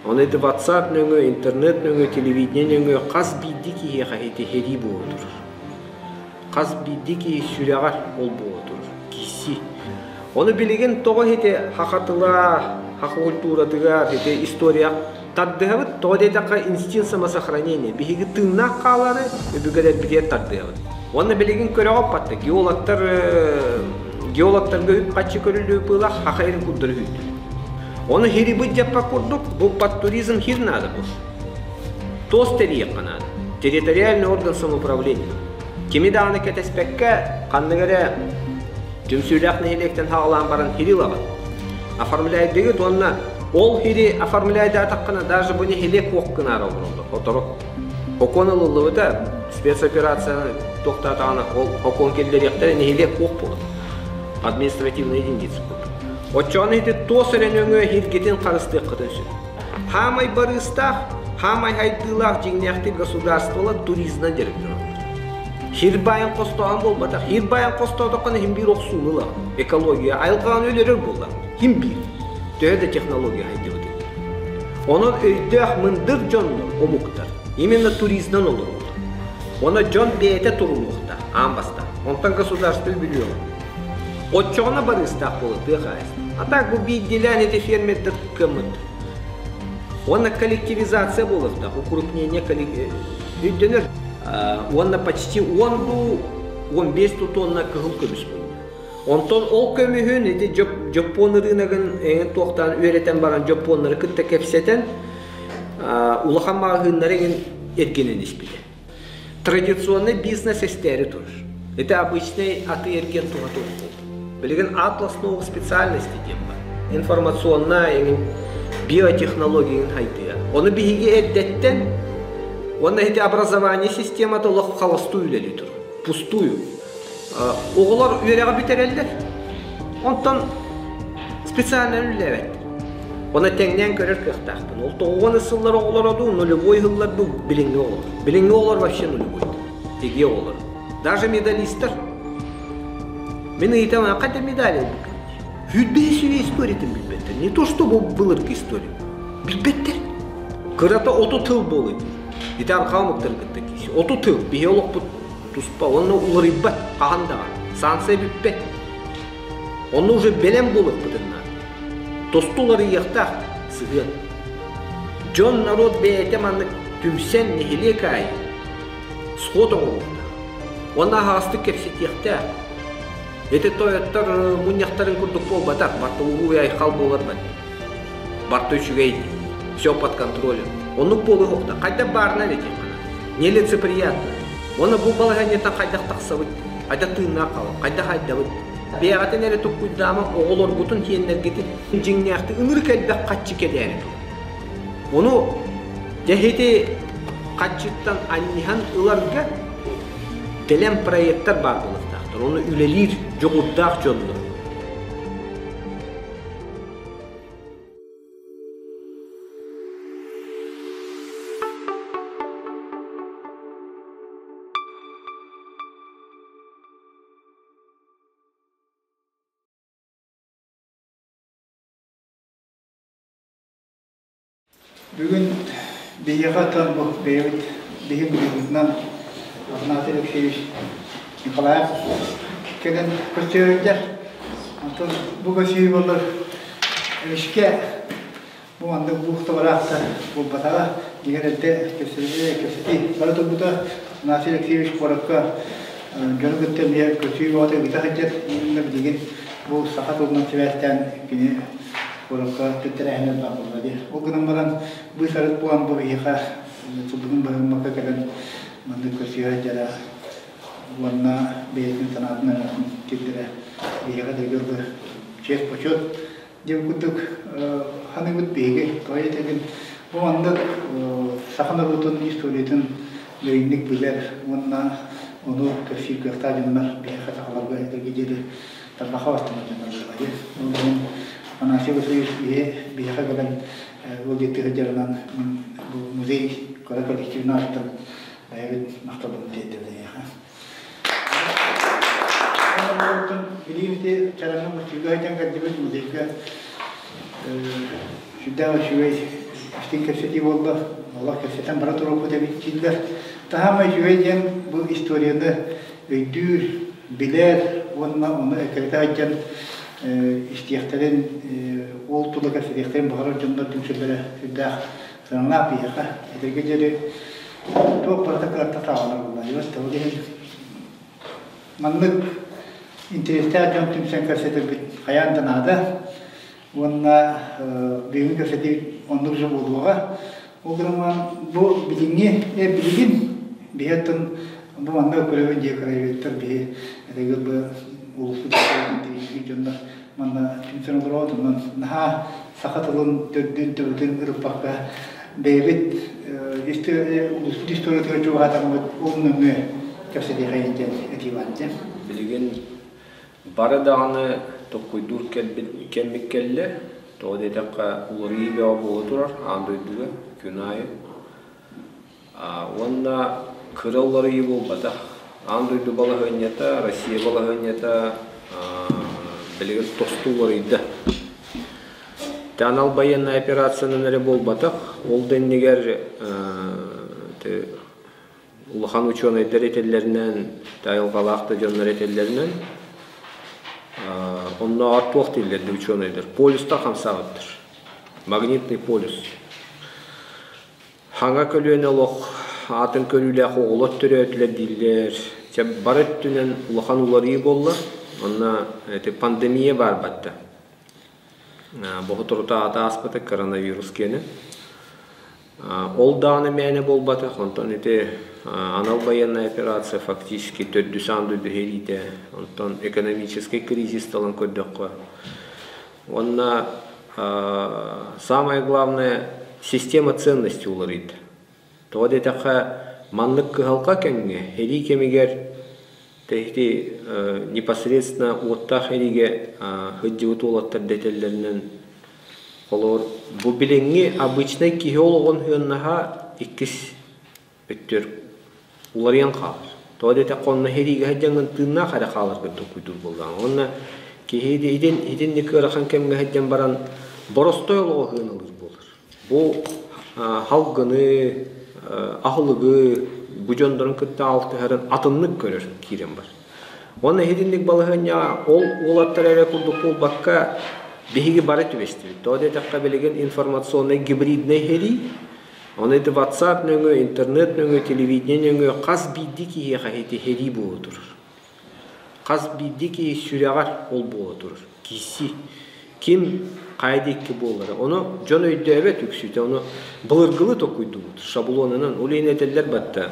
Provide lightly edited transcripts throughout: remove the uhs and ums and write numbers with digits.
Ону ити WhatsApp нөҥүө, интернет нөҥүө, телевидение нөҥүө хас биирдии киһиэхэ ити сэрии буола турар. Хас биирдии киһи сүрэҕэр ол буола турар. Киирсии. Ону билигин тоҕо ити хахатыла, хаха культуратыгар, ити история тардыһабыт. Тоҕо диэтэххэ инстинкт самосохранения. Биһиги тыыннаах хаалары өбүгэлэрбитигэр тардыһабыт. Уонна билигин көрөҕө патта геологтар геологтарга үп-харчы көрүллүү быыла хаха эрин курдары үүттүр. Ону хирибыт дьаппа курдук бу под туризм хир надо бу. Тос тэрийиэххэ наада. Территориальный орган самоуправления. Кими даҕаны кэтэспэккэ, ханнык эрэ түмсүүлээх нэһилиэктэн хаалаан баран хири ылаҕын. Оформляйдыгыт уонна ол хири оформляйдаатаххына даже бу нэһилиэк куох гынаары олороллор. Отору. Окуон ылыллыбыта, спецоперацияны туохтаатаҕына ол окуон киллэриэхтэрэ нэһилиэк куох буолар. Административная единица курдук. Оччоҕуна ити туос эрэ нөҥүө хиргитин харыстыаххытын сөп. Хаамай барыыстаах, хаамай хайдыылаах дьиҥнээхтик государстволар туризмынан дьарыктаналлар. Хир баайын хостоон буолбатах. Хир баайын хостоотоххуна иһин биир охсууну ылаҕын. Экология айылҕаны өлөрөр буолла. Хим биир. Төһө да технология хайдыбытый. Онон өйдөөх мындыр дьоннор, омуктар именно туризмнан олороллор. Оно дьон бэйэтэ турунуохтаах аан бастаан. Онтон государство үбүлүөҕэ. Оччоҕуна барыыстаах буола тыа хаһаайыстыба. А так бу биирдиилээн ити фермердэр кыаммыттар. Уонна коллективизация буолуохтаах, укрупнение өйдөнөр. Уонна почти 10 дуу, 15 дуу тонна кыһыл көмүс мунньар. Онтон ол көмүһүн ити дьоппуон ырыынагын эҥин туохтаан үөрэтэн баран дьоппуоннары кытта кэпсэтэн улахан маҕаһыыннары эҥин эргинэн испитэ. Традиционный бизнес эстээри турар. Это обычный атыы-эргиэн туһа туох буолла. Билигин атлас новых специальностей диэн бар. Информационная эҥин биотехнология хайдыа. Ону биһиги эрдэттэн уонна ити образование системата олох холостую үлэлии турар. Пустую. Оҕолор үөрэҕи бүтэрэллэр. Онтон специально үлэлээбэттэр. Оны тэҥнээн көрөр кыахтаахпын. Ол тоҕуон сыллар оҕолоро дуу, нулевой сыллар дуу, билиҥҥи оҕолор. Билиҥҥи оҕолор вообще нулевой. Тиги оҕолор. Даже медалистар. Мин ыйытам, хайда медаль ылбыккын? Сүүрбэһис үйэ историятын билбэттэр. Не то что былыргы история. Билбэттэр. Кырата 30 тыл буолуй. Ити арҕаа омуктары кытта киирси. 30 тыл. Биһи олохпут туспа уонна уларыйбат хаһан даҕаны санкция бүппэт онно уже бэлэм буолуохпутун наада тосту уларыйыахтаах сыһыан дьон народ бэйэтэ маннык түмсэн нэһилиэк аайы сход оҥоруохтаах уонна аһаҕастык кэпсэтиэхтээх ити тойоттор мунньахтарын курдук буолбатах барыта улуу айхал буолар барыта үчүгэй все под контролем оннук буолуохта хайдах баарынан этиэххэ нелицеприятно уонна бу балаһыанньаттан хайдах тахсабыт хайдах тыыннаах хаалабыт хайдах айдабыт бэйэҕитин эрэ туккуйдаама оҕолоргутун тиэннэргитин дьиҥнээхтик ынырык элбэх хаччы кэлээри турар ону дьэһити хаччыттан анньыһан ыларга бэлэм проекттар баар буолуохтаахтар ону үлэлиир дьоҕурдаах дьоннор. Бүгүн биһиэхэ оттон бу бэйэбит биһи быһыыбытынан Афанасий Алексеевич Николаев кэлэн көрсүһүллэр. Онтон бу көрсүһүү буоллар эмискэ бу маннык буухта-бараахта буолбатаҕа дьиҥэр эрдэ кэпсэтии бара турбута. Афанасий Алексеевич куоракка дьону кытта эмиэ көрсүһүү бөҕөтө ыыта сылдьар. Уонна билигин бу саха тылынан сибээстээн кини куоракка тэрээһиннэр баар буолла дии. Ол гынан баран быыс-арыт буолан бу биһиэхэ сылдьыбын быһыммакка кэлэн маннык көрсүһэ дьара уонна бэйэтин санаатын аҥатын киллэрэ биһиэхэ дойдуга чиэс-почет диэн курдук саныыбыт биһиги тоҕо диэтэргин бу маннык саха норуотун историятын дириҥник билэр уонна ону кэпсиир кыахтаах дьоннор биһиэхэ сахаларга этэргэ диэри тарбахха баттанар дьоннор буолла дии. Ол иһин Афанасий Васильевич биһи биһиэхэ кэлэн ыалдьыттыы сылдьарынан бу музей кыра коллективын аатыттан бэйэбит махталбытын тиэрдэбит эйиэхэ. Билигин ити Чараҥҥа мустууга сылдьан кэлдибит музейга сүрдээх үчүгэй. Истиҥ кэпсэтии буолла, олох кэпсэтэн бара туруохпут эбит дииллэр. Таһаама үчүгэй диэн бу историяны өйдүүр, билэр уонна ону эккирэтэ сылдьан истиэхтэрин, ол тула кэпсэтиэхтэрин баҕарар дьоннор түмсэллэрэ сүрдээх сыаналаах биһиэхэ. Этэргэ диэри туох барыта кыратта саҕаланар буолла. Дьыбас ол иһин маннык интэриэстээх дьон түмсэн кэпсэтэрбит хайаан да наада. Уонна бүгүн кэпсэтии оннук же буолуоҕа. Ол гынан бу билиҥҥи, билигин биһи оттон бу манна көрөбүн дии краеведтар биһи этэгил бу улууспут дьоннор манна түмсэн олороот онон наһаа саха тылын төрдүн төбөтүн ырыппакка бэйэбит улууспут историятыгар чугаһаатарбыт ол нөҥүө кэпсэтиэхэйин диэн этии баар диэн. Билигин Бары даҕаны толкуйдуур кэммит кэллэ. Тоҕо диэтэххэ, уларыйыы бөҕө буола турар аан дойдуга күн аайы. Уонна кыра уларыйыы буолбатах. Аан дойду балаһыанньата, Россия балаһыанньата билигин тосту уларыйда. Тэ анал байыаннай операциянан эрэ буолбатах, ол да иннигэр улахан учуонайдар этэллэринэн, айылҕалаах да дьоннор этэллэринэн, оннооҕор туох дииллэр да учуонайдар, полюстар хамсаабыттар. Магнитный полюс. Хаҥа көлүөнэ олох аатын көрүүлээх оҕолор төрөөтүлэр дииллэр. Чэ, бары өттүнэн улахан уларыйыы буолла. Онно ити пандемия баар батта. Боһутурута аата ааспыта коронавирус киэнэ. Ол даҕаны мээнэ буолбатах, онтон ити анал байыаннай операция фактически төрдүс аан дойду сэриитэ, онтон экономическай кризис талан көрдөххө. Уонна самое главное система ценностей уларыйда. Тоҕо диэтэххэ, маннык кыһалҕа кэмҥэ, сэрии кэмигэр ити непосредственно уоттаах сэриигэ сылдьыбыт уолаттар дэтэллэринэн Холобур, бу билиҥҥи обычнай киһи олоҕун сыаннаһа иккис өттүгэр уларыйан хаалар. Тоҕо диэтэххэ, онно сэриигэ сылдьаҥҥын тыыннаах эрэ хааларгын толкуйдуур буоллаҕыҥ. Уонна киһи итин итинник ыарахан кэмҥэ сылдьан баран боростой олоҕу сыаналыыр буолар. Бу халгыны, аһылыгы бу дьоннорун кытта алтыһарын атыннык көрөр киирэн бар. Уонна итинник балаһыанньаҕа ол уолаттар эрэ курдук буолбакка, биһиги бары түбэстибит. Тоҕо диэтэххэ, билигин информационнай гибриднэй сэрии, ону ити WhatsApp нөҥүө, интернет нөҥүө, телевидение нөҥүө хас биирдии киһиэхэ ити сэрии буола турар. Хас биирдии киһи сүрэҕэр ол буола турар. Киирсии. Ким хайа диэки буолара. Ону дьон өйдөөбөт үксүтэ. Ону былыргылыы толкуйдуубут. Шаблонунан. Ол иһин этэллэр батта.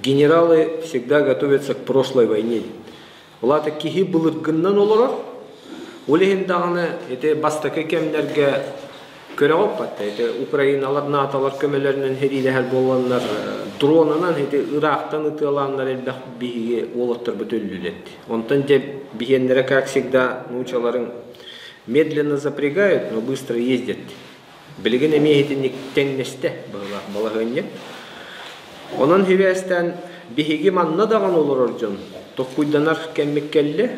Генералы всегда готовятся к прошлой войне. Ол аата киһи былыргыннан олорор. Ол иһин даҕаны ити бастакы кэмнэргэ көрөҕүт батта ити Украиналар НАТО-лар көмөлөрүнэн сэриилэһэр буолланнар дронунан ити ыраахтан ытыалааннар элбэх биһиги уолаттарбыт өллүлэр. Онтон дьэ биһиэннэрэ как всегда нуучаларыҥ медленно запрягают, но быстро ездят. Билигин эмиэ итинник тэҥнэстэ быһыылаах балаһыанньа. Онон сибээстээн биһиги манна даҕаны олорор дьон толкуйданар кэммит кэллэ.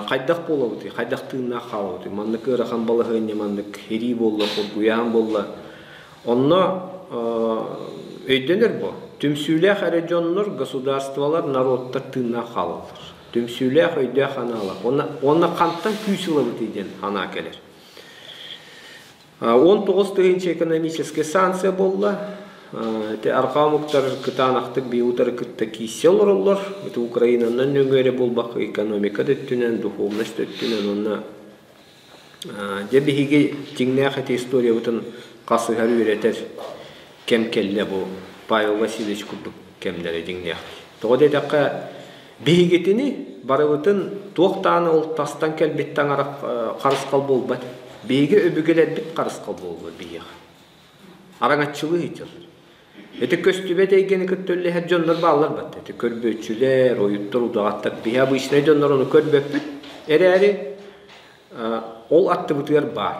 Хайдах буолабытый, хайдах тыыннаах хаалабытый, маннык ыарахан балаһыанньа, маннык ирии буолла, хоргуйаан буолла. Онно өйдөнөр бу. Түмсүүлээх эрэ дьоннор, государстволар, народтар тыыннаах хаалаллар. Түмсүүлээх өйдөөх анаалаах. Уонна, уонна хантан күүс ылабытый диэн анаа кэлэр. 19 тыһыынча экономическай санкция буолла. Ити арҕаа омуктар кытаанахтык биутары кытта киирсэ олороллор. Ити Украинанан нөҥүө эрэ буолбакка экономика да өттүнэн, духовность да өттүнэн уонна дьэ биһиги дьиҥнээх ити историябытын хасыһар үөрэтэр кэм кэллэ бу Павел Васильевич курдук кэмнэрэ дьиҥнээх. Тоҕо диэтэххэ Биһигитини барыбытын туох даҕаны ол тастан кэлбит таҥара харысхал буолбат. Биһиги өбүгэлэрбит харысхал буоллар биһиэхэ. Араҥаччылыы сылдьаллар. Ити көстүбэт эйгэни кытта үллэһэр дьоннор бааллар батта. Ити көрбүөччүлэр, ойуттар, удаҕаттар. Биһи обычнай дьоннор ону көрбөппүт. Эрээри ол аттыбытыгар баар.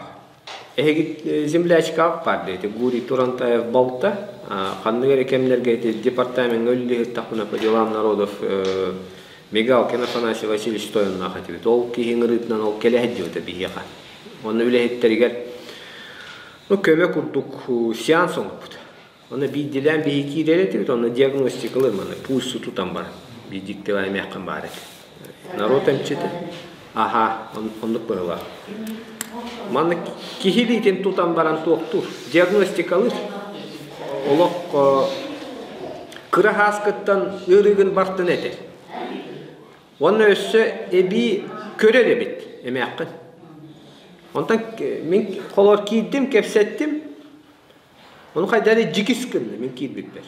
Эһиги землячкаҕыт баар диэти Гурий Турантаев балта ханнык эрэ кэмнэргэ ити департамеҥҥа үлэлиһиттахпына по делам народов Мигалкин Афанасий Васильевич тойонноох этибит. Ол киһи ыҥырыытынан ол кэлэ сылдьыбыта биһиэхэ. Онно үлэһиттэригэр. Ну, көмө курдук сеанс оҥорбут. Онно биирдиилээн биһи киирэр этибит, онно диагностикалыыр маны пульсу тутан баран биирдиктэ эмиэххин баар этэ. Народ эмчитэ. Аха, оннук быһыылаах. Маннык киһи илиитин тутан баран туохтуур, диагностикалыыр. Олох кыра һааскыттан ыарыыгын бартын этэр. Уонна өссө эбии көрөр эбит эмээххин. Онтон мин холор киирдим, кэпсэттим. Ону хайда эрэ дьикис гынна мин киирбиппэр.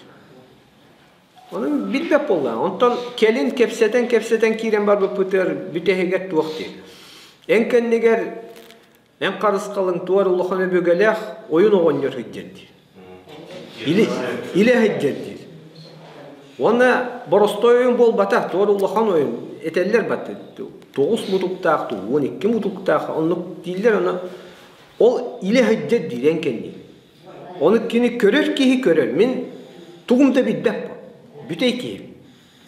Ону билбэт буоллаҕым. Онтон кэлин кэпсэтэн-кэпсэтэн киирэн барбыппытыгар бүтэһигэр туох диир. Эн кэннигэр эн харысхалыҥ туор улахан өбүгэлээх ойун оҕонньор сылдьар диир. Илэ, илэ сылдьар диир. Уонна боростуой ойун буолбатах, туор улахан ойун этэллэр бат тоҕус мутуктаах, 12 мутуктаах оннук дииллэр ону ол илэ сылдьар диир эн кэннигэр. Ону кини көрөр киһи көрөр. Мин тугум да билбэт бүтэй киһи.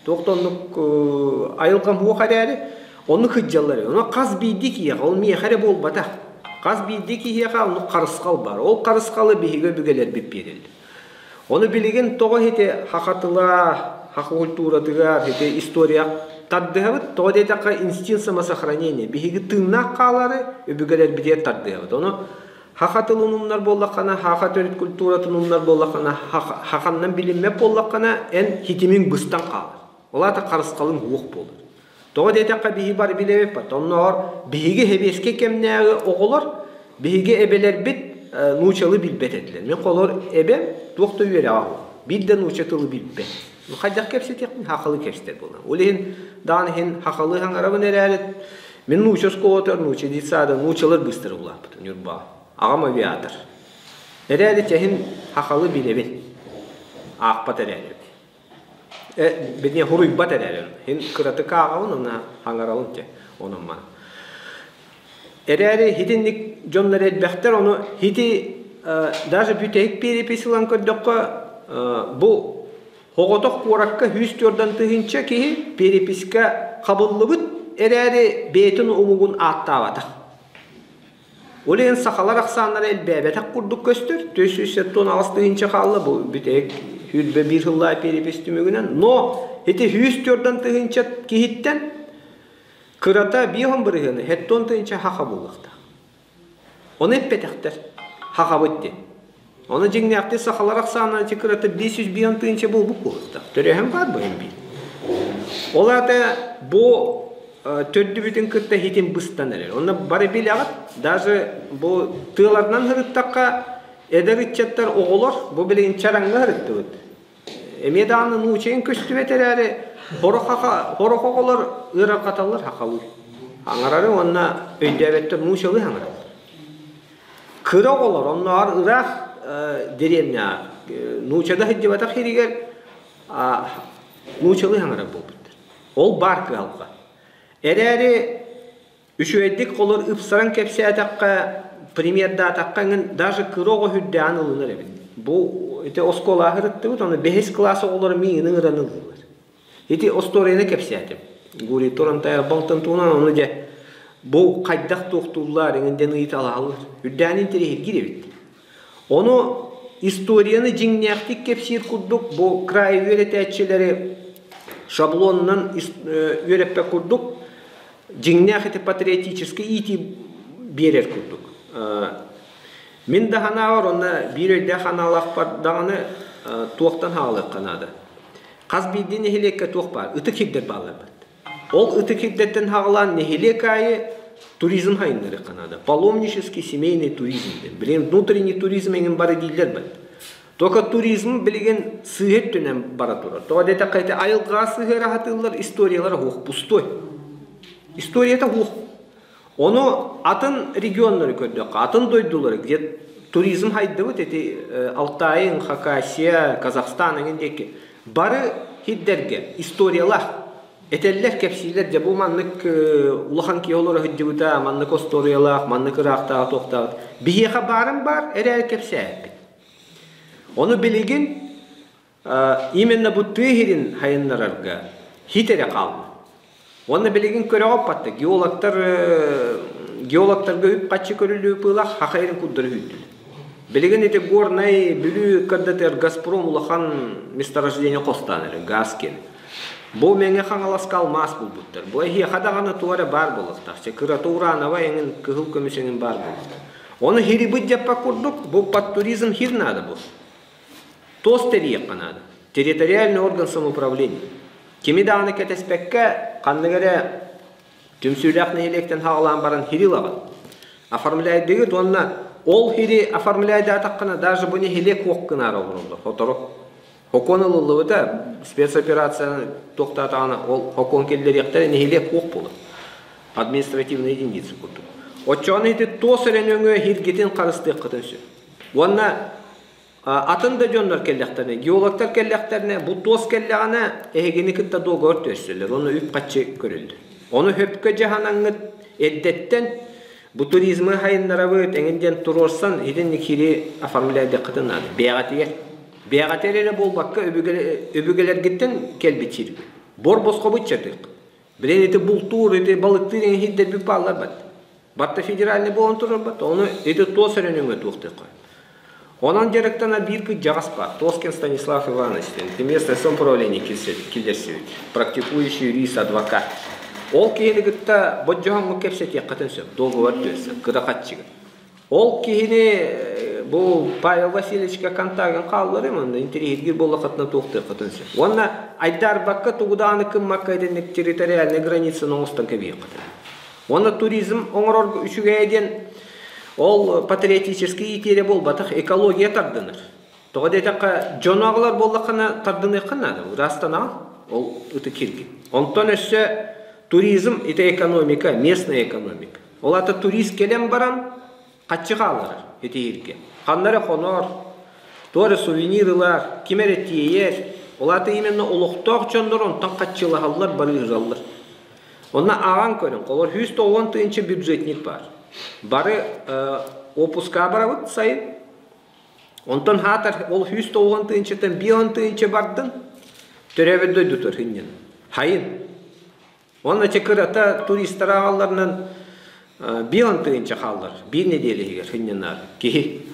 Туох да оннук айылҕам суох эрээри, оннук сылдьаллар. Ону хас биирдии киһиэхэ, ол миэхэ эрэ буолбатах. Хас биирдии киһиэхэ оннук харысхал баар. Ол харысхалы биһиги өбүгэлэрбит биэрэллэр. Ону билигин тоҕо ити хахатыла, хаха культуратыгар, ити история тардыһабыт. Тоҕо диэтэххэ инстинкт самосохранения. Биһиги тыыннаах хаалары өбүгэлэрбитигэр тардыһабыт. Ону Хаха тылын умнар буоллаххына, хаха төрүт культуратын умнар буоллаххына, хаханнан билиммэт буоллаххына, эн хитимиҥ быстан хаалар. Ол аата харысхалыҥ уох буолар. Тоҕо диэтэххэ биһи бары билэбит, оннооҕор биһиги сэбиэскэй кэмнээҕи оҕолор, биһиги эбэлэрбит нуучалы билбэт этилэр. Мин холор эбэм туох да үөрэҕэ суох, биир да нууча тылы билбэт. Хайдах кэпсэтиэхпин хахалы кэпсэтэр буолар. Ол иһин даҕаны иһин хахалы хаҥарабын эрээри Мин нууча оскуолатыгар нууча детсада нуучалар быыстара улааппытым Ньурбаҕа. Аҕам авиатор. Эрээри чэһин хахалы билэбин. Аахпат эрээри. Э, бини хуруйбат эрээри. Хин кыратык ааҕабын, уна хаҥарабын те. Онон ман. Эрээри хитинник дьоннор элбэхтэр, ону хити даже бүтэһик перепись ылан көрдөххө, бу Оҕотох куоракка 104 тыһыынча киһи переписка хабыллыбыт эрээри бэйэтин омугун ааттаабатах. Ол иһин сахалар ахсааннара элбээбэтэх курдук көстөр. 478 тыһыынча хаалла бу бүтэһик 21 сыллаах перепись түмүгүнэн. Но ити 104 тыһыынча киһиттэн кырата 5 бырыһыаны 70 тыһыынча хаха буолуохтаах. Ону эппэтэхтэр. Хахабыт диэн. Ону дьиҥнээхтик сахалар ахсааннара кырата 501 тыһыынча буолбут буолуохтаах. Төрөөһүн баар бу биир. Ол аата бу төрдүбүтүн кытта хитин быстан эрэр. Онно бары билэҕит, даже бу тыаларынан сырыттахха эдэр ыччаттар оҕолор бу билигин чараҥҥа сырыттыбыт. Эмиэ даҕаны нуучайын көстүбэт эрээри, сорох оҕолор ыарырҕаталлар сахалыы. Аҥарары уонна өйдөөбөттөр нуучалыы аҥараллар. Кыра оҕолор оннооҕор ыраах дэриэбинэҕэ нуучада сылдьыбатах сиригэр нуучалыы аҥарар буолбуттар. Ол баар кыһалҕа. Эрээри Үчүгэйдик холор ыпсаран кэпсээтэххэ, примердаатахха эҥин даже кыра оҕо үрдээҕин ылынар эбит. Бу ити оскуолаҕа сырыттыбыт, ону бэһис кылаас оҕолоро миигин ыҥыран ыллылар. Ити остуоруйаны кэпсээтим. Гурий Турантаев балтын туһунан ону дьэ бу хайдах туохтууллар эҥин диэн ыйыталаһаллар. Үрдээҕин интэриэһиргиир эбит. Ону историяны дьиҥнээхтик кэпсиир курдук бу край үөрэтээччилэри шаблонунан үөрэппэт курдук дьиҥнээх ити патриотическай иитии биэрэр курдук. Мин да санаабар онно биир өйдөөх аналаахпар даҕаны туохтан хаалыахха наада. Хас биирдии нэһилиэккэ туох баар? Ытык сирдэр бааллар бат. Ол ытык сирдэртэн хаалаан нэһилиэк аайы туризм хайыннарыахха наада. Паломнический семейный туризм диэн. Билигин внутренний туризм эҥин бары дииллэр бат. Только туризм билигин сыыһа өттүнэн бара турар. Тоҕо диэтэххэ ити айылҕаҕа сыһыара сатыыллар историялара суох, пустой. Историята суох. Ону атын регионнары көрдөххө, атын дойдулары, где туризм хайдыбыт ити Алтайын, Хакасия, Казахстан эҥин диэки бары сирдэргэ историялаах этэллэр, кэпсииллэр дьэ бу маннык улахан киһи олоро сылдьыбыта, маннык остуоруйалаах, маннык ыраахтааҕы туохтаах. Биһиэхэ баарын баар, эрээри кэпсээппит. Ону билигин именно бу тыа сирин хайыннарарга хит эрэ хаалла. Уонна билигин көрөҕө патта геологтар геологтарга үп-харчы көрүллүү пыылах хаха эрин курдары үүттүлэр. Билигин ити Горнай, Бүлүү ыккардатыгар Газпром улахан месторождение хостоон эрэр, газ киэн. Бу Мэҥэ Хаҥаласка алмаас булбуттар. Бу эһиэхэ даҕаны туох эрэ баар буолуохтаах. Чэ, кырата урановай эҥин, кыһыл көмүс эҥин баар буолуохтаах. Ону хирибит дьаппа курдук, бу под туризм хир наада бу. Туос тэрийиэххэ наада. Территориальный орган самоуправления. Кими даҕаны кэтэспэккэ, ханнык эрэ түмсүүлээх нэһилиэктэн хаҕалаан баран хири ылаҕын. Оформляйдыгыт уонна ол хири оформляйдаатаххына даже бу нэһилиэк уох гынаары олороллор сотору. Хокуон ылыллыбыта, спецоперацияны туохтаатаҕына ол хокуон киллэриэхтэрэ нэһилиэк уох буолар. Административная единица курдук. Оччоҕуна ити туос эрэ нөҥүө хиргитин харыстыаххытын сөп. Уонна атын да дьоннор кэллэхтэринэ, геологтар кэллэхтэринэ, бу туос кэллэҕинэ эһигини кытта договор түһэрсэллэр, уонна үп-харчы көрүллэр. Ону сөпкө дьаһанаҥҥыт эрдэттэн бу туризмы хайыннарабыт эҥин диэн туруорсан итинник хири оформляйдаххытын наада. Бэйэҕитигэр. Бэйэҕитигэр эрэ буолбакка өбүгэлэргиттэн кэлбит сир. Бор босхобут чатык. Билин ити бултуур, ити балыктыыр эҥин сирдэрбит бааллар бат. Батта федеральный буолан турар бат. Ону ити туос эрэ нөҥүө туохтуохха. Онон дьарыктанар биир кырдьаҕас баар, Тоскин Станислав Иванович диэн, ити местное самоуправление киллэрсибит, практикующий юрист, адвокат. Ол киһини кытта бодьоһоҥҥо кэпсэтиэххитин сөп, договор түһэрсэн, кыра хаччыга. Ол киһини бу Павел Васильевичка контагын хаалларым, онно интэриэһиргиир буоллаххытына туохтуоххутун сөп. Уонна айдаарбакка тугу даҕаны кыммакка итинник территориальнай границаны оҥостон кэбиһиэххитин. Уонна туризм оҥорорго үчүгэйэ диэн ол патриотический иитиэрэ буолбатах, экология тардынар. Тоҕо диэтэххэ, дьону аҕалар буоллаххына тардыныахха наада, ыраастанаҕын ол ытык сиргэ. Онтон өссө туризм это экономика, местная экономика. Ол аата турист кэлэн баран хаччы хаалларар итиһиргэ. Ханна эрэ хонор, туох эрэ сувенир ылар, ким эрэ тиэйэр. Ол аата именно олохтоох дьоннор онтон хаччылаһаллар, барыыраллар. Онно ааҕан көрүҥ, холор 190 тыһыынча бюджетник баар. Бары отпуска барабыт сайын. Онтон хаатар ол 190 тыһыынчаттан 5 тыһыынча бардын, төрөөбүт дойдутугар хынньан. Хайын. Уонна чэ кырата туристар ааҕалларынан 5 тыһыынча хааллар. Биир нэдиэлэ иһигэр хынньанаар киһи.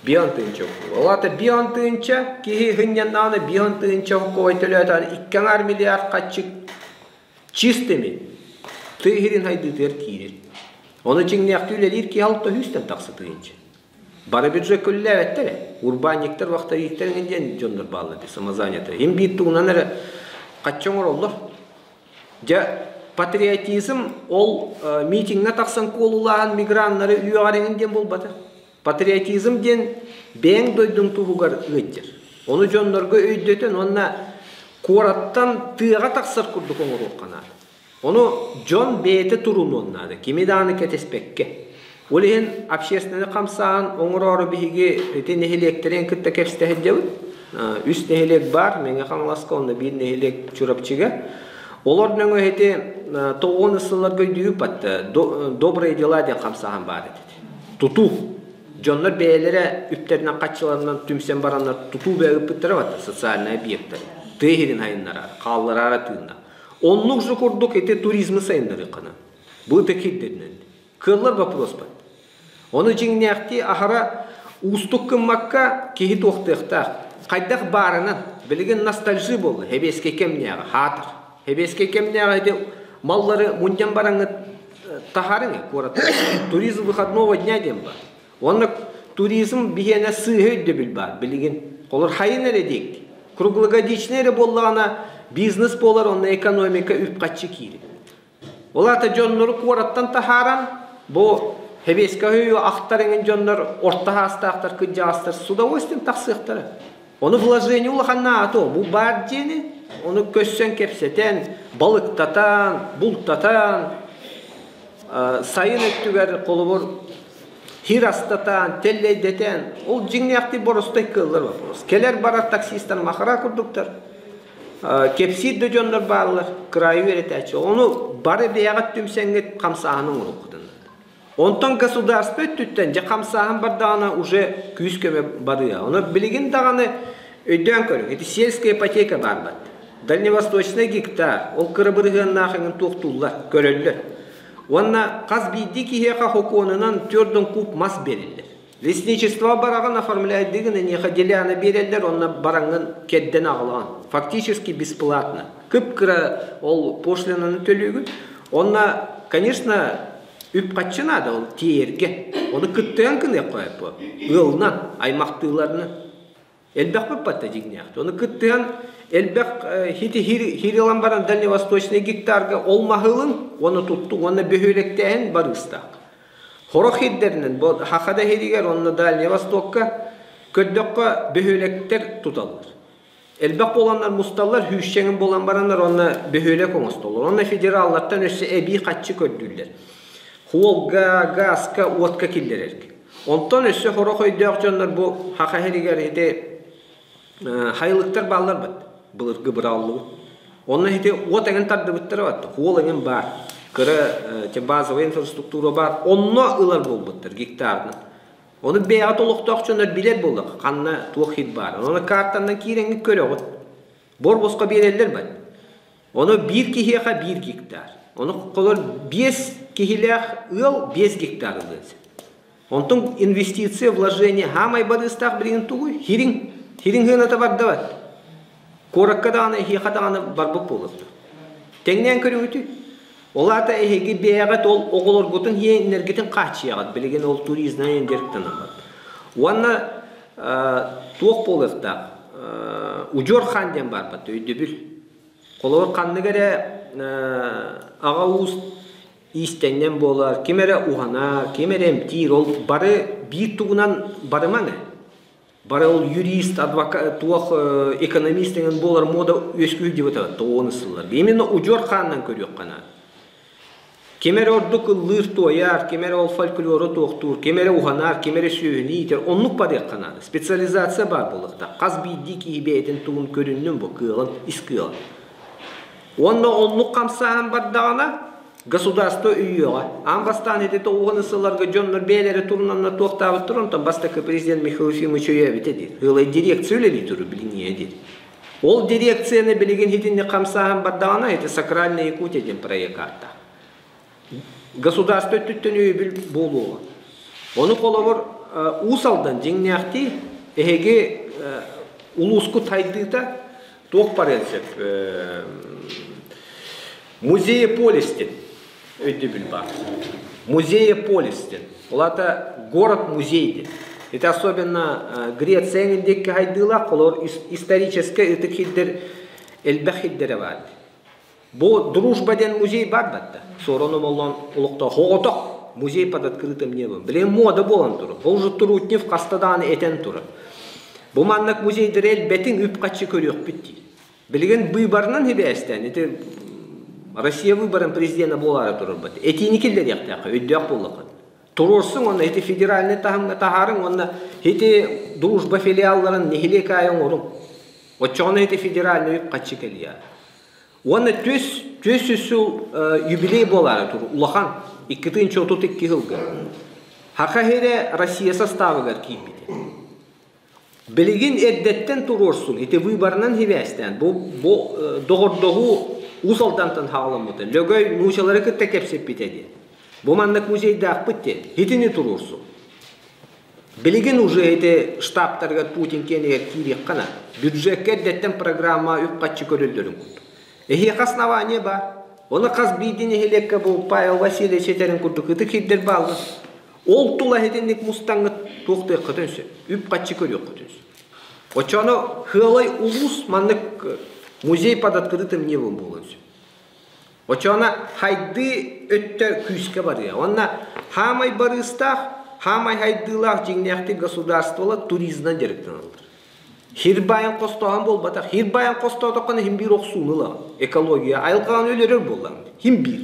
5 тыһыынча. Ол аата 5 тыһыынча киһи хынньаннаҕына 5 тыһыынча хоккуой төлөөтөҕүнэ 2,5 миллиард хаччы чистыми тыа иһирин хайдыытыгар киирэр. Ону дьиҥнээхтии үлэлиир киһи 600-тэн тахса тыһыынча. Бары бюджет үлэлээбэттэр. Урбаанньыктар, вахтовиктар эҥин диэн дьоннор бааллар дии, самозанятые. Им биир тугунан эрэ хаччы оҥороллор. Дьэ, патриотизм ол митиҥҥэ тахсан куолулааһын миграннары үөҕэр эҥин диэн буолбата. Патриотизм диэн бэйэҥ дойдуҥ туһугар ыалдьар. Ону дьоннорго өйдөтөн уонна куораттан тыаҕа тахсар курдук оҥоруохха наада. Ону дьон бэйэтэ турунуон наада, кими даҕаны кэтэспэккэ. Ол иһин общественнай хамсааһын оҥороору биһиги ити нэһилиэктэрин кытта кэпсэтэ сылдьабыт. Үс нэһилиэк баар, Мэҥэ Хаҥаласка уонна биир нэһилиэк Чурапчыга. Олор нөҥүө ити тоҕуон сылларга өйдүүбүт батта добрые дела диэн хамсааһын баар этэ. Тутуу. Дьоннор бэйэлэрэ үптэринэн хаччыларынан түмсэн бараннар тутуу бэйэ ыппыттара батта социальный объектар. Тыа иһирин айыннарар, хааллараара тыынна. Оннук же курдук ити туризмы сайыннарыаххына. Бу ытык ирдэнэн. Кыаллар вопрос бат. Ону дьиҥнээхтии аһара уустук гыммакка киһи туохтуохтаах. Хайдах баарынан, билигин ностальжи буолла, сэбиэскэй кэмнээҕи, хаатыр. Сэбиэскэй кэмнээҕи ити маллары мунньан бараҥҥыт таһаарыҥ куорат. Туризм выходного дня диэн бар. Уонна туризм биһиэнэ сыыһа өйдөбүл баар билигин. Олор хайын эрэ диэк. Круглогодичный эрэ буоллаҕына бизнес буолар, онно экономика үп-харчы киирэр. Ол аата дьоннору куораттан таһааран, бу сэбиэскэй өйү ахтар эҥин дьоннор орто хаастаахтар, кырдьаҕастар с удовольствием тахсыахтара. Ону вложение улаханна ато бу баар диэни, ону көссөн кэпсэтэн, балыктатан, бултатан, сайын өттүгэр холобур хир астатан, тэллэйдэтэн, ол дьиҥнээхтик боростой кыаллар вопрос. Кэлэр-барар таксистар махара курдуктар. Кэпсиир да дьоннор бааллар, кыраайы үөрэтээччи. Ону бары бэйэҕит түмсэҥҥит хамсааһын оҥоруоххутун наада. Онтон государство өттүттэн дьэ хамсааһын бардаҕына уже күүс-көмө барыа. Ону билигин даҕаны өйдөөн көрүҥ, ити сельская ипотека баар бат. Дальневосточный гектар, ол кыра бырыһыаннаах эҥин туохтууллар, көрөллөр. Уонна хас биирдии киһиэхэ хокуонунан 4 куб мас бериллэр. Лесничество бараҕын оформляйдыгын эниэхэ деляны биэрэллэр онно бараҥҥын кэрдэн аҕалаҕын. Фактически бесплатно. Кып-кыра ол пошлинаны төлүүгүн. Онно, конечно, үп-харчы наада ол тиэйэргэ. Ону кыттыһан гыныахха бу. Ыалынан, аймахтыыларынан. Элбэх баппатта дьиҥнээх. Ону кыттыһан элбэх хити хирилан баран дальневосточный гектарга ол маһылын уонна туттуҥ уонна бөһүөлэктээһин барыыстаах. Хорох хирдэринэн бу Хахада хиригэр уонна Дальний Востокка көрдөххө бөһүөлэктэр туталлар. Элбэх буоланнар мусталлар, хүүшчэҥин буолан бараннар уонна бөһүөлэк оҥостоллор. Онно федераллартан өссө эбии хаччы көрдүүллэр. Хуолга, газка, уотка киллэрэргэ. Онтон өссө хорох өйдөөх дьоннор бу Хаха сиригэр ити хайылыктар бааллар бат. Былыргы бырааллыбыт. Онно ити уот эҥин тардыбыттара бат. Хуол эҥин баар. Кыра базовая инфраструктура баар. Онно ылар буолбуттар гектарынан. Ону бэйэҕит олохтоох дьоннор билэр буоллахха, ханна туох хит баар. Ону картанан киирэҥҥит көрөҕүт. Бор-босхо биэрэллэр бат. Ону биир киһиэхэ биир гектар. Ону холор биэс киһилээх ыал 5 гектар ылыан сөп. Онтон инвестиция, вложение хаамай барыыстаах билигин тугуй? Хириҥ. Хириҥ сыаната бардабат. Куоракка даҕаны, эһиэхэ даҕаны барбыт буолуохтаах. Тэҥнээн көрүҥүтүй? Ол аата эһиги бэйэҕит ол оҕолоргутун иэннэргитин хааччыйаҕыт. Билигин ол туризмынан дьарыктанаммыт. Уонна туох буолуохтаах? Удьуор хаан диэн баарбат өйдөбүл. Холобур, ханнык эрэ аҕа уус иистэнньэн буолар, ким эрэ уһанар, ким эрэ эмтиир, ол бары биир тугунан барымаҥ ээ. Бары ол юрист, адвокат, туох экономист эҥин буолар мода үөскүүр диэбит тоҕуон ысыллар. Именно удьуор хаанынан көрүөххэ наада. Ким эрэ ордук ыллыыр-туойар, ким эрэ ол фольклору туохтуур, ким эрэ уһанар, ким эрэ сүөһүнү иитэр, оннук барыахха наада. Специализация баар буолуохтаах. Хас биирдии киһи бэйэтин тугун көрүннүн бу кыаҕын, ис кыаҕын. Уонна оннук хамсааһын бардаҕына, государство өйүөҕэ. Аан бастаан ити тоҕуһун сылларга дьоннор бэйэлэрэ турунанна туохтаабыттар, онтон бастакы президент Михаил Ефимович өйөөбүтэ диир. Ыалай дирекция үлэлии туру билиниэ диир. Ол дирекцияны билигин итинник хамсааһын бардаҕына, это Сакральная Якутия диэн проект ааттаах. Государство өттүттэн өйөбүл буолуоҕа. Ону холобур Уус Алдан дьиҥнээхтии эһиги улуускут хайдыыта туох барыан сөп Музееполис диэн өйдөбүл баар. Музееполис диэн. Ол аата город-музей диэн. Это особенно Греция эҥин хайдыылаах, холобур историческай ытык хирдэр элбэх хирдэрэ баар. Бу Дружба диэн музей бар батта. Сорон омоллон олохтоох оҕотох музей под открытым небом. Билигин муода буолан турар. Ол же Трутнев хаста даҕаны этэн турар. Бу маннык музейдары элбэтиҥ үп-харчы көрүөхпүт диир. Билигин быыбарынан сибээстээн ити Россия выборын президенэ буолаары турарбыт. Этиини киллэриэхтээххэ, өйдөөх буоллаххыт. Туруорсуҥ уонна ити федеральнай таһымҥа таһаарыҥ уонна ити дружба филиалларын нэһилиэк аайы оҥоруҥ. Оччоҕуна ити федеральнай үп-харчы кэлиэ. Уонна түс, түс үс сыл юбилей буолаары тур улахан 2032 сылга. Хаха сирэ Россия составыгар киирбитэ. Билигин эрдэттэн туруорсуҥ, ити выборынан сибээстээн, бу, бу доҕордоһуу Уус Алдантан хаҕаламмыта. Лөгөй нуучалары кытта кэпсэппитэ диэн. Бу маннык музейдаахпыт диэн, итини туруорсуҥ. Билигин уже ити штабтарыгар Путин киэнигэр киириэххэ наада. Бюджекка эрдэттэн программа үп-харчы көрөллөрүн курдук. Эһиэхэ основание баар. Оны хас биирдии нэһилиэккэ бу Павел Васильевич этэрин курдук ытык сирдэр бааллар. Ол тула итинник мустаҥҥыт туохтуоххутун сөп, үп-харчы көрүөххүтүн сөп. Оччону Хыалай улуус маннык музей под открытым небом буолуон сөп. Оччоҕуна хайдыы өттө күүскэ барыа. Уонна хаамай барыыстаах, хаамай хайдыылаах дьиҥнээхтик государстволар туризмынан дьарыктаналлар. Хир баайын хостоһон буолбатах. Хир баайын хостоотоххуна хим биир охсууну ылаҕын. Экология айылҕаҕын өлөрөр буоллаҕын. Хим биир.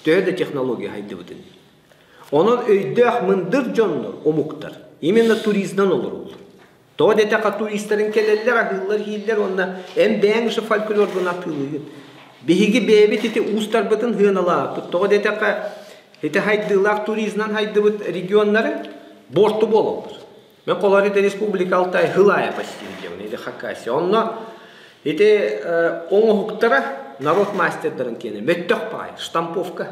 Төһө да технология хайдыбытын. Онон өйдөөх мындыр дьоннор, омуктар именно туризмнан олороллор. Тоҕо диэтэххэ туристарын кэлэллэр, аһыыллар, иһииллэр уонна эн бэйэҥ уже фольклоргун атыылыыгын. Биһиги бэйэбит ити уустарбытын сыаналаабыппыт. Тоҕо диэтэххэ ити хайдыылаах туризмнан хайдыбыт регионнары буорту буолаллар. Мен холор ити Республика Алтай Хылая почти диэбин или Хакасия. Онно ити оҥоһуктара народ мастердарын киэнэ мөттөх баҕайы, штамповка.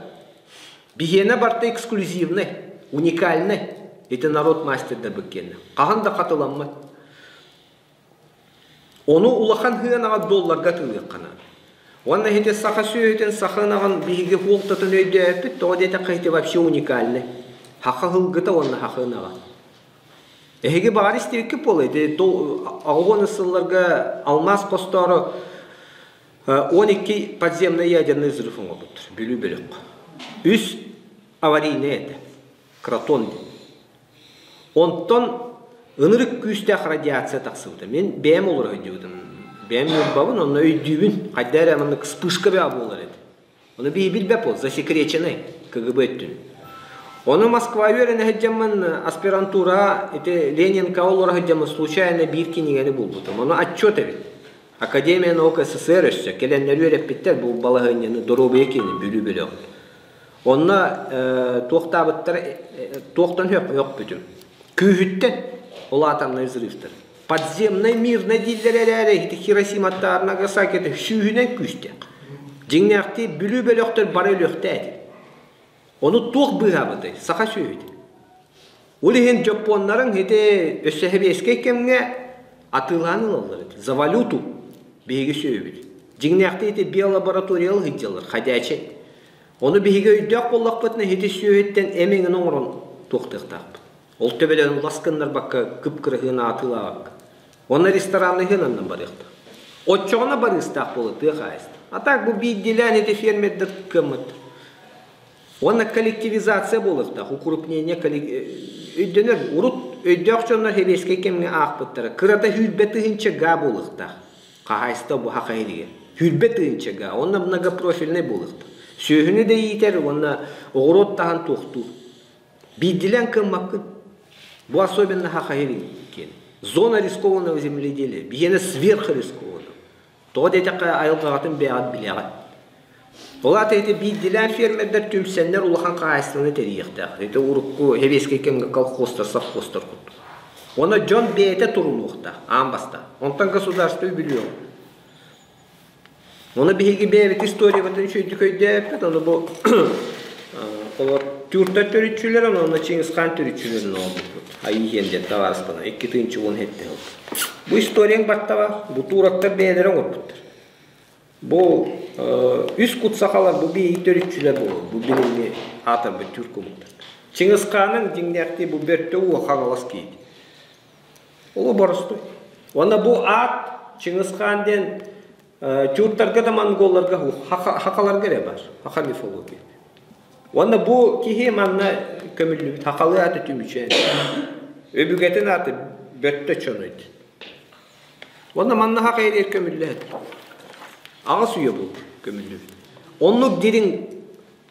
Биһиэнэ барыта эксклюзивный, уникальный. Ити народ мастердарбыт киэнэ. Хаһан да хатыламмат. Ону улахан сыанаҕа долларга атыылыахха наада. Уонна ити саха сүөһүтүн, саха ынаҕын биһиги хуолтатын өйдөөбүппүт, тоҕо диэтэххэ ити вообще уникальный. Саха сылгыта уонна саха ынаҕа. Эһиги баҕар истибиккит буолуо, ити 80 сылларга алмаас хостоору 12 подземный ядерный взрыв оҥорбуттар Бүлүү бөлөххө. Үс аварийнай этэ. Кротон диэн. Онтон ынырык күүстээх радиация тахсыбыта. Мин бэйэм олоро сылдьыбытым. Бэйэм Ньурбабын, онно өйдүүбүн. Хайда эрэ маннык вспышка бөҕө буолар этэ. Ону биһи билбэт буол, засекреченный КГБ өттүн. Ону Москва үөрэнэ сылдьаммын аспирантура ити Ленинка олоро сылдьаммын случайно биир кинигэни булбутум. Ону отчет эбит. Академия наук СССР өссө кэлэннэр үөрэппиттэр бу балаһыанньаны доруобуйа киинин Бүлүү бөлөҕүн. Онно туохтаабыттар туохтан өхпүтүм. Күүһүттэн ол атомнай взрывтар. Подземный мирный дииллэр эрээри ити Хиросиматтаар Нагасакита сүүһүнэн күүстээх. Дьиҥнээхтии Бүлүү бөлөхтөр бары өлүөхтээ этим. Ону туох быыһаабытай? Саха сүөһүтэ. Ол иһин дьоппуоннарыҥ ити өссө сэбиэскэй кэмҥэ атыылаан ылаллар этэ. За валюту биһиги сүөһүбүт. Дьиҥнээхтии ити биолабораторияла сылдьаллар, ходячай. Ону биһиги өйдөөх буоллахпытына ити сүөһүттэн эм эҥин оҥорон туохтуохтаахпыт. Ол төбөлөрүн лас гыннарбакка кып-кыраһыын аатыылаабакка. Онно ресторанный аннан барыахтаах. Оччоҕуна барыыстаах буола тыа хаһаайыстыба. А так бу биирдиилээн ити фермердэр кыаммыттар. Уонна коллективизация буолуохтаах, укрупнение өйдөнөр. Урут өйдөөх дьоннор сэбиэскэй кэмҥэ аахпыттара. Кырата 120 000 га буолуохтаах. Хаһаайыстыба бу саха иһигэр. 120 000 га. Уонна многопрофильнай буолуохтаах. Сүөһүнү да иитэр уонна оҕуруот таһан туохтуур. Биирдилээн кыаммаккын. Бу особенно саха иһигэр киэн. Зона рискованного земледелия. Биһиэнэ сверхрискованного. Тоҕо диэтэххэ айылҕаҕытын бэйэҕит билэҕит. Ол аата ити биирдилээн фермердэр түмсэннэр улахан хаһаайыстыбаны тэрийиэхтээх. Ити урукку сэбиэскэй кэмҥэ колхозтар, совхозтар курдук. Уонна дьон бэйэтэ турунуохтаах аан бастаан. Онтон государство үбүлүөҕэ. Ону биһиги бэйэбит историябытын үчүгэйдик өйдөөбөппүт. Ону бу олор тюртар төрүччүлэр, онно Чингисхан төрүччүлэрин оҥорбуппут. Айыы диэн табаарыспына 2017 сыл. Бу историяҥ баттаба, бу туурактар бэйэлэрэ оҥорбуттар. Бу үс кут сахалар бу биһиги төрүччүлэр буолар, бу билиҥҥи аатырбыт тюрк омуктар. Чингисханын дьиҥнээхтии бу Бөртө уу Хаҥалас киһитэ. Ол боростуой. Уонна бу аат Чингисхан диэн тюрктарга да монголларга хахаларга эрэ бар. Хаха мифология. Уонна бу киһи манна көмүллүбүт хахалыы ааты түмүчээн. Өбүгэтин ааты Бөртө Чонойд. Уонна манна хака эрээр көмүллэһит. Аҕыс үйэ буолбут көмүллүбүт. Оннук дириҥ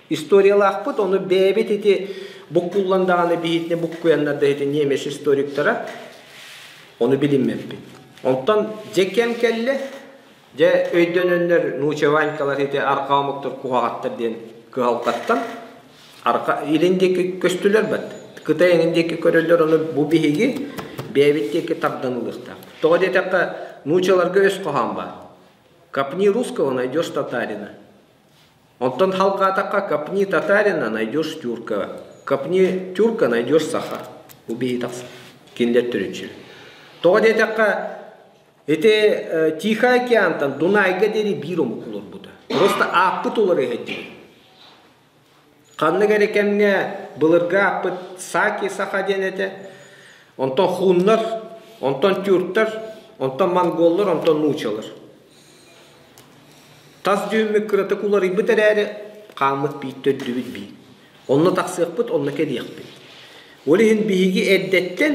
историялаахпыт, ону бэйэбит ити буккуллан даҕаны биһитини буккуйаннар да ити немец историктара ону билиммэппит. Онтон дьэ кэм кэллэ, дьэ өйдөнөннөр нууча Ванькалар ити арҕаа омуктар куһаҕаттар диэн кыһалҕаттан арҕа илин диэки көстүлэр бат. Кытай эҥин диэки көрөллөр, ону бу биһиги бэйэбит диэки тардан ылыахтаахпыт. Тоҕо диэтэххэ, нуучаларга өс хоһоон баар. Копни русского, найдешь татарина. Онтон халҕаатахха копни татарина, найдешь тюрка. Копни тюрка, найдешь саха. Бу биһи тахсар. Кинилэр төрүччү. Тоҕо диэтэххэ, ити Тихай океантан Дунайга диэри биир омук олорбута. Просто ааппыт уларыйа диэн. Ханнык эрэ кэмҥэ былыргы ааппыт Саки саха диэн этэ. Онтон хуннар, онтон тюрктар, онтон монголлар, онтон нуучалар. Тас дьүһүммүт кыратык уларыйбыт эрээри, хааммыт биир, төрдүбүт биир. Онно тахсыахпыт, онно кэлиэхпит. Ол иһин биһиги эрдэттэн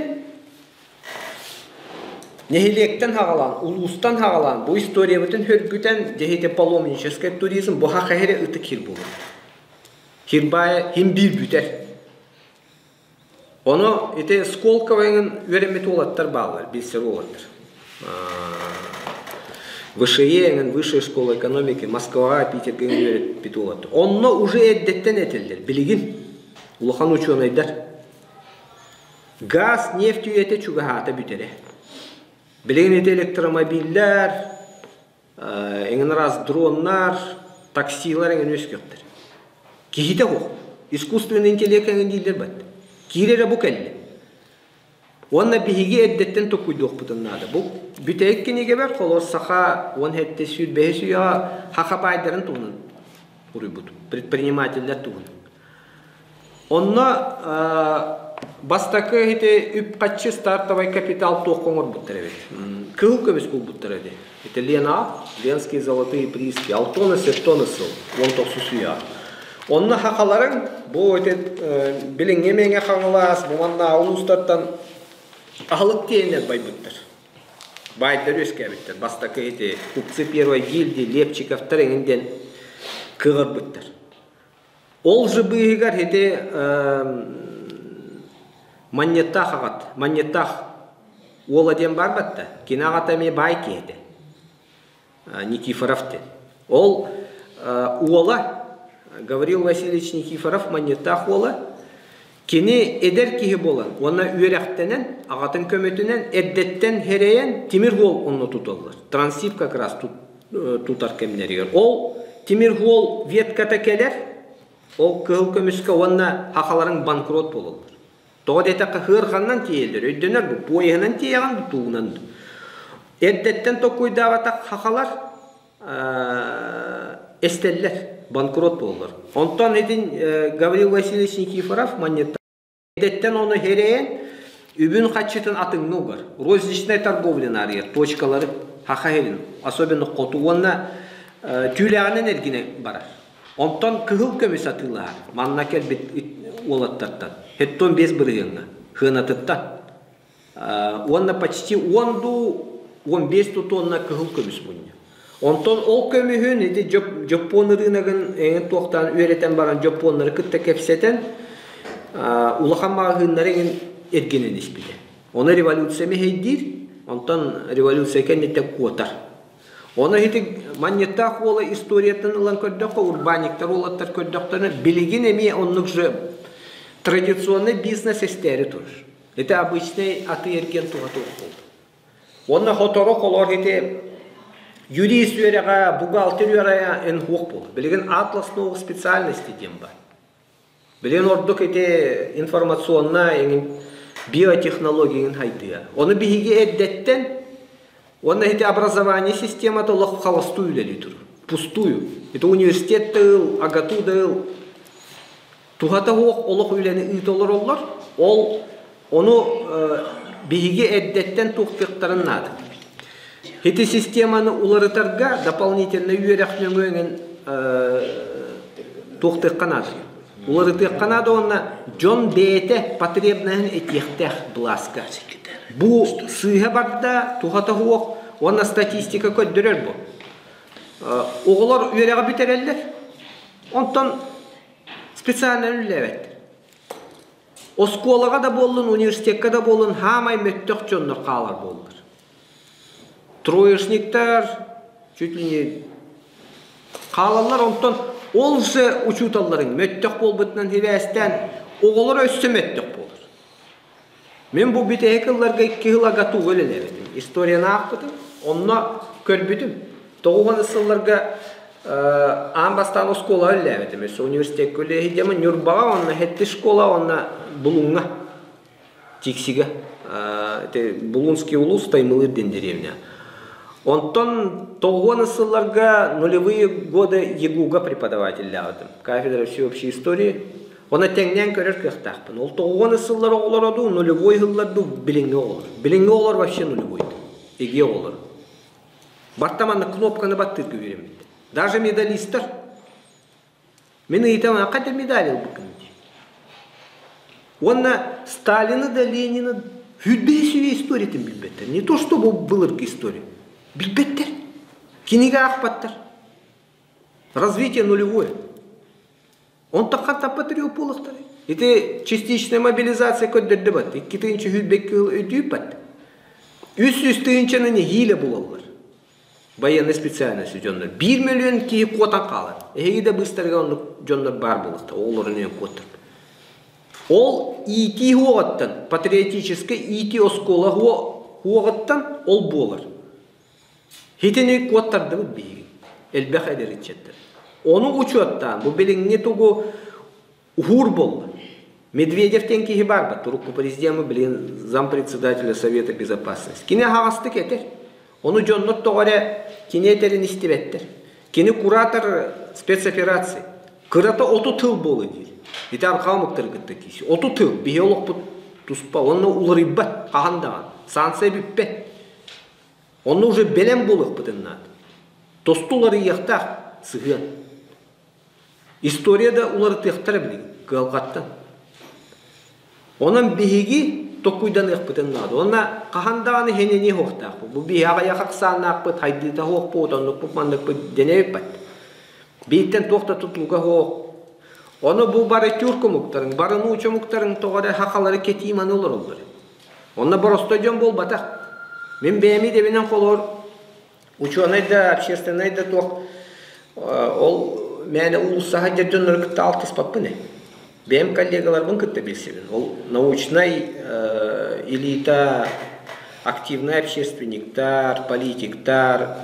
нэһилиэктэн хаҕалаан, улуустан хаҕалаан бу историябытын хөргүтэн, дьэ паломническай туризм бу хаһа ытык хир буолар. Хир баайа хин биир бүтэр. Ону ити Сколково эҥин үөрэммит уолаттар бааллар, билсэр уолаттар. ВШЭ эҥин Высшая школа экономики Москваҕа, Питергэ үөрэппит уолаттар. Онно уже эрдэттэн этэллэр, билигин улахан учуонайдар. Газ, нефть үйэтэ чугаһаата бүтэрэ. Билигин ити электромобиллэр, эҥин араас дроннар, таксилар эҥин үөскүөхтэр. Киһитэ суох. Искусственный интеллект эҥин дииллэр бат. Киирэрэ бу кэллэ. Уонна биһиги эрдэттэн токуйдуохпутун наада. Бу бүтэһик кинигэбэр холор саха 17 сүүрбэһис үйэҕэ хаха баайдарын туһунан уруйбут, предпринимателлэр туһунан. Онно бастакы ити үп-харчы стартовай капитал туохха оҥорбуттар эбит. Кыһыл көмүс булбуттар эбит. Ити Лена, Ленские золотые прииски, Алтона Сертона сыл, 19 үйэ. Онно хахаларыҥ бу ити билиҥҥи Мэҥэ Хаҥалас, бу манна улуустартан аһылык тиэйинэн байбыттар. Баайдар үөскээбиттэр. Бастакы ити купцы первой гильдии Лепчиковтар эҥин диэн кыаҕырбыттар. Ол же быыһыгар ити Манньыттаах аҕат, Манньыттаах уола диэн баар батта. Кини аҕата эмиэ баай киһи этэ. Никифоров диэн. Ол уола Гаврил Васильевич Никифоров Манньыттаах уола кини эдэр киһи буолан уонна үөрэхтэнэн аҕатын көмөтүнэн эрдэттэн хэрэйэн тимир уол онно туталлар. Трансип как раз тутар кэмнэригэр. Ол тимир уол ветката кэлэр, ол кыһыл көмүскэ уонна хахаларыҥ банкрот буолаллар. Тоҕо диэтэххэ хыарханнан тиэйэллэр, өйдөнөр бу, поеһынан тиэйэҕин бу тугунан. Эрдэттэн токкуйдаабатах хахалар эстэллэр, банкрот буолаллар. Онтон итин Гаврил Васильевич Никифоров манньыттан Эдэттэн ону хэрэйэн, үбүн-хаччытын атыҥҥа угар. Розничнай торговляны арыйар, точкалары Саха сирин, особенно хоту уонна түүлээҕинэн эргинэ барар. Онтон кыһыл көмүс атыылаһар, манна кэлбит уолаттартан, хеттон 5 бырыһыаҥҥа, сыанатыттан. Уонна почти 10 дуу, 15 дуу тонна кыһыл көмүс мунньа. Онтон ол көмүһүн ити дьоппуон ырыынагын эҥин туохтаан үөрэтэн баран дьоппуоннары кытта кэпсэтэн улахан маҕаһыыннары эҥин эргинэн испитэ. Ону революция мэһэйдиир, онтон революция кэнниттэн куотар. Ону ити Манньыттаах уола историятын ылан көрдөххө, урбаанньыктар уолаттар көрдөхтөрүнэ, билигин эмиэ оннук же традиционный бизнес эстээри турар. Это обычный атыы-эргиэн туһа туох буолла. Уонна хотору холоор ити юрист үөрэҕэ, бухгалтер үөрэҕэ эн хуох буолар. Билигин атлас новых специальностей диэн бар. Билигин ордук ити информационнай биотехнологияны хайдыа. Ону биһиги эрдэттэн уонна ити образование системата олох холостую үлэлии турар. Пустую. Это университет да ыл, АГАТУ да ыл. Туһата суох олох үлэни ыыта олороллор. Ол ону биһиги эрдэттэн туохтуохтарын наада. Ити системаны уларытарга дополнительно үөрэх нөҥүө туохтуохха наада. Уларытыахха наада уонна дьон бэйэтэ потребноһын этиэхтээх былааска. Бу сыыһа барда, туһата суох уонна статистика көрдөрөр бу. Оҕолор үөрэҕи бүтэрэллэр. Онтон специально үлэлээбэттэр. Оскуолаҕа да буоллун, университекка да буоллун, хаамай мөттөх дьоннор хаалар буоллар. Троечниктар чуть ли не хаалаллар, онтон ол же учууталларыҥ мөттөх буолбутунан сибээстээн оҕолор өссө мөттөх буолар. Мин бу бүтэһик ылларга 2 сыл АГАТУга үлэлээбитим. Историяны аахпытым, онно көрбүтүм. 90 сылларга аан бастаан оскуолаҕа үлэлээбитим. Өссө университекка үлэлиһидьэмин Ньурбаҕа, онно Хетти школа, онно Булуҥҥа, Тиксигэ. Ити Булунский улуус Таймылыыр диэн деревня. Онтон 90 сылларга нулевые годы ЕГУга преподавателлээбитим. Кафедра всеобщей истории. Оны тэҥнээн көрөр кыахтаахпын. Ол 90 сыллар оҕолоро дуу, нулевой сыллар дуу, билиҥҥи оҕолор. Билиҥҥи оҕолор вообще нулевой. ЕГЭ оҕолор. Барта манна кнопканы баттыырга үөрэммит. Даже медалистар. Мин ыйытам, хайда медаль ылбыккын дии. Уонна Сталины да Ленины сүүрбэһис үйэ историятын билбэттэр. Не то чтобы былыргы история. Билбэттэр. Кинигэ аахпаттар. Развитие нулевое. Онтон хантан патриот буолуохтарай? Ити частичная мобилизация көрдөрдө бат. 2 тыһыынча 22 жыл өйдүүп 300 тыһыынчаны нэһиилэ булаллар. Военный специальность дьоннор. 1 миллион киһи куотан хаалар. Эһиги да быстарга оннук дьоннор баар буолуохта. Оҕолорун үйэн куоттар. Ол иитии хуоҕуттан, патриотическай иитии оскуола хуоҕуттан ол буолар. Хитини куоттардыбыт биһиги. Элбэх эдэр ыччаттар. Ону учуоттаан, бу билиҥҥи тугу уһуур буолла. Медведев диэн киһи баар турукку президемы билигин зампредседателя Совета Безопасности. Кини аһаҕастык этэр. Ону дьоннор тоҕо эрэ кини этэрин истибэттэр. Кини куратор спецоперации. Кырата 30 тыл буолуо диир. Ити арҕаа омуктары кытта киирсии. 30 тыл биһи олохпут туспа уонна уларыйбат хаһан даҕаны. Санкция бүппэт. Онно уже бэлэм буолуохпутун наада. Тосту уларыйыахтаах сыһыан. История да уларытыахтара билигин кыалҕаттан. Онон биһиги токуйданыахпытын наада. Уонна хаһан даҕаны хэнэниэ суохтаахпыт. Бу биһи аҕыйах ахсааннаахпыт, хайдыыта суохпут, оннукпут, манныкпыт дэнэбиппэт. Бииртэн туох да тутулуга суох. Ону бу бары тюрк омуктарын, бары нууча омуктарын тоҕо эрэ хахалары кэтии маны олороллор. Онно боростой дьон буолбатах. Мин бэйэм идэбинэн холоор учуонай да, общественнай да туох ол мээнэ уулуссаҕа сылдьар дьоннору кытта алтыспаппын ээ. Бэйэм коллегаларбын кытта билсэбин. Ол научнай элита, активнай общественниктар, политиктар,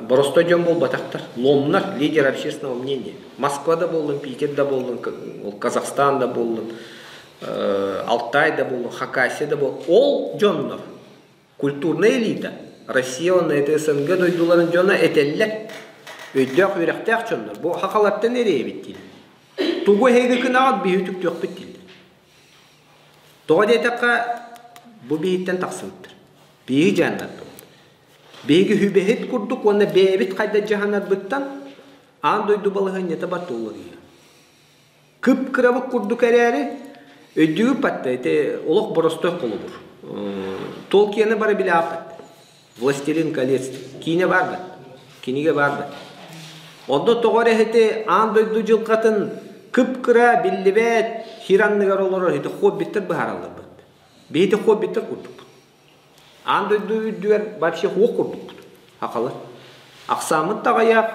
боростой дьон буолбатахтар. Ломнар, лидер общественного мнения. Москва да буоллун, Питер да буоллун, ол Казахстан да буоллун, Алтай да буоллун, Хакасия да буоллун. Ол дьоннор Культурная элита Россия уонна СНГ дойдуларын дьоно этэллэр. Өйдөөх үөрэхтээх дьоннор. Бу хахалартан эрэйэбит дииллэр. Тугу эһиги гынаҕыт биһи үтүктүөхпүт дииллэр. Тоҕо диэтэххэ бу биһиттэн тахсыбыттар. Биһиги дьаһаннарбыт. Биһиги үбэһит курдук уонна бэйэбит хайда дьаһанарбыттан аан дойду балаһыанньата бар туоларыйар. Кып-кырабыт курдук эрээри, өйдүүгүт батта ити олох боростой холобур. Толкиены бары билээппит. «Властелин колец» киинэ баар бат, кинигэ баар бат. Онно тоҕо эрэ ити аан дойду дьылҕатын кып-кыра биллибэт сир анныгар олорор ити хоббиттар быһаараллар бат. Биһиги хоббиттар курдукпут. Аан дойду үрдүгэр вообще суох курдукпут, хахалар. Ахсааммыт да аҕыйах,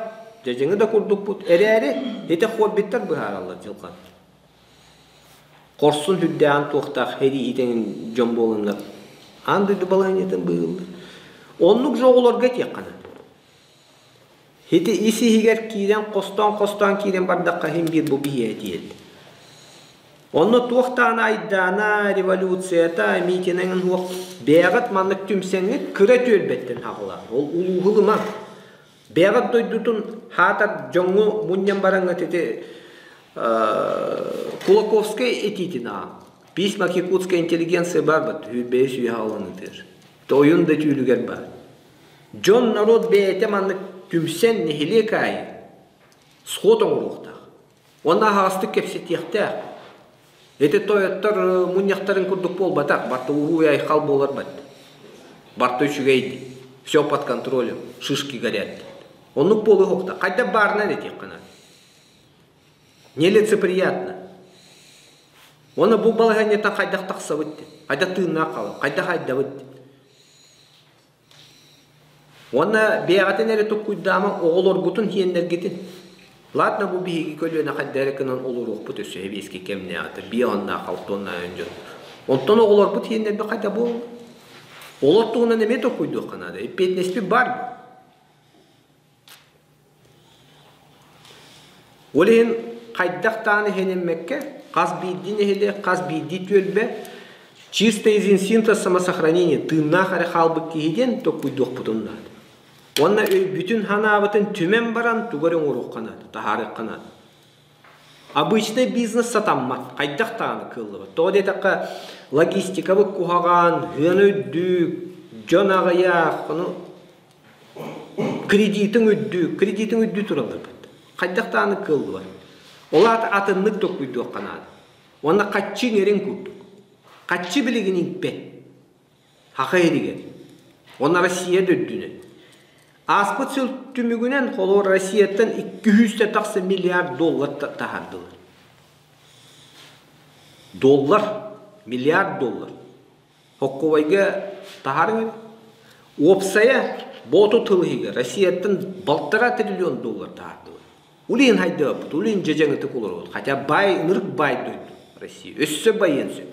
дьадьыҥы да курдукпут эрээри, ити хоббиттар быһаараллар дьылҕан. Хорсун үрдээҕин туохтаах эрииһитэҥин дьон буоланнар аан дойду балаһыанньатын быыһыыллар. Оннук же оҕолорго этиэххэ наада. Ити ис-иһигэр киирэн хостоон-хостоон киирэн бардахха иһин биир бу биһиэхэ тиийэллэр. Онно туох даҕаны айдаана, революцията, митинэҥин суох бэйэҕит маннык түмсэҥҥит кыра түөлбэттэн аҕалаан, ол улууһу ылымаҥ. Бэйэҕит дойдутун хаатар дьоҥҥо мунньан бараҥҥыт ити Кулаковскай этиитин ааҕыҥ. Письма к якутской интеллигенции баар бат, бэйэ сүүһэ аҕалан ытыыр. Тойун да түүлүгэр баар. Дьон норуот бэйэтэ маннык түмсэн нэһилиэк аайы сход оҥоруохтаах. Уонна аһаҕастык кэпсэтиэхтээх. Ити тойоттор мунньахтарын курдук буолбатах, барта уруй-айхал буолар бат. Барта үчүгэй, все под контролем, шишки горят. Оннук буолуохта. Хайдах баарынан этиэххэ наада. Нелицеприятно. Уонна бу балаһыанньаттан хайдах тахсабыт диэн, хайдах тыыннаах хаалабыт, хайдах айдабыт диэн. Уонна бэйэҕитин эрэ туккуйдаамаҥ, оҕолоргутун сиэннэргитин. Ладно бу биһиги көлүөнэ хайда эрэ гынан олоруохпут өссө эбиэски кэмнээҕитэ, биэ оннаах, алтыаннаах дьон. Онтон оҕолорбут сиэннэрбит хайда буолла? Олор туһунан эмиэ толкуйдуохха наада. Эппиэтинэспит баар дуо? Ол иһин хайдах даҕаны иһинэммэккэ, хас биирдии нэһилиэк, хас биирдии түөлбэ чисто из инстинкта самосохранения тыыннаах эрэ хаалбыт киһи диэн толкуйдуохпутун наада. Уонна өйбүтүн санаабытын түмэн баран тугу эрэ оҥоруохха наада, таһаарыахха наада. Обычный бизнес сатаммат, хайдах даҕаны кыаллыбат. Тоҕо диэтэххэ, логистикабыт куһаҕан, сыана үрдүк, дьон аҕыйах, ону Кредитиҥ үрдүү, кредитиҥ үрдүү туралларбыт. Хайдах даҕаны кыаллыбат. Ол аата атыннык толкуйдуохха наада. Уонна хаччы иҥэрин курдук. Хаччы билигин иҥпэт. Саха иһигэр. Уонна Россия да үрдүнэн. Ааспыт сыл түмүгүнэн холобур Россияттан 200 тахса миллиард доллар таһаардылар. Доллар, миллиард доллар. Хоккуобайга таһаарыҥ эбит. Уопсайа Бооту тыл иһигэр Россияттан балтараа триллион доллар таһаардылар. Улин хайдыаппыт, улин дьэдьэҥитик олоробут. Хотя бай, ынырык бай дойду Россия. Өссө байыан сөп.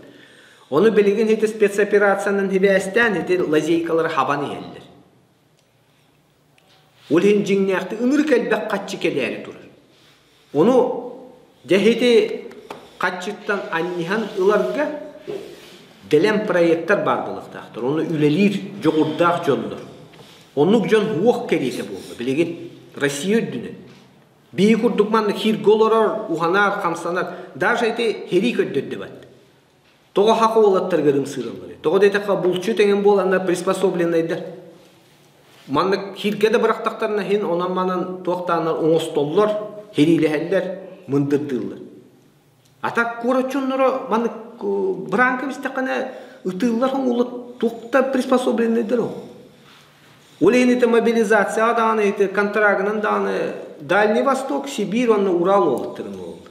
Ону билигин ити спецоперациянан сибээстээн ити лазейкалары хабан иһэллэр. Ол иһин дьиҥнээхтик ынырык элбэх хаччы кэлээри турар. Ону дьэ ити хаччыттан анньыһан ыларга бэлэм проектар баар буолуохтаахтар. Ону үлэлиир дьоҕурдаах дьоннор. Оннук дьон уох кэриэтэ буолла билигин Россия үрдүнэн. Биһи курдук маннык хиргэ олорор, уһанар, хамсанар, даже ити херии көрдөрдүбэт. Тоҕо хах уолаттарыгар ымсыыралларый? Тоҕо диэтэххэ булчут эҥин буоланнар приспособленнайдар. Маннык хиргэ да бырахтахтарына иһин онон-манан туохтааннар оҥостоллор, хириилэһэллэр, мындырдыыллар. А так куорат дьонноро маннык быраанка бистэххинэ ытыыллар хоҥуллар туох да приспособленнайдар ол. Ол иһин ити мобилизацияҕа даҕаны ити контрагынан даҕаны Дальний Восток, Сибирь уонна Урал уолаттарын ылаллар.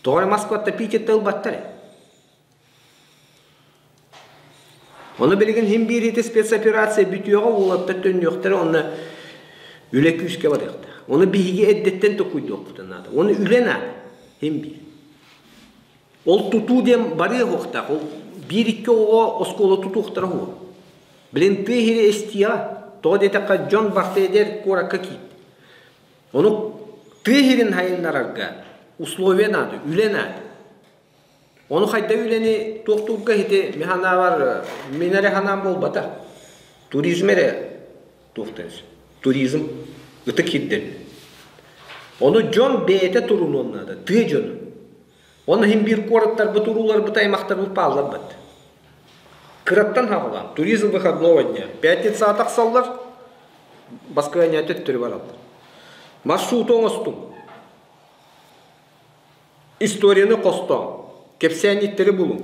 Тоҕо эрэ Москватта Питерте ылбаттар ээ. Ону билигин иһин биир ити спецоперация бүтүөҕэ уолаттар төннүөхтэрэ уонна үлэ күүскэ барыахтаах. Ону биһиги эрдэттэн токуйдуохпутун наада. Ону үлэ наада. Иһин биир. Ол тутуу диэн барыа уохтаах. Ол биир-икки оҕо оскуола тутуохтара уһуо. Билин тыа иһирэ эстиэҕэ. Тоҕо диэтэххэ дьон барыта эдэр куоракка киирдэ. Ону тыа иһирин сайыннарарга условия наада, үлэ наада. Ону хайда үлэни туохтуурга ити мин санаабар мин эрэ санаам буолбата. Туризм эрэ туохтан туризм ытык сирдэр. Ону дьон бэйэтэ турунуон наада, тыа дьоно. Оны иһин биир куораттарбыт, урууларбыт, аймахтарбыт паалларбыт. Кыраттан хаалан, туризм выходного дня. Пятницаҕа тахсаллар, баскыанньа төттөрү бараллар. Маршрут оҥостуҥ. Историяны хостооҥ, кэпсээнньиттэри булуҥ,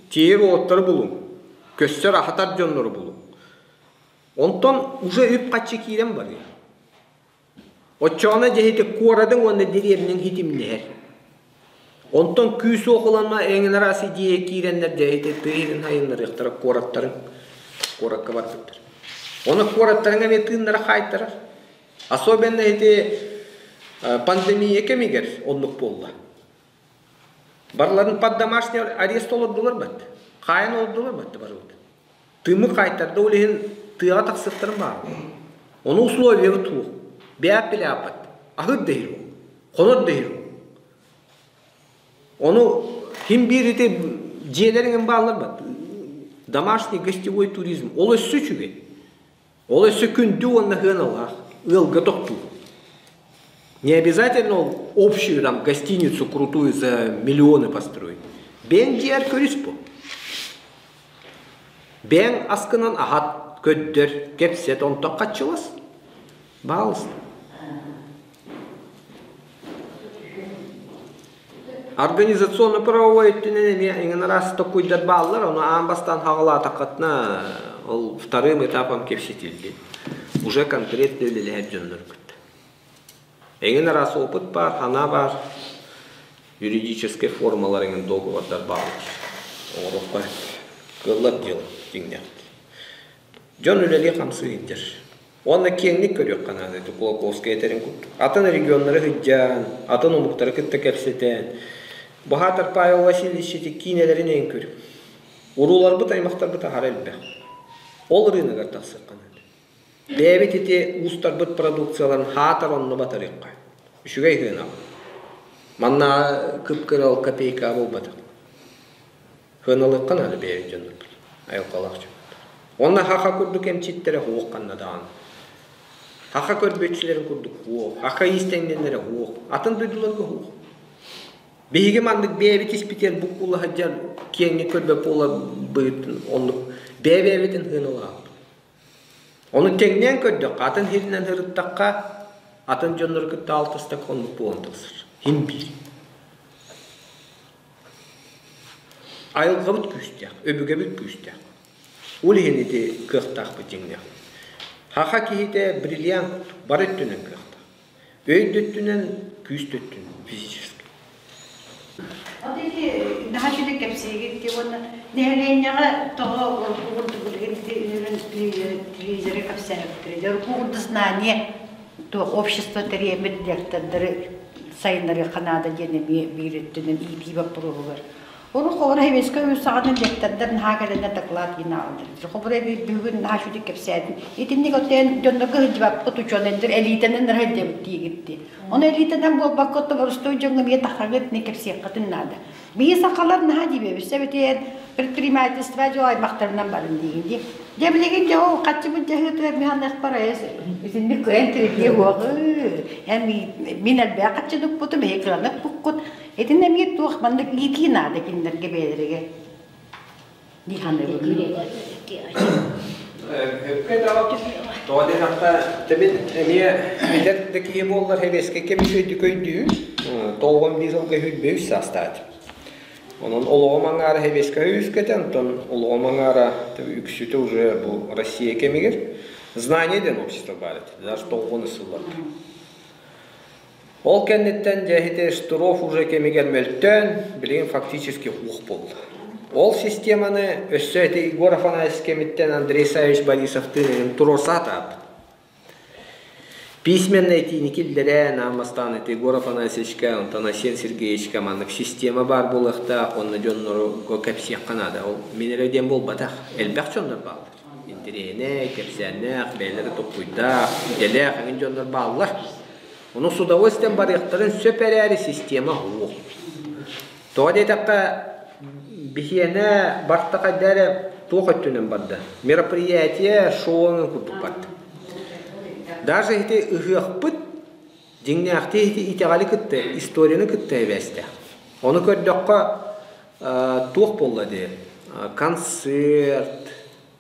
тиэйэр уолаттары булуҥ, көссөр аһатар дьоннору булуҥ. Онтон уже үп-харчы киирэн барыа. Оччоҕуна дьэ ити куоратыҥ уонна дэриэбинэҥ ситимнэһэр. Онтон күүс-уох ыланна эҥин араас идея киирэннэр дьэ ити тыа иһин сайыннарыахтара куораттарын куоракка барбыттар. Ону куораттарыҥ эмиэ тыыннара хаайтарар. Особенно ити пандемия кэмигэр оннук буолла. Барыларын под домашний арест олордулар бат. Хаайан олордулар бат барыбыт. Тыыммыт хаайтарда ол иһин тыаҕа тахсыахтарын баар. Ону условиябыт суох. Бэйэп билээппат. Аһыыр да иһир хонор да иһир Ону ким биир ити дьиэлэриҥ бааллар бат. Домашний гостевой туризм. Ол өссө үчүгэй. Ол өссө күндү уонна сыаналаах ыалга тохтуур. Не обязательно ол общую там гостиницу крутую за миллионы построить. Бэйэҥ дьиэр көрүс бу. Бэйэҥ аскынан аһат, көрдөр, кэпсэт, онтон хаччылас. Баалыста. Организационно-правовой өттүнэн эмиэ эҥин араас токуйдар бааллар, ону аан бастаан хаҕалаатаххытына ол вторым этапом кэпсэтиллин. Уже конкретно үлэлэһэр дьоннор кытта. Эҥин араас опыт баар, санаа баар, юридическай формалар эҥин договордар бааллар. Оҥоруохха кыаллар дьыала дьиҥнээх. Дьон үлэлии-хамсыы сылдьар. Уонна киэҥник көрүөххэ наада ити Кулаковскай этэрин курдук. Атын регионнары сылдьан, атын омуктары кытта кэпсэтэн, Баһаатар Павел Васильевич ити киинэлэрин эҥин көрүҥ. Урууларбыт, аймахтарбыт аһара элбэх. Ол ырыынагар тахсыахха наада. Бэйэбит ити уустарбыт продукцияларын хаатар онно батарыахха. Үчүгэй сыанаҕа. Манна кып-кыра копейка буолбатах. Сыаналыахха наада бэйэбит дьоннорбут, айылҕалаах дьоммут. Уонна хаха курдук эмчиттэрэ суох ханна даҕаны. Хаха көрбүөччүлэрин курдук суох, хаха иистэҥнэннэрэ суох, атын дойдуларга суох. Биһиги маннык бэйэбит испитигэр буккулла сылдьар киэҥник көрбөт буоларбытын оннук бэйэ-бэйэбитин сыаналаабыт. Ону тэҥнээн көрдөххө, атын сиринэн сырыттахха, атын дьоннору кытта алтыстахха оннук буолан тахсар. Син биир. Айылҕабыт күүстээх, өбүгэбит күүстээх. Ол иһин ити кыахтаахпыт дьиҥнээх. Саха киһитэ бриллиант бары өттүнэн кыахтаах. Өй да өттүнэн, күүс да өттүнэн физически. Вот ити наһаа үчүгэй кэпсиигит дии уонна нэһилиэнньэҕэ тоҕо курдук билигин ити телевизоры кэпсээбиттэрэ дьэ курдук знание туох общество тэрийэммит лектордары сайыннарыахха наада диэн эмиэ биир өттүнэн иитии боппуруоһугар. Урут холобура Советскай Союз саҕана лектордар наһаа кэлэннэр доклад гина аҕаллар. Холобура бүгүн наһаа үчүгэй кэпсээтин. Итинник оттон дьоннорго сылдьыбаппыт учуонайдар элитэнэн сылдьабыт диигитти. Ону элитэнэн буолбакка оттон боростуой дьоҥҥо эмиэ таххаҕыт не кэпсиэххитин наада. Биһи сахалар наһаа диибэбит эбитиэн предпринимательство дьо аймахтарынан барын диигин дии. Дьэ билигин дьэ ол хаччыбыт дьаһыытыгар миһанныахпар айас итинник кыайан тиритиэ уоҕы. Эн мин элбэх хаччыныкпутум, эһи кыранык буккут. Итин эмиэ туох маннык иитии наада кинилэргэ бэйэлэригэр. Дии саныыбын. Өккө да тоҕо диэтэххэ, мин эмиэ эдэр да киһи буоллар сэбиэскэй кэм үчүгэйдик өйдүүр. 91 сылга 23 саастаах этим. Онон олоҕум аҥаара сэбиэскэй үскэтэ, онтон олоҕум аҥаара үксүтэ уже бу Россия кэмигэр знание диэн общество баар этэ. Даже тоҕуон сылларга. Ол кэнниттэн дьэ ити Штыров уже кэмигэр мөлтөөн, билигин фактически уох буолла. Ол системаны өссө ити Егор Афанасьевич кэмиттэн Андрей Савич Борисовтыын туруорсаатаабыт. Письменный этиини киллэрэн, аан бастаан ити Егор Афанасьевичка, онтон Айсен Сергеевичка маннык система баар буолуохтаах уонна дьоннорго кэпсиэххэ наада. Ол мин эрэ диэн буолбатах, элбэх дьоннор бааллар. Интэриэһинэй, кэпсээннээх, бэйэлэрэ толкуйдаах, идэлээх эҥин дьоннор бааллар. Ону с удовольствием барыахтарын сөп эрээри система суох. Тоҕо диэтэххэ, биһиэнэ барта хайда эрэ туох өттүнэн барда. Мероприятие шоу курдук барда. Даже ити ыһыахпыт дьиҥнээхтии ити итэҕэли кытта, историяны кытта эбээстээх. Ону көрдөххө, туох буолла дии, концерт,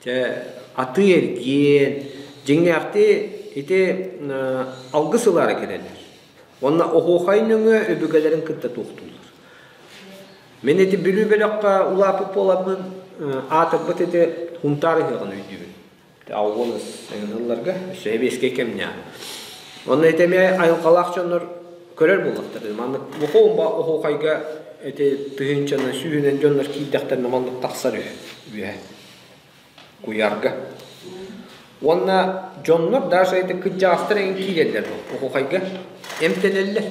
Чэ, атыы-эргиэн, дьиҥнээхтии ити алгыс ылаары кэлэллэр. Уонна оһуохай нөҥүө өбүгэлэрин кытта туохтууллар. Мин ити Бүлүү бөлөххө улааппыт буоламмын аатырбыт ити Хунтаар ыһыаҕын өйдүүбүн. Алгонус ыҥырылларга өссө сэбиэскэй кэмнээх. Онно ити эмиэ айылҕалаах дьоннор көрөр буоллахтар. Маннык оһуохайга оһуохайга ити тыһыынчанан сүүһүнэн дьоннор киирдэхтэринэ маннык тахсар үһү үөһэ. Куйаарга. Уонна дьоннор даже ити кырдьаҕастар эҥин киирэллэр оһуохайга эмтэнэллэр.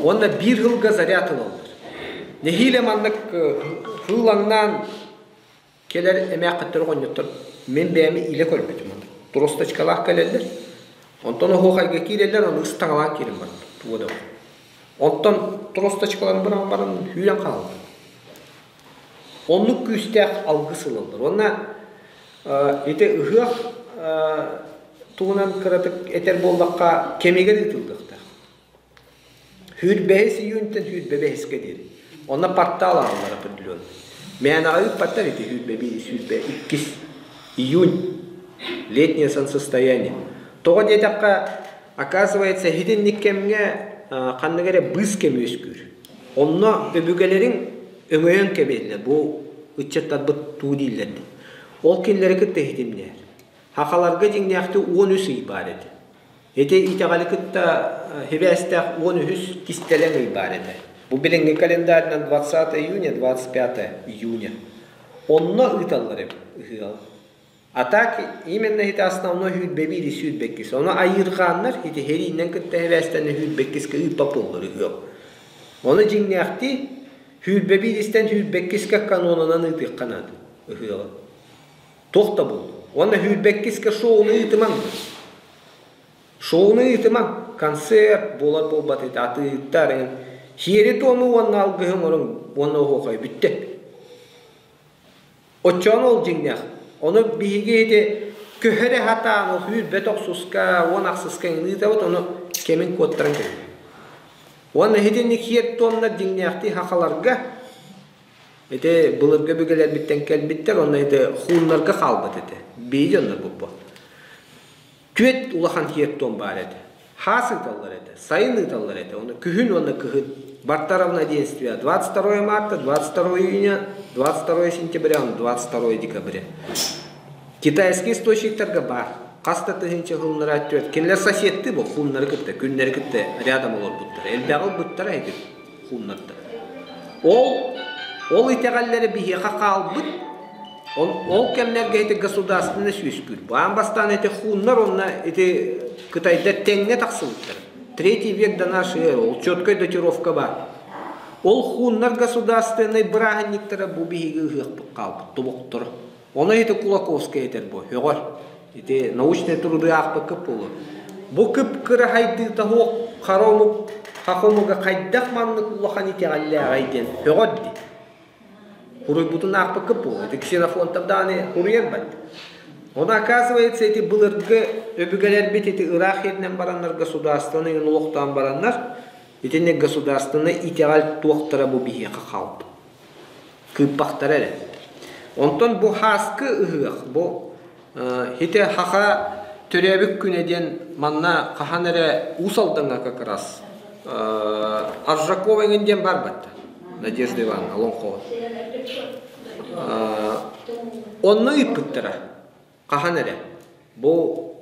Уонна биир сылга заряд ылаллар. Нэһиилэ маннык һыылаҥнаан кэлэр эмээххиттэр оҕонньоттор мин бэйэм илэ көрбүтүм тросточкалаах кэлэллэр. Онтон оһуохайга киирэллэр, ону ыстаҥалаан киирэн баран туга да Онтон тросточкаларын быраҕан баран сүүрэн хаалаллар. Оннук күүстээх алгыс ылаллар. Уонна ити ыһыах туһунан кыратык этэр буоллахха, кэмигэр ыытыллыахтаах. Сүүрбэһис июньтан сүүрбэ бэһискэ диэри. Онно портал ааллар определенный. Мээнэҕэ ыыппаттар ити 21, 22 июнь. Летнее солнцестояние. Тоҕо диэтэххэ, оказывается, итинник кэмҥэ ханнык эрэ быыс кэм үөскүүр. Онно өбүгэлэриҥ өҥөйөн кэбиһэллэр, бу ыччаттарбыт туу дииллэр дии. Ол кинилэри кытта иһитимнээр. Хахаларга дьиҥнээхтии 13 ый баар этэ. Ити итэҕэли кытта сибээстээх 13 кистэлэҥ ый баар этэ. Бу билиҥҥи календарынан 20 июня, 25 июня. Онно ыыталлар эбит ыһыаҕы. А так именно ити основной сүүрбэ биир 22. Ону айыырҕааннар ити сэриинэн кытта сибээстэнэ 22-гэ ыыппат буоллар ыһыах. Ону дьиҥнээхтии 21-истэн 22-гэ канонынан ыытыахха наада ыһыаҕы. Туох да буоллун. Уонна 22-гэ шоуну ыытымаҥ. Шоуну ыытымаҥ. Концерт буолар буолбат ити атыыһыттар эҥин. Сиэри-туому уонна алгыһы оҥоруҥ уонна оһуохай бүттэ. Оччоҕуна ол дьиҥнээх. Ону биһиги ити көһөрө сатаан ол сүүрбэ тохсуска, уон ахсыска эҥин ыытабыт, ону кэмин куоттаран кэбиһэбит. Уонна итинник сиэр-туомнар дьиҥнээхтии сахаларга ити былыргы өбүгэлэрбиттэн кэлбиттэр, уонна ити хууннарга хаалбыт этэ. Биһиги дьоннор буппут. Түөрт улахан сиэр-туом баар этэ. Хаас ыыталлар этэ, сайын ыыталлар этэ, уонна күһүн уонна кыһын. Барта равноденствие 22 марта, 22 июня, 22 сентября, 22 декабря. Китайский источниктарга баар. Хас да тыһыынча хуннара түөрт. Кинилэр соседты бу хуннары кытта, күннэри кытта рядом олорбуттар. Элбэҕи ылбыттара ити хуннарда. Ол ол итэҕэллэрэ биһиэхэ хаалбыт. Ол, ол кэмнэргэ ити государственность үөскүүр. Баан бастаан ити хууннар уонна ити Кытайдар тэҥҥэ тахсыбыттар. Третий век до нашей эры, ол четкая датировка баар. Ол хууннар государственнай бырааһынньыктара бу биһиги ыһыахпыт хаалбыт тобохторо. Ону ити Кулаковскай этэр бу, һөҕөр. Ити научнай труды аахпыккыт буолуо. Бу кып-кыра хайдыыта суох хара омук. Саха омуга хайдах маннык улахан итэҕэллээҕэй диэн һөҕөр дии. Хуруйбутун аахпыккыт буолуо. Ити Ксенофонтов даҕаны хуруйар бат. Ону оказывается ити былыргы өбүгэлэрбит ити ыраах сиринэн бараннар государствоны иҥин олохтоон бараннар итинник государственнай итэҕэл туохтара бу биһиэхэ хаалбыт. Кыыппахтара эрэ. Онтон бу һааскы ыһыах бу ити хаха төрөөбүт күнэ диэн манна хаһан эрэ Уус Алдаҥҥа как раз Аржакова эҥин диэн бар батта Надежда Ивановна Олоҥхоҕо. Онно ыыппыттара хаһан эрэ бу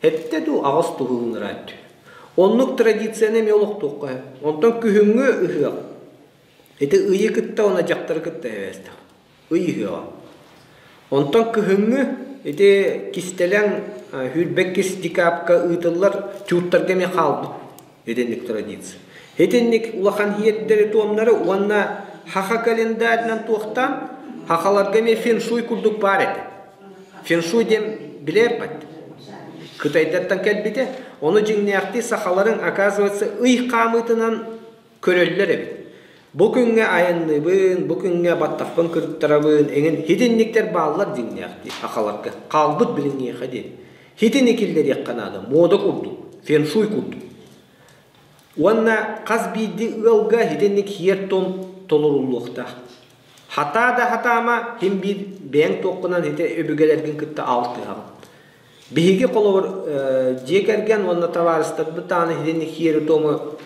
Эттэ дуу, аҕыс туһулунара үтү. Оннук традицияны эмиэ олохтуохха сөп. Онтон күһүҥҥү ыһыах ити ыйы кытта уонна дьахтары кытта эбээстээх. Ый ыһыаҕа. Онтон кыһыҥҥы ити кистэлэҥ сүүрбэккис декабка ыытыллар тюртарга эмиэ хаалбыт итинник традиция. Итинник улахан иһиэттэри туомнары уонна хаха календарынан туохтаан хахаларга эмиэ феншуй курдук баар этэ. Феншуй диэн билэрбэт. Кытайдартан кэлбитэ. Ону дьиҥнээхтии сахаларыҥ, оказывается, ый хаамыытынан көрөллөр эбит. Бу күҥҥэ айанныыбын, бу күҥҥэ баттахпын кырыттарабын, эҥин хитинниктэр бааллар дьиҥнээхтии сахаларга. Хаалбыт билиҥҥиэхэ диэн. Хитини киллэриэххэ наада, муода курдук, феншуй курдук. Уонна хас биирдии ыалга итинник сиэр-туом толоруллуохтаах. Хатаа да хатаама, син биир бэйэҥ туоххунан ити өбүгэлэргин кытта алтыһаҕын. Биһиги холобур дьиэ кэргэн уонна табаарыстарбыт даҕаны итинник сиэри-туому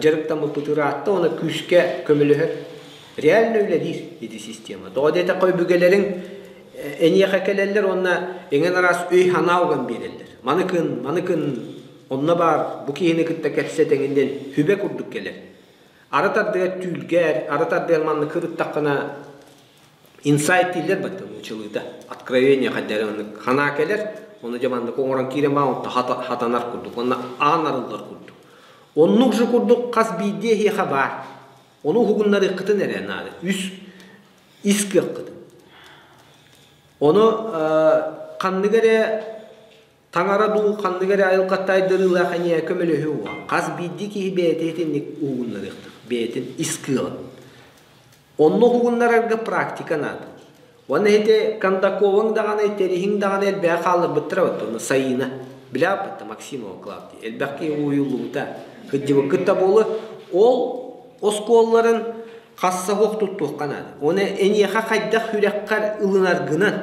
дьарыктаммыппыт ыраатта уонна күүскэ көмөлөһөр. Реально үлэлиир ити система. Тоҕо диэтэххэ өбүгэлэриҥ эйиэхэ кэлэллэр уонна эҥин араас өй-санаа уган биэрэллэр. Маны кын, маны кын, онно баар бу киһини кытта кэпсэтэҥин диэн сүбэ курдук кэлэр. Арыт ардыгар түүлгэр, арыт ардыгар маннык ырыттаххына инсайт дииллэр баттан училыыта, откровение хайдары оннук ханаа кэлэр, ону дьэ маннык оҥорон киирэн баа онто хатанар курдук, уонна аан арыллар курдук. Оннук же курдук хас биирдии эһиэхэ баар. Ону уһугуннарыаххытын эрэ наада. Үс ис кыаххытын. Ону ханнык эрэ таҥара дуу, ханнык эрэ айылҕаттаайдарыылаах эниэ көмөлөһүө уо. Хас биирдии киһи бэйэтэ итинник уһугуннарыахтаах, бэйэтин ис кыаҕын. Онно уһугуннарарга практика наада. Уонна ити Кондаковаҥ даҕаны, Териһиҥ даҕаны элбэҕи хаалларбыттара вот онно Саина. Билээппит Максимова Клавдия. Элбэх киһи уһуйуллубута. Кырдьыбыккыт да буолуо. Ол оскуолаларын хасса суох туттуохха наада. Оны эйиэхэ хайдах сүрэххэр ылынаргынан,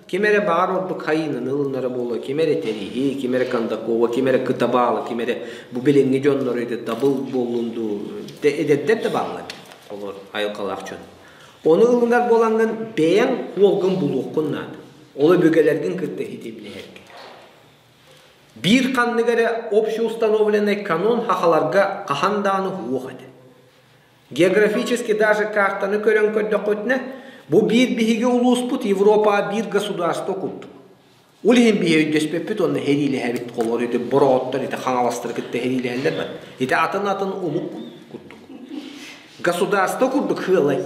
ким эрэ баҕар ордук хайыынан ылынара буолуо, ким эрэ Териһи, ким эрэ Кондакова, ким эрэ Кытабаала, ким эрэ бу билиҥҥи дьоннору ити дабыл буоллун дуу, эдэрдэр да бааллар олор айылҕалаах дьон. Ону ылынар буолаҥҥын бэйэҥ уолгун булуоххун наада. Ол өбүгэлэргин кытта ситимнэһэргэ. Биир ханнык эрэ общеустановленный канон хахаларга хаһан даҕаны уох этэ. Географически даже картаны көрөн көрдөххүтүнэ, бу биир биһиги улууспут Европаҕа биир государство курдук. Ол иһин биһи өйдөспөппүт уонна сэриилэһэбит холор ити бороҕоттор ити хаҥаластары кытта сэриилэһэллэр бат. Ити атын-атын омук курдук. Государство курдук хыалай.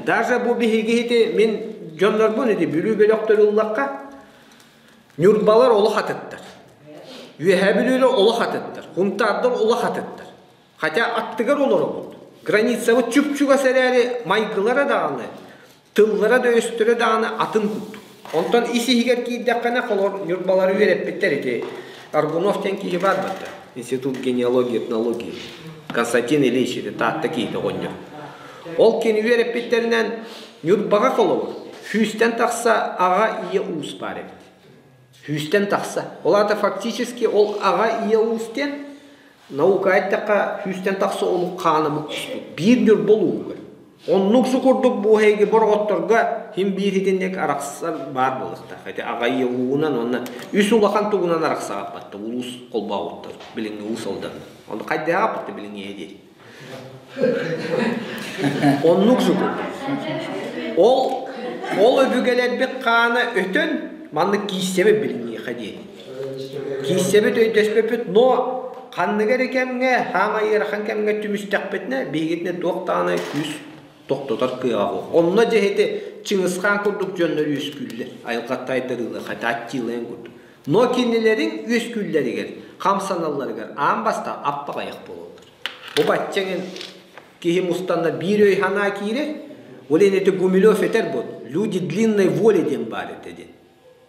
Даже бу биһиги ити мин дьоннорбун ити Бүлүү бөлөхтөрү ыллахха Ньурбалар олох атыттар. Үөһээ Бүлүүлэр олох атыттар. Хунтаардар олох атыттар. Хотя аттыгар олоробут. Границабыт чуп-чугас эрээри майгылара даҕаны, тыллара да өстөрө даҕаны атын курдук. Онтон ис-иһигэр киирдэххинэ, холор Ньурбалары үөрэппиттэр ити Аргунов диэн киһи баар барда. Институт генеалогии, этнологии. Константин Ильич ити Таатта киһитэ оҕонньор. Ол кини үөрэппиттэринэн Ньурбаҕа холобур, сүүстэн тахса аҕа ийэ уус баар эбит. Сүүстэн тахса. Ол аата фактически ол аҕа ийэ уус диэн Наука эттэххэ, сүүстэн тахса олук хаана буккуспут. Биир Ньурба улууһугар. Оннук су курдук буоһайгы бороҕотторго хим биир итинник арахсар баар буолуохтаах. Ити аҕай уунан уонна үс улахан тугунан арахсаҕаппатта улуус холбообуттар. Билиҥҥи Уус Алдан. Ону хайдааҕаппатта билиҥҥи диэри. Оннук су курдук. Ол ол өбүгэлэрбит хаана өтөн маннык кииссэбит билиҥҥиэхэ диэри. Кииссэбит өйдөспөппүт, но ханнык эрэ кэмҥэ, хаамай ыарахан кэмҥэ түмүстэхпитинэ, биһигитинэ туох даҕаны күүс тохтотор кыаҕа суох. Онно дьэ ити Чыҥысхаан курдук дьоннор үөскүүллэр. Айылҕаттайдарыылар, хатааччыылайын курдук. Но кинилэриҥ үөскүүллэригэр, хамсаналларыгар аан бастаан аппаҕайах буолаллар. Бу баччаҥын киһи мустанна биир өй-санаа киирэр, ол иһин ити Гумилев этэр бу люди длинной воли диэн баар этэ диэн.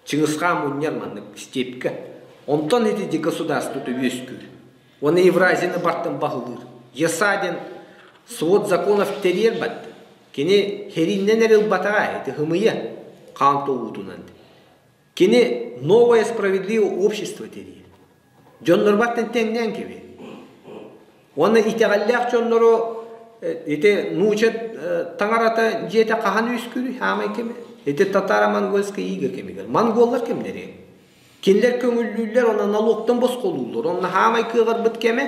Чыҥысхаан мунньар маннык степкэ. Онтон ити государствота үөскүүр. Уонна Евразияны бартын баһылыыр. ЕСА диэн свод законов тэрийэр батты. Кини хериннэн эрэ ылбатаҕа, ити хымыйа хаан тоҕуутунан. Кини новое справедливое общество тэрийэр. Дьоннорбаттан тэҥнээн кэбиһэр. Уонна итэҕэллээх дьоннору ити нууча таҥарата дьиэтэ хаһан үөскүүрүй хаамай кэмэ? Ити татаро-монгольскай иигэ кэмигэр. Монголлар кэмнэрэ. Кинилэр көҥүллүүллэр, онно налогтан босхолууллар. Онно хаамай кыаҕырбыт кэмэ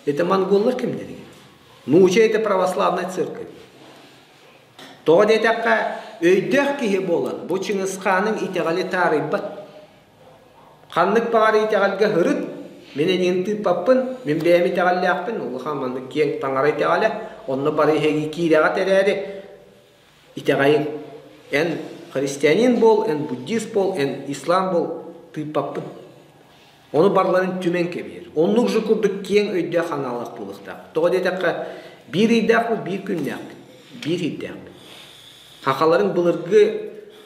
это монголлар кэмнэригэр. Нууча это православная церковь. Тоҕо диэтэххэ, өйдөөх киһи буолан, бу Чыҥысхааныҥ итэҕэли таарыйбат. Ханнык баҕар итэҕэлгэ һырыт, мин эйигин тыыппаппын, мин бэйэм итэҕэллээхпин, улахан маннык киэҥ таҥара итэҕэлэ, онно бары эһиги киирэҕит эрээри, итэҕэйиҥ. Эн христианин буол, эн буддист буол, эн ислам буол, тыыппаппын. Ону барыларын түмэн кэбиһэр. Оннук же курдук киэҥ өйдөөх аналлаах буолуохтаах. Тоҕо диэтэххэ, биир ыйдаахпыт, биир күннээхпит, биир ыйдаахпыт. Хахаларын былыргы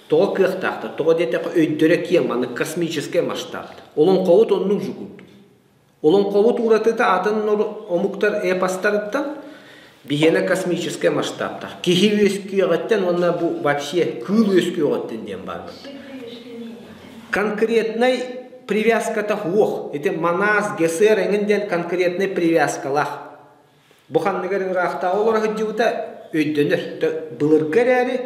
тоҕо кыахтаахтар, тоҕо диэтэххэ өйдөрө киэҥ, маннык космическай масштабтар. Олоҥхобут оннук же курдук. Олоҥхобут уратыта атын омуктар эпостарыттан биһиэнэ космическай масштабтар. Киһи үөскүөҕүттэн уонна бу вообще кыыл үөскүөҕүттэн диэн баар. Конкретнай привязката суох. Ити Манас, ГСР эҥин диэн конкретнай привязкалаах. Бу ханныгар ыраахтааҕы олоро сылдьыбыта өйдөнөр. Былыргы эрээри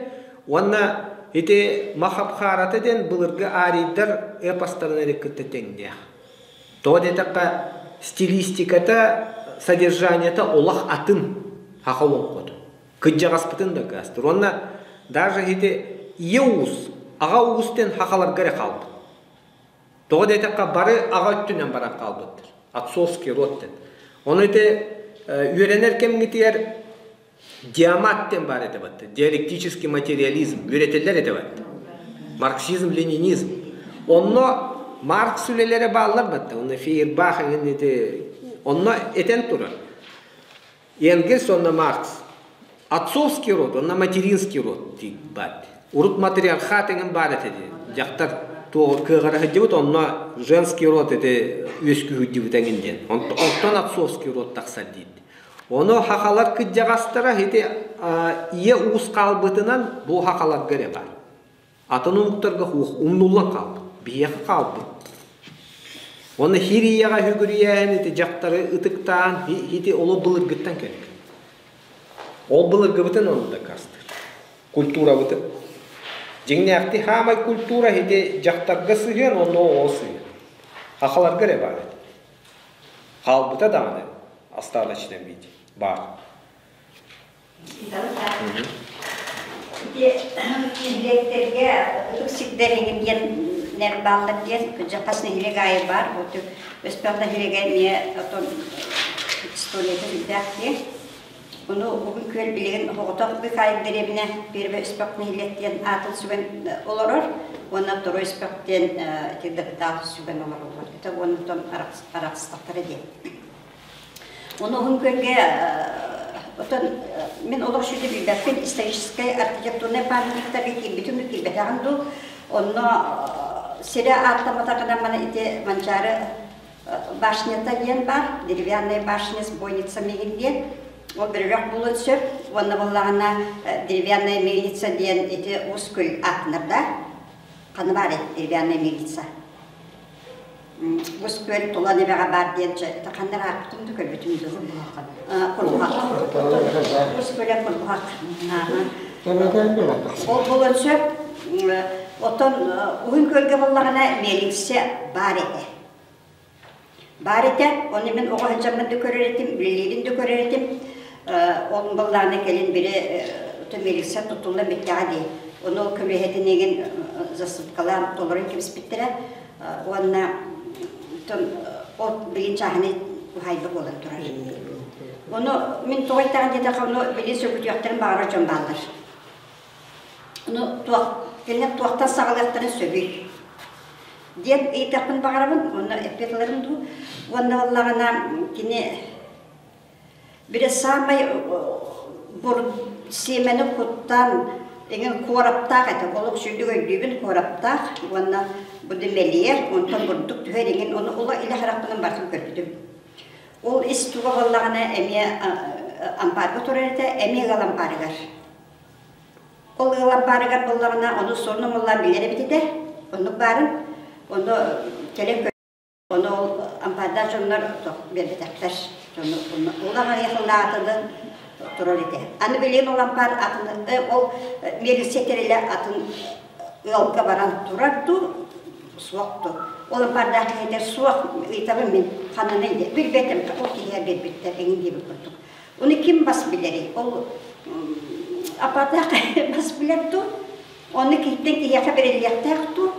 уонна ити Махабхарата диэн былыргы арийдар эпостарын эрэ кытта тэҥнээх. Тоҕо диэтэххэ, стилистиката, содержаниета олох атын саха олоҥхото. Кыдьаҕаспытын да кыастыр. Уонна даже ити ийэ уус, аҕа уус диэн сахаларга эрэ хаалбыт. Тоҕо диэтэххэ, бары аҕа өттүнэн баран хаалбыттар. Отцовский род диэн. Ону ити үөрэнэр кэмҥитигэр диамат диэн баар этэ батта. Диалектический материализм үөрэтэллэр этэ батта. Марксизм, ленинизм. Онно Маркс үлэлэрэ бааллар батта. Онно Фейербах эҥин ити онно этэн турар. Энгельс онно Маркс. Отцовский род, онно материнский род диир баар. Урут матриархат эҥин баар этэ дии. Дьахтар туоҕа кыаҕара сылдьыбыт, онно женский род ити үөскүү сылдьыбыт эҥин диэн. Онтон отцовский род тахсар диир. Ону хахалар кырдьаҕастара ити ийэ уус хаалбытынан бу хахаларга эрэ баар. Атын омуктарга умнуллан хаалбыт, биһиэхэ хаалбыт. Уонна хир ийэҕэ үгүрүйээһин ити дьахтары ытыктаан ити олох былыргыттан кэлбит. Ол былыргыбытын ону дакаастыыр. Культурабытын. Дьиҥнээхтии хаамай культура ити дьахтарга сыһыан уонна оҕоҕо сыһыан. Хахаларга эрэ баар этэ. Хаалбыта даҕаны остаточном виде баар. Нэһилиэктэргэ ытык сирдэр эҥин диэн бааллар диэн хас нэһилиэк аайы баар. Вот Өспөх нэһилиэгэ эмиэ отон историята сүрдээх диэн. Ону Уһун Күөл билигин оҕотох Быкаайык дэриэбинэ Первый Өспөх нэһилиэк диэн аатын сүгэн олорор уонна Второй Өспөх диэн ити дыгдаах сүгэн олороллор. Это уонна отон арахсыстахтара диэн. Ону Уһун Күөлгэ отон мин олох сүдү билбэппин историческай архитектурнай памятниктарга киирбитим дуу киирбэтэҕим дуу онно сирэ ааттамматаҕына маны ити Манчаары башнята диэн баар деревянная башня с бойницами диэн ол бөрөлөх буолуон сөп уонна буоллаҕына деревянная мельница диэн ити уус күл аатынар да ханна баар деревянная мельница Бу күөл Тулан эбэҕэ баар диэн ханна аахпытым да көрбүтүм дуу. Курбуһах. Бус күөлэ Курбуһах. Ол буолуон сөп. Оттон Уһун күөлгэ буоллаҕына миэлиҥсэ баар этэ. Баар этэ. Ону мин оҕо сылдьаммын да көрөр этим, үлэлиирин да көрөр этим. Ол былааны кэлин бири миэлиҥсэ тутуллан бүттэҕэ дии. Ону көмүһэтин игин засыпкалаан толорон кэбиспиттэрэ. Уонна ол билин чааһынай уһаайба буолан турар. Ону мин тоҕо эттэҕин диэтэххэ, ону билин сөргүтүөхтэрин баҕарар дьон бааллар. Ону туох, кинилэр туохтан саҕалыахтарын сөбүй? Диэн ыйытыахпын баҕарабын, онно эппиэт ыларым дуу. Уонна буоллаҕына кини били саамай сиэмэни куттан эҥин куораптаах этэ. Олох сүрдүк өйдүүбүн куораптаах уонна бу мэлийэр, онтон бурдук түһэр эҥин, ону ула илэ харахпынан барытын көрбүтүм. Ол ис туга буоллаҕына эмиэ ампаарга турар этэ, эмиэ ыал ампаарыгар. Ол ыал ампаарыгар буоллаҕына, ону сонно муллаан билэр эбит этэ, оннук баарын. Ону кэлэн ону ол ампаардаах дьоннор биэрбэтэхтэр. Дьону ол аҕыйахылаатыны турар этэ. Аны билигин ол ампаар атын ол милиция тэрилэ атын ыалга баран турар дуу, суох дуу. Ол ампаардаах киһитэ суох ыйытабын мин ханнаный диye. Билбэтим, ол киһиэ биэрбиттэр эҥин диэбит курдук. Ону ким бас билэрий? Ол аппаратаах бас билэр дуу? Ону киһиттэн киһиэхэ бэриллиэхтээх дуу?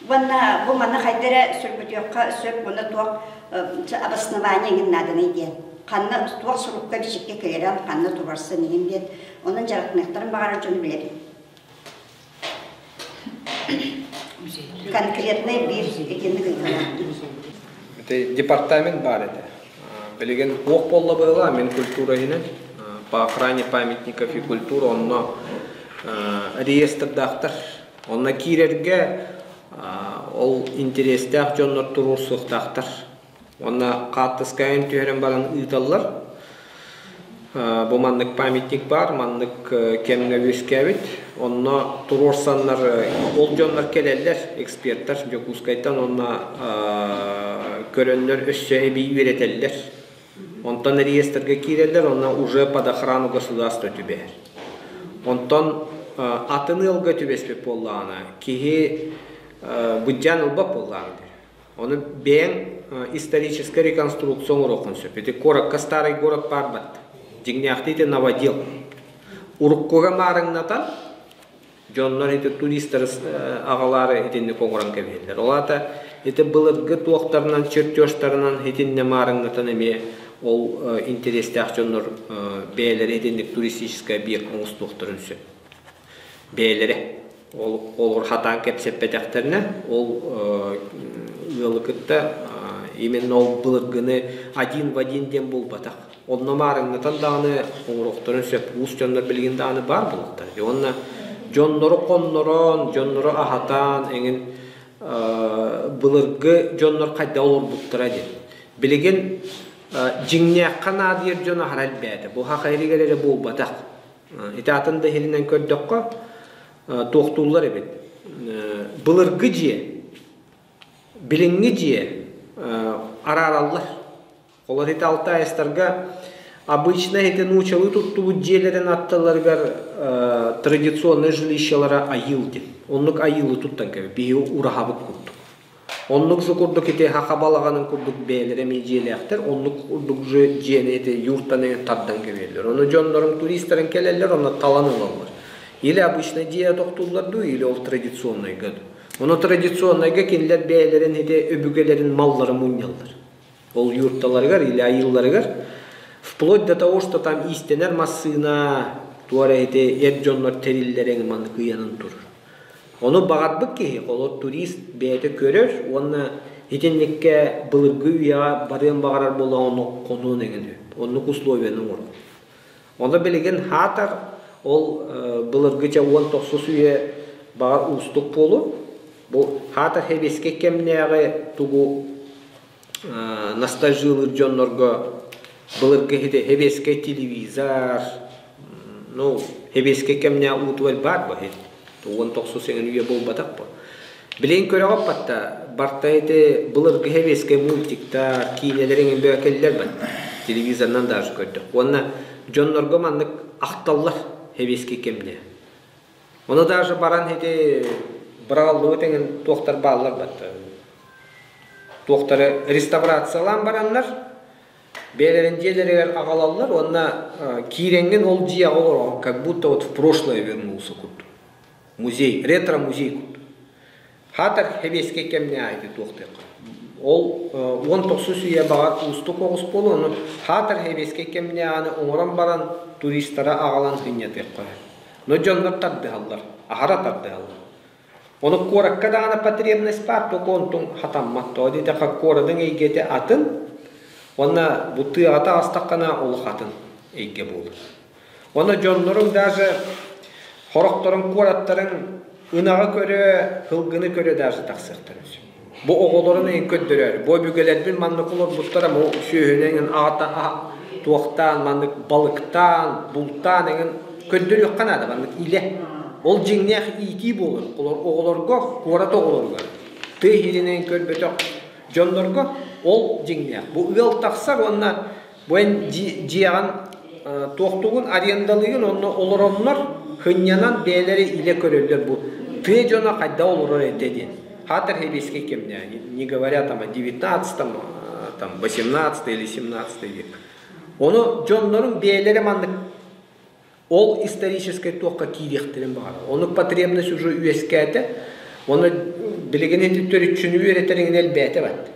Уонна бу манна хайда эрэ сөргүтүөххэ сөп уонна туох обоснование иҥин нааданый диэн. Ханна туох сурукка бичиккэ кэлэрэн, ханна турарсан иһин диэн. Онон дьарыктаныахтарын баҕарар дьону билэбин. Конкретный биир итинник ыйыталаах. Это департамент баар этэ. Билигин туох буолла быһыылаах мин культура иһинэн по охране памятников и культуры онно реестрдаахтар. Онно киирэргэ ол интэриэстээх дьоннор туруорсуохтаахтар. Уонна хаартыскайын түһэрэн баран ыыталлар. Бу маннык памятник баар, маннык кэмҥэ үөскээбит. Онно туруорсаннар ол дьоннор кэлэллэр, экспертэр Дьокуускайтан уонна көрөннөр өссө эбии үөрэтэллэр. Онтон реестргэ киирэллэр, онно уже под охрану государства түбэһэр. Онтон атын ыалга түбэспит буоллаҕына, киһи быдьаан ылбат буоллаҕына диир. Ону бэйэҥ историческай реконструкция оҥоруоххун сөп. Ити куоракка старый город баар бат. Дьиҥнээхтии ити новодел. Уруккуга маарыҥнатан дьоннор ити туристары аҕалаары итинник оҥорон кэбиһэллэр. Ол аата ити былыргы туохтарынан, чертежтарынан итиннэ маарыҥнатан эмиэ ол интэриэстээх дьоннор бэйэлэрэ итинник туристическай объект оҥостуохтарын сөп. Бэйэлэрэ. Ол олор хатаан кэпсэппэтэхтэринэ, ол ыалы кытта именно ол былыргыны один в один диэн буолбатах. Онно маарыҥнатан даҕаны оҥоруохтарын сөп. Уус дьоннор билигин даҕаны баар буолуохтар. Уонна дьоннору хоннорон, дьоннору аһатаан эҥин былыргы дьоннор хайдах олорбуттара диэн. Билигин дьиҥнээххэ наадыйар дьон аһара элбээтэ. Бу саха иригэр эрэ буолбатах. Ити атын да иһинэн көрдөххө, туохтууллар эбит. Былыргы дьиэ, билиҥҥи дьиэ араараллар. Олор ити алтаайыстарга обычно ити нуучалыы туттубут дьиэлэрин аттыларыгар традиционный жилищалара айыл диэн. Оннук айылы туттан кэбит. Биһиги ураһабыт курдук. Оннук же курдук ити саха балаҕанын курдук бэйэлэрэ эмиэ дьиэлээхтэр, оннук курдук же дьиэни ити юртаны тардан кэбиһэллэр. Ону дьоннорун туристарын кэлэллэр, онно талан ылаллар. Или обычно дьиэ тохтууллар дуу, или ол традиционнайга дуу. Ону традиционнайга кинилэр бэйэлэрин ити өбүгэлэрин малларын мунньаллар. Ол юрталарыгар или айыыларыгар вплоть до того, что там иистэнэр массыына, туора ити эр дьоннор тэриллэрин маннык ыйанан турар. Ону баҕарбыт киһи, олор турист бэйэтэ көрөр уонна итинниккэ былыргы үйэҕэ барыан баҕарар буоллаҕына хонуон эҥин үһү. Оннук условияны оҥорор. Ону билигин хаатар ол былыргыча 19 үйэ баҕар уустук буолуо. Бу хаатар сэбиэскэй кэмнээҕи тугу ностальжилыыр дьоннорго былыргы сэбиэскэй телевизор, ну, сэбиэскэй кэмнээх уутугар баар бу 19 эҥин үйэ буолбатах бу. Билигин көрөҕүт батта, барта ити былыргы сэбиэскэй мультиктар, киинэлэр эҥин бөҕө кэллэр батта. Телевизорынан даже көрдөх. Уонна дьоннорго маннык ахталлар сэбиэскэй кэмнэ. Ону даже баран ити быраҕыллыбыт эҥин туохтар бааллар батта. Туохтары реставрациялаан бараннар, бэйэлэрин дьиэлэригэр аҕалаллар уонна киирэҥҥин ол дьиэҕэ олороҕун, как будто вот в прошлое вернулся курдук. Музей, ретро-музей курдук. Хаатар сэбиэскэй кэмҥэ ити туохтуохха. Ол 19 үйэ баҕар уустук оҕус буолуо, ону хаатар сэбиэскэй кэмҥэ аны оҥорон баран туристары аҕалан сынньатыахха. Но дьоннор тардыһаллар, аһара тардыһаллар. Ону куоракка даҕаны потребность баар, только онтуҥ хатаммат. Тоҕо диэтэххэ, куоратыҥ эйгэтэ атын, уонна бу тыаҕа таҕыстаххына олох атын эйгэ буолар. Уонна дьонноруҥ даже хорохторун куораттарын ынаҕы көрө, сылгыны көрө даже тахсыахтарын сөп. Бу оҕолорун эйин көрдөрөөрү. Бу өбүгэлэрбин маннык олорбуттара, бу сүөһүнэн эҥин аата туохтаан, маннык балыктаан, бултаан эҥин көрдөрүөххэ наада, маннык илэ. Ол дьиҥнээх иитии буолар. Оҕолорго, куорат оҕолоругар, тыа иһинэн көрбөтөх дьоннорго ол дьиҥнээх. Бу ыал тахсар уонна Бу эн дьиэҕин туохтугун арендалыыгын онно олороннор хынньанан бэйэлэрэ илэ көрөллөр бу тыа дьоно хайдах олорор этэ диэн. Хатер хебийский кэмнэ, не говоря там о 19 там 18 или 17 век. Ону дьоннорун бэйэлэрэ маннык ол историческай туохха киириэхтэрин баҕарар. Ону потребность уже үөскээтэ. Оны билигин ити төрүччүнү үөрэтэриҥин элбээтэ бат.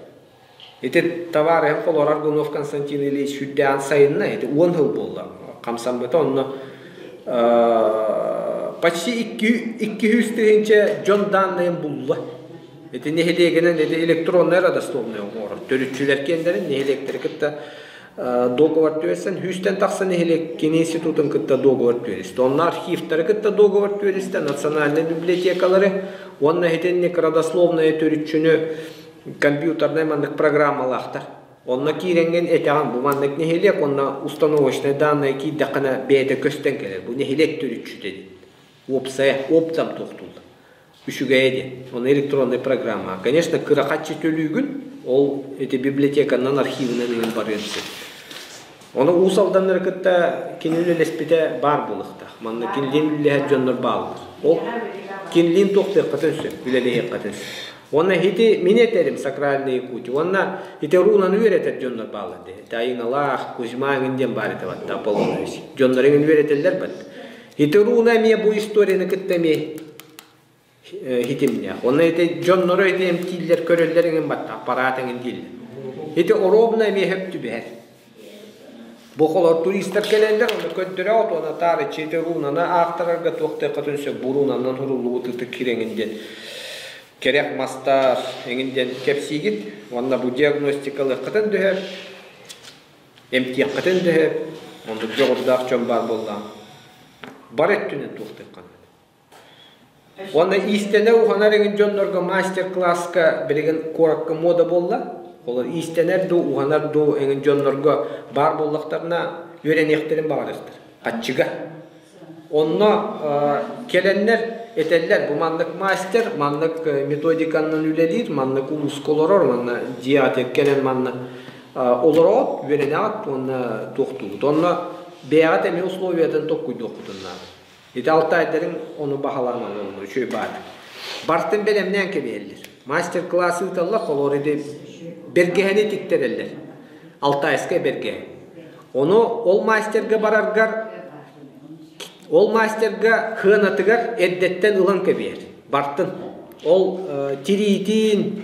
Ити табаарыһым Холор Аргунов Константин Ильич сүрдээҕин сайынна, ити 10 сыл буолла хамсаммыта, онно почти 200 тыһыынча дьон данныйын булла. Ити нэһилиэгинэн ити электроннай родословнай оҥорор. Төрүччүлэр киэннэрин нэһилиэктэри кытта договор түһэрсэн, сүүстэн тахса нэһилиэк кини институтун кытта договор түһэристэ. Онно архивтары кытта договор түһэристэ, национальнай библиотекалары уонна итинник родословная төрүччүнү компьютернай маннык программалаахтар. Онно киирэҥҥин этэҕин бу маннык нэһилиэк уонна установочнай данные киирдэххинэ бэйэтэ көстөн кэлэр. Бу нэһилиэк төрүччүтэ диэн. Уопсайа, оптом туохтууллар. Үчүгэйэ диэн. Онно электроннай программа. Конечно, кыра хаччы төлүүгүн, ол ити библиотеканан, архивынан иһин барыан сөп. Ону Уус Алданнары кытта кини үлэлэспитэ баар буолуохтаах. Манна кинилиин үлэлэһэр дьоннор бааллар. Ол кинилиин туохтуоххатын сөп, үлэлэһиэххитин сөп. Уонна ити мин этэрим сакральные Якутии. Уонна ити рунаны үөрэтэр дьоннор бааллар дии. Ити Айыҥалаах, Кузьма эҥин диэн баар этэ батта Аполлонович. Дьоннор эҥин үөрэтэллэр бат. Ити руна эмиэ бу историяны кытта эмиэ хитимнээх. Онно ити дьоннору ити эмтииллэр, көрөллөр эҥин батта, аппараат эҥин дииллэр. Ити оруобуна эмиэ хөп түбэһэр. Бу холор туристар кэлэллэр, ону көрдөрөөт уонна таарыччы ити рунаны аахтарарга туох да сөп бу рунанан суруллубут ытык кирэҥин диэн кэрэх мастаах эҥин диэн кэпсиигит уонна бу диагностикалыаххытын дөһөр, эмтиэххитин дөһөр, оннук дьоҕурдаах дьон баар буоллаҕа. Бар өттүнэн туохтуохха Уонна иистэнэр уһанар эҥин дьоннорго мастер-класска билигин куоракка муода буолла. Олор иистэнэр дуу, уһанар дуу эҥин дьоннорго баар буоллахтарына үөрэниэхтэрин баҕарыахтар. Хаччыга. Онно кэлэннэр этэллэр, бу маннык мастер, маннык методиканан үлэлиир, маннык улууска олорор, манна дьиэҕэ кэлэн манна олороот, үөрэнэҕит уонна туохтуугут. Онно бэйэҕит эмиэ условиятын толкуйдуоххутун наада. Ити алтайдарыҥ ону баһылаан олороллор, үчүгэй баар. Бартын бэлэмнээн кэбиһэллэр. Мастер-класс ыыталлар, холоор ити бэргэһэни тиктэрэллэр. Алтайскай бэргэһэ. Ону ол мастерга бараргар ол мастерга хыанатыгар эрдэттэн ылан кэбиһэр. Бартын. Ол тириитин,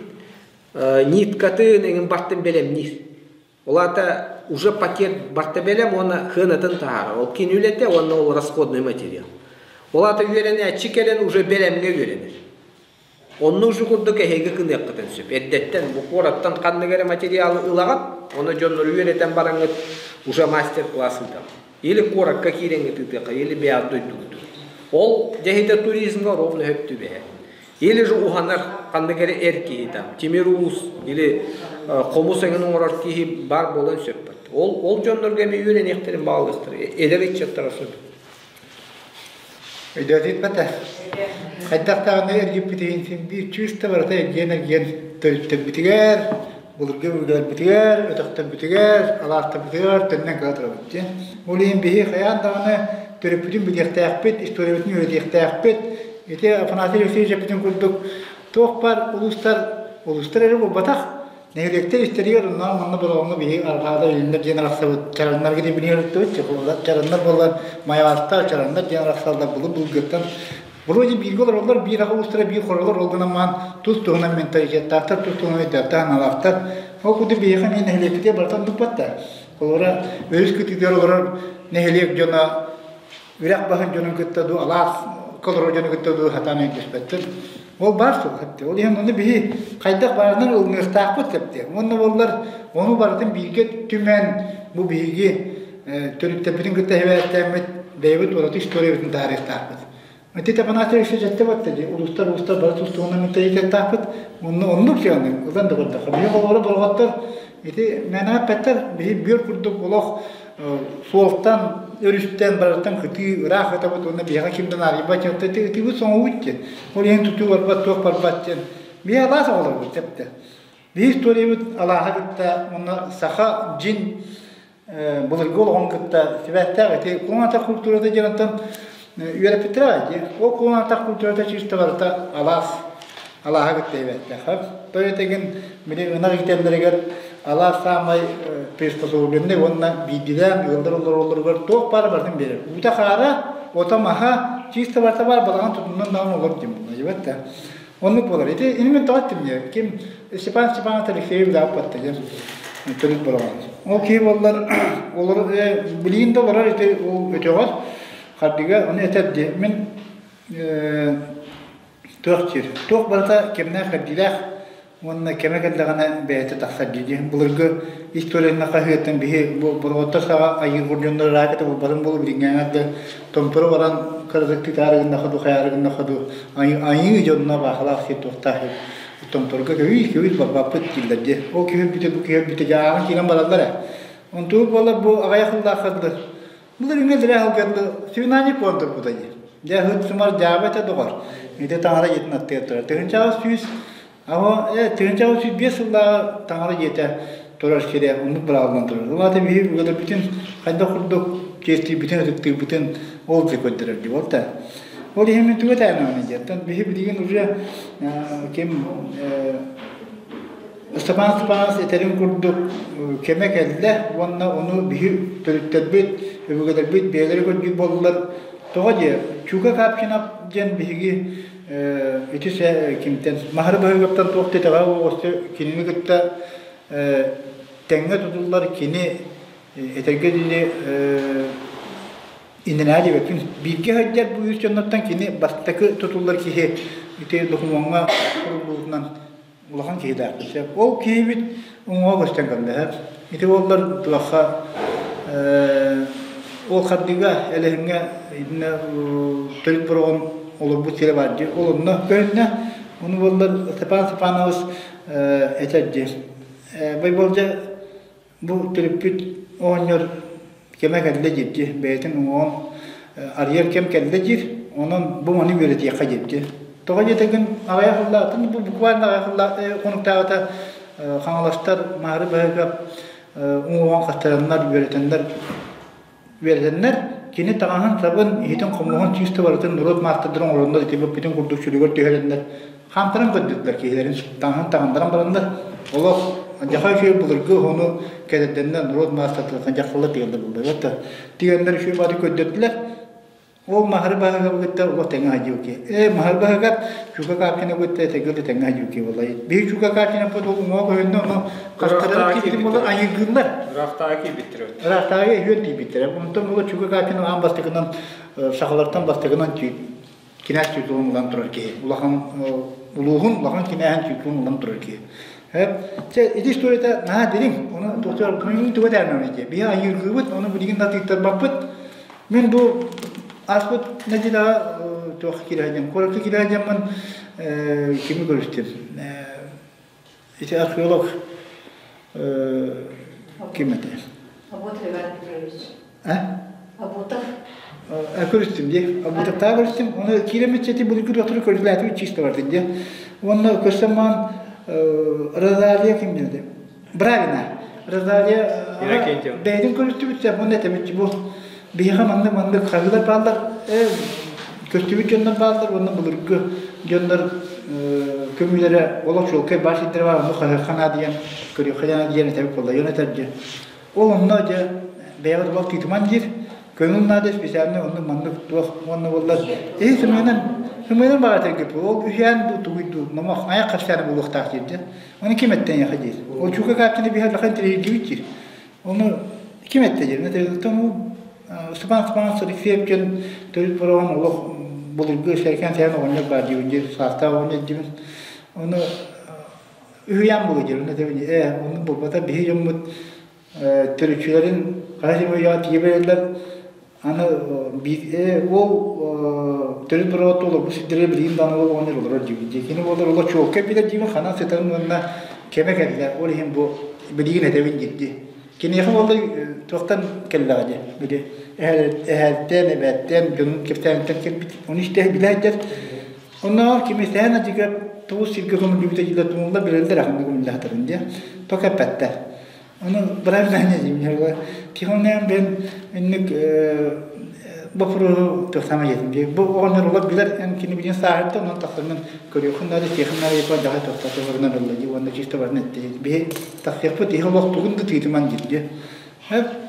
ниткатын эҥин бартын бэлэмниир. Ол аата уже пакет барта бэлэм уонна хыанатын таһаарар. Ол кини үлэтэ уонна ол расходный материал. Ол аата үөрэнээччи кэлэн уже бэлэмҥэ үөрэнэр. Онно уже курдук эһиги гыныаххытын сөп. Эрдэттэн бу куораттан ханнык эрэ материалы ылаҕыт, ону дьоннору үөрэтэн бараҥҥыт уже мастер-класс ыытаҕыт. Или куоракка киирэҥҥит ыытыахха, или бэйэҕит дойдугут. Ол дьэһитэ туризмҥа ровно сөп түбэһэр. Или же уһанар ханнык эрэ эр киһи там, тимир уус или хомус эҥин оҥорор киһи баар буолан сөп. Ол ол дьоннорго эмиэ үөрэниэхтэрин баҕалыахтара, эдэр ыччаттара сөп. Өйдөөтүт Хайдах даҕаны эргиппитин син биир чыыс да барыта эргиэн-эргиэн төрүттэрбитигэр, былыргы өбүгэлэрбитигэр, өтөхтөрбүтүгэр, алаастарбытыгар төннөн кыра турабыт диэн. Ол иһин биһи хайаан даҕаны төрүппүтүн билиэхтээхпит, историябытын үөрэтиэхтээхпит. Ити Афанасий Алексеевич эппитин курдук, туох баар улуустар, улуустар эрэ буолбатах, нэһилиэктэр истэригэр онно манна болоҕоҥҥо биһи арҕаада илиннэр диэн арахсабыт чараннарга диэн билиҥ чараннар буолан майаҕастар чараннар диэн арахсаллар былыр былыргыттан вроде бииргэ олороллор биир аҕа уустара биир хоролор ол гынан маан тус туһунан менталитеттаахтар тус туһунан өйдөөхтөр аналаахтар ол курдук биһиэхэ эмиэ нэһилиэкпитигэр барытын туппат да олора өрүс кытыытыгар олорор нэһилиэк дьоно үрэх баһын дьонун кытта дуу алаас олорор дьону кытта дуу сатаан өйдөспөттөр. Ол баар суол хэпти. Ол иһин ону биһи хайдах баарынан ылыныахтаахпыт хэпти. Уонна буоллар ону барытын бииргэ түмэн бу биһиги төрүттэрбитин кытта сибээстээммит бэйэбит ураты историябытын таарыахтаахпыт. Ити Афанасий Алексеевич эттэ батта дии, улуустар улуустар бары тус-туһунан менталитеттаахпыт. Онно оннук дьыаланы ылан да көрдөххө. Биһи холобура борҕоттор ити мээнэ эппэттэр, биһи бүөр курдук олох суолтан, өрүстэн, барыттан кытыы ыраах ытабыт уонна биһиэхэ ким да наадыйбат диэн ытыыбыт соҥуубут диэн. Ол иһин тутуу барбат, туох барбат диэн. Биһи алаас оҕолорбут тэптэ. Биһи историябыт алааһы кытта уонна саха дьин былыргы олоҕун кытта сибээстээх ити кулун-атах культурата диэн онтон үөрэппиттэрэ дии. Ол кулун-атах культурата чисто барыта алаас алааһа кытта сибээстээх. То этигин били ынах иитэллэригэр алаас саамай приспособленный уонна биирдилээн ыаллар олороллоругар туох баар барытын биэрэр. Уута-хаара, ото-маһа чисто барыта баар балаҕан тутуннан даҕаны олор диэн буолла дьибэт да. Оннук буолар. Ити ини мин тоҕо эттим диэ. Ким Степан Степанович Алексеев дааппатта диэн төрүт балаҕан. Ол киһи буоллар олор билигин да олорор ити ол өтөҕөр хардыга ону этэр диэ. Мин туох диир туох барыта кэмнээх кэрдиилээх уонна кэмэ кэллэҕинэ бэйэтэ тахсар дии диэн былыргы историяны хаһыаттан биһи бороҕоттор саҕа айыыр дьоннор ыраах этэ булбатын буолу билиҥҥээҥэр да томтору баран кыратык тыытаары гыннаха ду хайаары гыннаха ду айыы дьонно баахалаах сир туохтаах томторго көүй көүй барбаппыт дииллэр дии ол киһи өлбүтэ бу киһи өлбүтэ дьааҕын киирэн бараллар ээ онтугу буолар бу аҕыйах сыллаахха дылы Былыр үҥэ сылгы свинарник буолан турбута дии. Дьэ ыт сымар дьаабы этэ доҕор. Ити таҥара дьиэтин аттыгар турар. 1900 аҕа 1905 сыллааҕы таҥара дьиэтэ турар сирэ оннук быраҕыллан турар. Ол аата биһиги үлэлэрбитин хайдах курдук чиэстиирбитин, ытыктыырбытын ол дьэ көрдөрөр дии буолта. Ол иһин мин тугу этээм диэн. Биһи билигин уже ким Степан Степанович этэрин курдук, кэмэ кэллэ уонна ону биһи төрүттэрбит, өбүгэлэрбит бэйэлэрэ көрдүүр буоллулар. Тоҕо диэ, Чука Капкинов диэн биһиги ити кимтэн Маһары Баһыгыптан туох да итэҕэһэ оҕосто кинини кытта тэҥҥэ тутуллар кини этэргэ дылы иннинээ диэбэппин. Бииргэ сылдьар бу үс дьоннортон кини бастакы тутуллар киһи ити докумуоҥҥа суруллубутунан улахан киһилээхпит сөп. Ол киһибит уҥуоҕа көстөн кэллэ. Ити буоллар туохха ол хардыыга Элэһиҥҥэ итиннэ төрүт бороҕон олорбут сирэ баар дии. Ол онно көһүннэ. Ону буоллар Степан Степанович этэр дии. Байбалдьа Бу төрөппүт оҕонньор кэмэ кэллэ диир дии, бэйэтин уҥуоҕун арыйар кэм кэллэ диир, онон бу маны үөрэтиэххэ диир дии. Тоҕо диэтэгин аҕыйах сыллаахтан бу буквально аҕыйах сыллаах хонуктааҕыта Хаҥаластар Маары Баһыгап уҥуоҕун хастараннар үөрэтэннэр үөрэтэннэр кини таҥаһын-сабын, иһитин-хомуоһун чыыста барытын норуот маастардарын оҥороннор ити бүппүтүн курдук сүрүгэр түһэрэннэр хаамтаран көрдүлэр киһилэрин таҥаһын таҥыннаран бараннар олох дьаха үчүгэй былыргы ону кэтэрдэннэр норуот маастардарын дьахталлар тигэллэр буолла тигэннэр үчүгэй баҕайы көрдөрдүлэр. Ол Маһары баһыгабы кытта олох тэҥҥэ садьыылки. Ээ, Маһары баһыгар Чука Капкина кытта этэҥҥэ да тэҥҥэ садьыылки буолла. Биһи Чука Капкина ол уҥуох көһүннэ, ону хастарар киирбит буолар айыыргыыллар. Ыраахтааҕы киирбиттэрэ. Ыраахтааҕы үһүөн тиийбиттэрэ. Онтон була Чука Капкина аан бастакынан сахалартан бастакынан кинээс титулун ылан турар киһи. Улахан улууһун улахан кинээһин титулун ылан турар киһи. Чэ, ити историята наһаа дириҥ. Ону туохтар көҥүл туга таармамын дии. Биһи айыыргыыбыт, ону билигин да тыыттарбаппыт. Мин бу ааспыт нэдиэлэҕэ туох киирэ куоракка киирэ сылдьаммын кими көрүстүм? Ити археолог ким этэ? Абутов Иван Петрович. А? Абутов. Көрүстүм дии. Абутовтаа көрүстүм. Оны киирэммит ити былыргы доктор көрүлээтибит чисто бардын дии. Уонна көрсөн маан Розалия ким диэти? Правильно. Розалия бэйэтин көрүстүбүт уонна этэбит бу биһиэхэ маннык маннык хаһыылар бааллар көстүбүт дьоннор бааллар уонна былыргы дьоннор көмүүлэрэ олох чуолкай баар сирдэрэ баар онно хаһыахха наадыйан көрүөххэ наадыйан этэбит буолла дьон этэр дьэ ол онно дьэ бэйэҕит олох тыытыман диир Көҥүл наада специально оннук маннык туох уонна буоллар эһи сымыйанан сымыйанан баҕар этэргит ол үһээн дуу тугуй дуу номох айах хапсааны буолуохтаах диир дьэ ону ким эттэн яха диир ол чука каапчыны биһэр лахан тириһиргибит диир ону ким эттэ диир Степан Степанович Алексеев диэн төрүт бороҕон олох Былыргы сэркэн сэһэн оҕонньор баар диибин диир, саастаах оҕонньор диибин. Ону үһүйээн буолуо диир, ону этэбин ээ, оннук буолбата, биһи дьоммут төрүччүлэрин хара симэ тиийэ берэллэр. Аны ол төрүт быраҕат олорбут сирдэрэ билигин даҕаны ол оҕонньор олорор диибин дии. Кини буолар олох чуолкай билэр диибин, ханан сытарын уонна кэмэ кэллэ, ол иһин бу билигин этэбин диирди. Киниэхэ буолла туохтан кэллэҕэ дии, били эһээлтэн, эбээттэн, дьонун кэпсээниттэн кэлбит. Ону истэ билээддэр. Оннооҕор кимистэһэн адьыга тугу сиргэ көмүллүбүтэ дьиэ тумулла билэллэр ахынна көмүллэхтэрин диэ. Тока эппэттэр. Ону правильно дии Тихоннаан бен инник боппуруоһу тохсама диэтим. Бу оҕонньор олор билэр эн кини билин сааһырда онон тахсармын көрүөххүн наада тиэхин наада диэппэр даҕай тохтото барынан ылла дии уонна чисто баран этти. Биһи тахсыахпыт иһи олох тугун да тыытыман диир.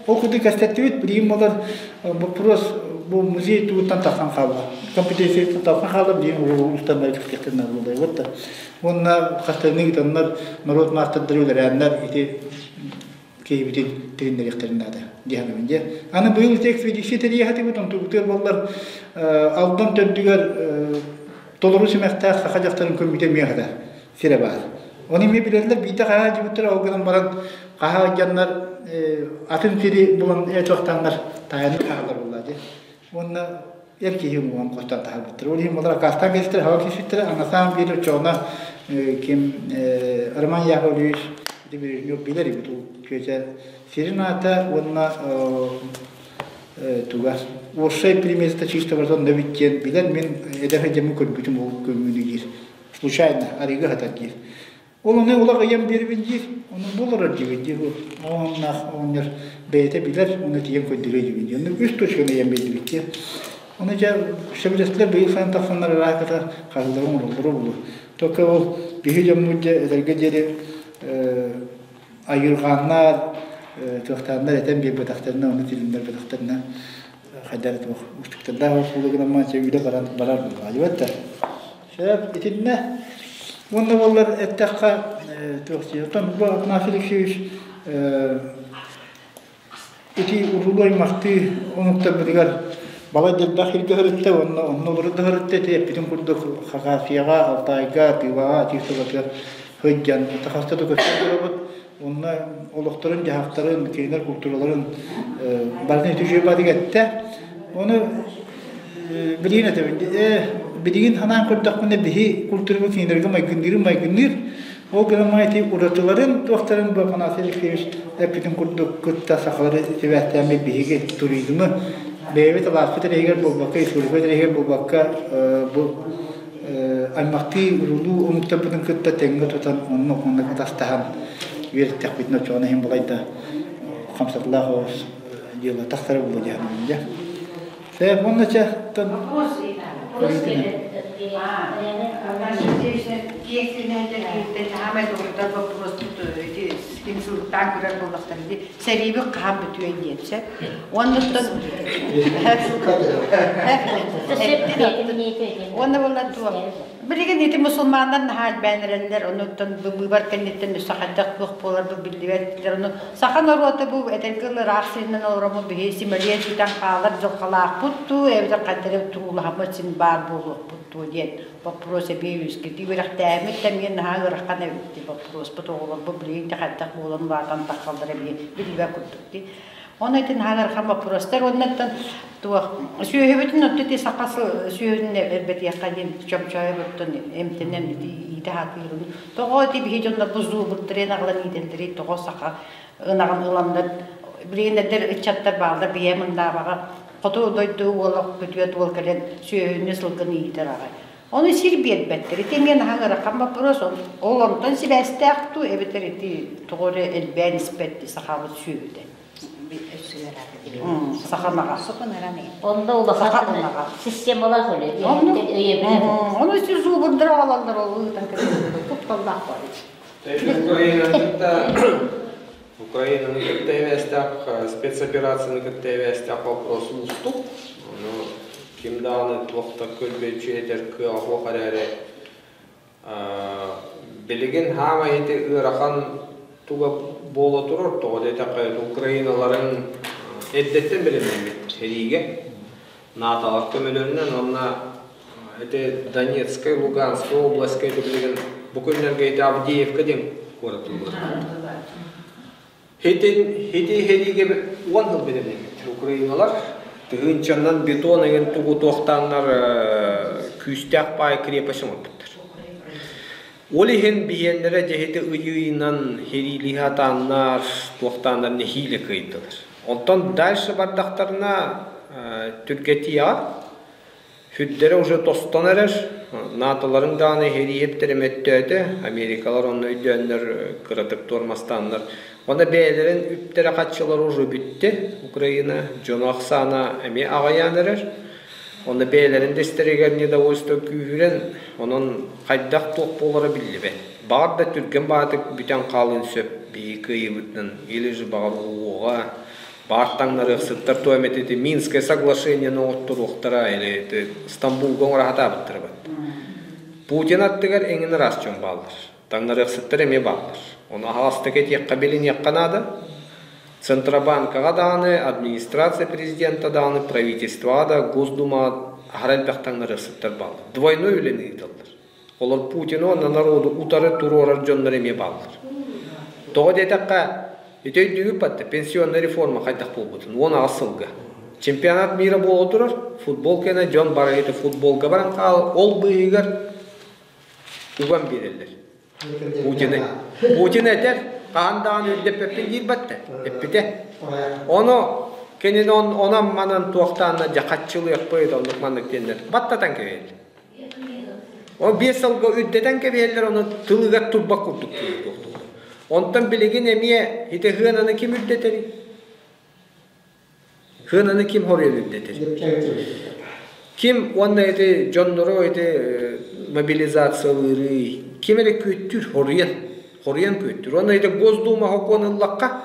Ол курдук кэстеттибит билигин болар вопрос бу музей тугуттан тахсан хаалла. Компетенцияттан тахсан хаалла билигин улуустан бары надо вот Уонна хастарыны ыытаннар норуот маастардара үлэлээннэр ити киһибитин тилиннэриэхтэрин наада диэхэнэбин дьэ. Аны быйыл ити экспедиция тэрийэ онтубутугар буоллар Алдан төрдүгэр толору симэхтээх саха дьахтарын көммүтэ эмиэ хата сирэ баар. Ону эмиэ билэллэр биирдэ хаһаа дьыбыттар ол гынан баран хаһаа дьаннар атын сири булан этуохтааннар таайаннар хаалар буолла дьэ. Уонна эр киһи уҥуоҕун хостоон таһаарбыттар. Ол иһин балар аккаастаан кэлбиттэр, хаба киирбиттэрэ. На самом деле оччоҕуна ким Роман Яковлевич Брежнев билэр эбит ол чүөчэ сирин аата уонна туга уопсай приместа чисто барытын эбит диэн билэр мин эдэр сылдьаммын көрбүтүм ол көмүүнү диир случайно арыыга сытар диир Ол ону олох ыйан биэрбин диир, ону буларар диибин диир. Ооннаах оҕонньор бэйэтэ билэр, ону тиийэн көрдөрүө диибин диир. Ону үс точканы ыйан биэрдибит диир. Ону дьэ сөбүлэстилэр быйыл сайын тахсаннар ыраах ката хаһыыларын оҥороллоро булу. Только ол биһи дьоммут дьэ этэргэ диэри айырҕааннар, туохтааннар этэн биэрбэтэхтэринэ, ону тилиннэрбэтэхтэринэ хайдах эрэ туох уустуктардаах буолуо гынан маача үлэ баран барар буолла. Сөп, итиннэ уонна буоллар эттэххэ, туох диир, оттон бу Афанасий Алексеевич ити уһулу аймахтыы омуктарбытыгар балай да элбэх сиргэ сырытта уонна онно олору да сырытта ити эппитин курдук Хакасияҕа, Алтайга, Тываҕа, атыы сылатыгар сылдьан хаста да көстөн турабыт. Онно олохторун-дьаһахтарын, кинилэр култуураларын барытын ити үчүгэй баатык эттэ. Ону билигин этэбин, билигин санаан көрдөхпүнэ биһи культурабыт кинилэргэ майгынныырын майгынныыр. Ол гынан ити уратыларын туохтарын бу Афанасий Алексеевич эппитин курдук кытта сахалары сибээстээммит биһиги туризмы бэйэбит алааспыт эрэһигэр буолбакка, республика эрэһигэр буолбакка бу аймахтыы уруулуу омуктарбытын кытта тэҥҥэ тутан онно онно атастаһан үөрэттэхпитинэ оччоҕуна иһин балайда хамсатылаах оҕус дьыала тахсара буолуо дии саныыбын дьэ. Сөп уонна чэ Инсульттаан көрөр буоллахтара дии сэриибит хаһан бүтүөн диэн сөп уонна уонна буолла туох билигин ити мусульманнар наһаа элбээн эрэллэр онуттан быыбар кэнниттэн өссө хайдах туох буолар бу биллибэт ону саха норуота бу этэргэ дылы ыраах сиринэн олороммут биһи симэлийэн сүтэн хаалар дьылҕалаахпыт дуу эбэтэр хайдах эрэ туруулаһаммыт син баар буолуохпут дуо диэн боппуруос эбии үөскэтии үөрэхтээһиммит да эмиэ наһаа ыарахан эбит дии боппуруоспут оҕолорбут билигин да хайдах буолан улаатан таххаллара эмиэ биллибэт курдук дии Оны ити наһаа ыарахан боппуруостар уоннаттан туох сүөһүбүтүн отто ити саха сүөһүтүн элбэтиэххэ диэн чомчоойоботтон эмтэнэн ити иитэ сатыырын тоҕо ити биһи дьоннор бу зуубурдарын аҕалан иитэллэрий тоҕо саха ынаҕын ыланнар билигин эдэр ыччаттар бааллар бийэ мындаабаҕа хоту дойду уола күтүөт уол кэлэн сүөһүнү сылгыны иитэр аҕай Ону сир биэрбэттэр. Ити эмиэ наһаа ыарахан боппуруос. Ол онтон сибээстээх дуу эбэтэр ити тоҕо эрэ элбээн испэт сахабыт сүөһүтэ. Саханаҕа. Онно улахан системалаах үлэ. Ону сир зубурдара аҕалаллар ол ыытан кэбиһэллэр. Кутталлаах баар. Украинаны кытта эбээстээх спецоперацияны кытта эбээстээх вопрос уустук. Ону ким даҕаны туох да көрбүөччү этэр кыаҕа суох эрээри билигин хаамай ити ыарахан туга буола турар тоҕо диэтэххэ Украиналарын эрдэттэн бэлэмнэммит сэриигэ НАТО-лар көмөлөрүнэн уонна Ити Донецкай, Луганскай областка ити билигин бу күннэргэ ити Авдеевка диэн куорат ыллар. Хитин хити хиригэ 10 сыл бэлэмнэммиттэр Украиналар. Тыһыынчаннан бетон эҥин тугу туохтааннар күүстээх паай крепость оҥорбуттар. Ол иһин биһиэннэрэ дьэһити ыйыынан хириилиһэ атааннар, туохтааннар нэһиилэ кыайдылар. Онтон дальше бардахтарына түргэтиэҕэ Сүрдэрэ уже тостон эрэр, НАТО-ларын даҕаны иһирииһиптэрэ мөттөөтө, Америкалар онно өйдөөннөр кыратык туормастааннар. Уонна бэйэлэрин үптэрэ-харчылара уже бүттэ, Украина дьоно ахсаана эмиэ аҕыйаан эрэр. Онно бэйэлэрин да истэригэр недовольство күүһүрэн, онон хайдах туох буолара биллибэт. Баҕар да түргэн баҕатык бүтэн хаалыан сөп биһиги кыайыыбытынан, или же баҕар уоҕа, Баар таҥнарыахсыттар туох эмит ити Минское соглашениены оҥотторуохтара или ити Стамбулга оҥоро сатаабыттара бат. Путин аттыгар эҥин ыраас дьон бааллар. Таҥнарыахсыттар эмиэ бааллар. Ону аһаҕастык этиэххэ, билиниэххэ наада. Центробанкаҕа даҕаны, администрация президента даҕаны, правительствоҕа да, Госдумаҕа аһара элбэх таҥнарыахсыттар бааллар. Двойной үлэни ыыталлар. Олор Путины уонна народу утары туруорар дьоннор эмиэ бааллар. Тоҕо диэтэххэ, ити өйдүүгүт батта пенсионная реформа хайдах буолбутун 18 сылга. Чемпионат мира буола турар, футбол кэнэ дьон бары ити футболга баран хаал, ол быыһыгар уган биэрэллэр. Путины. Путин этэр, хаһан даҕаны үрдэппэппин диир батта, эппитэ. Ону кинини онон манан туохтаанна дьахаччылыахпыт оннук маннык диэннэр баттатан кэбиһэллэр. Ол 5 сылга үрдэтэн кэбиһэллэр, ону тылыгар турбат курдук туохтууллар. Онтон билигин эмиэ ити хыананы ким үрдэтэрий? Хыананы ким хоруйан үрдэтэр? Ким уонна ити дьоннору ити мобилизациялыырый? Ким эрэ күөттүүр, хоруйан. Хоруйан күөттүүр. Уонна ити Госдума сокуон ыллахха,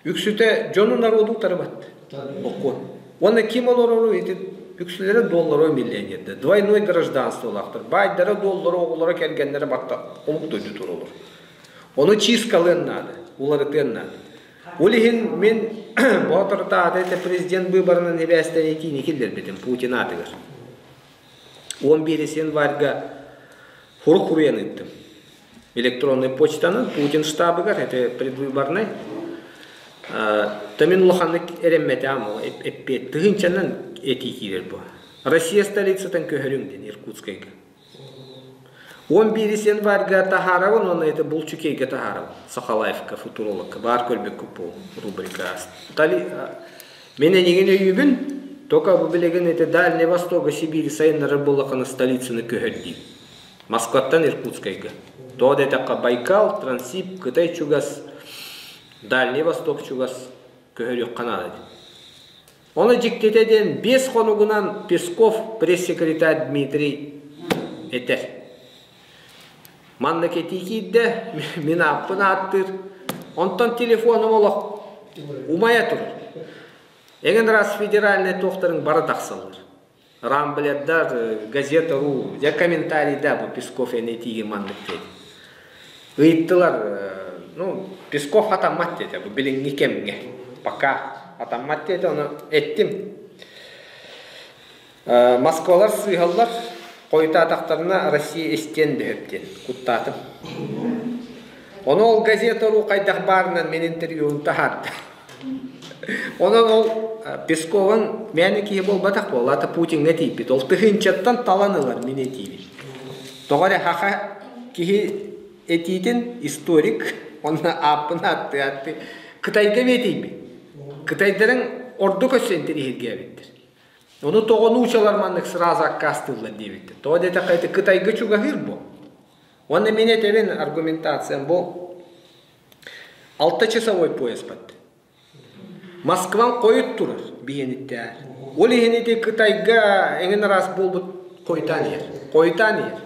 үксүтэ дьону народу утарыбат. Сокуон. Уонна ким олорору ити үксүлэрэ долларовый миллионердар. Двойной гражданстволаахтар. Баайдара доллары оҕолоро кэргэннэрэ барта омук дойду туралар. Ону чисткалыан наада, уларытыан наада. Ол иһин мин Боотуртаата это президент быыбарынан эбээстэри этиини киллэрбитим Путин аатыгар. 11 январьга хурук хуруйан ыыттым. Электронный почтаны Путин штабыгар, это предвыборный, Тамин улаханнык эрэммэтэ ол эппиэт тыһыынчанан этии киирэр бу. Россия столицатын көһөрүҥ диэн Иркутскайга. 11 январьга таһаарабын уонна это Булчукейга таһаарабын. Сахалаевка, футурологка баар көрбүккүт бу рубрика. Мен энигин өйүүбүн, только бу билигин это Дальний Восток, Сибирь сайыннарар буоллахына столицаны көһөр дии. Москваттан Иркутскайга. Тоҕо диэтэххэ Байкал, Трансип, Кытай чугас, Дальний Восток чугас көһөрүөххэ наада диэн. Ону дьиктитэ диэн 5 хонугунан Песков пресс-секретарь Дмитрий этэр. Манна кэтии киирдэ, мин ааппын ааттыыр. Онтон телефоным олох умайа турар. Эҥин раз федеральнай туохтарыҥ бары тахсаллар. Рамблердар, газета.ру, дьэ комментарийда бу Песков эн этиигэ маннык диэт. Ыйыттылар, ну, Песков хатаммат диэтэ, бу билиҥҥи кэмҥэ. Пока хатаммат диэтэ, ону эттим. Москвалар сыыһаллар, хойутаатахтарына Россия истиэн дөһөп диэн куттаатым. Ону ол газета.ру хайдах баарынан мин интервьюун таһаарда. Онон ол Песковын мээнэ киһи буолбатах буолла, Путиҥҥа тиийбит. Ол тыһыынчаттан талан ылар мин этиибин. Тоҕо эрэ хаха киһи этиитин историк, онно ааппын ааттыы ааттыы Кытайга эмиэ тиийбит. Кытайдарыҥ ордук өссө интэриэһиргээбиттэр. Ону тоҕо нуучалар маннык сразу аккаастыыллар диэбиттэр. Тоҕо диэтэххэ ити Кытайга чугаһыыр бу. Уонна мин этэбин аргументациям бу Алтачасовой поезд бат. Москвам хойут турар биһиэниттээр. Ол иһин ити Кытайга эҥин араас буолбут хойутаан иһэр. Хойутаан иһэр.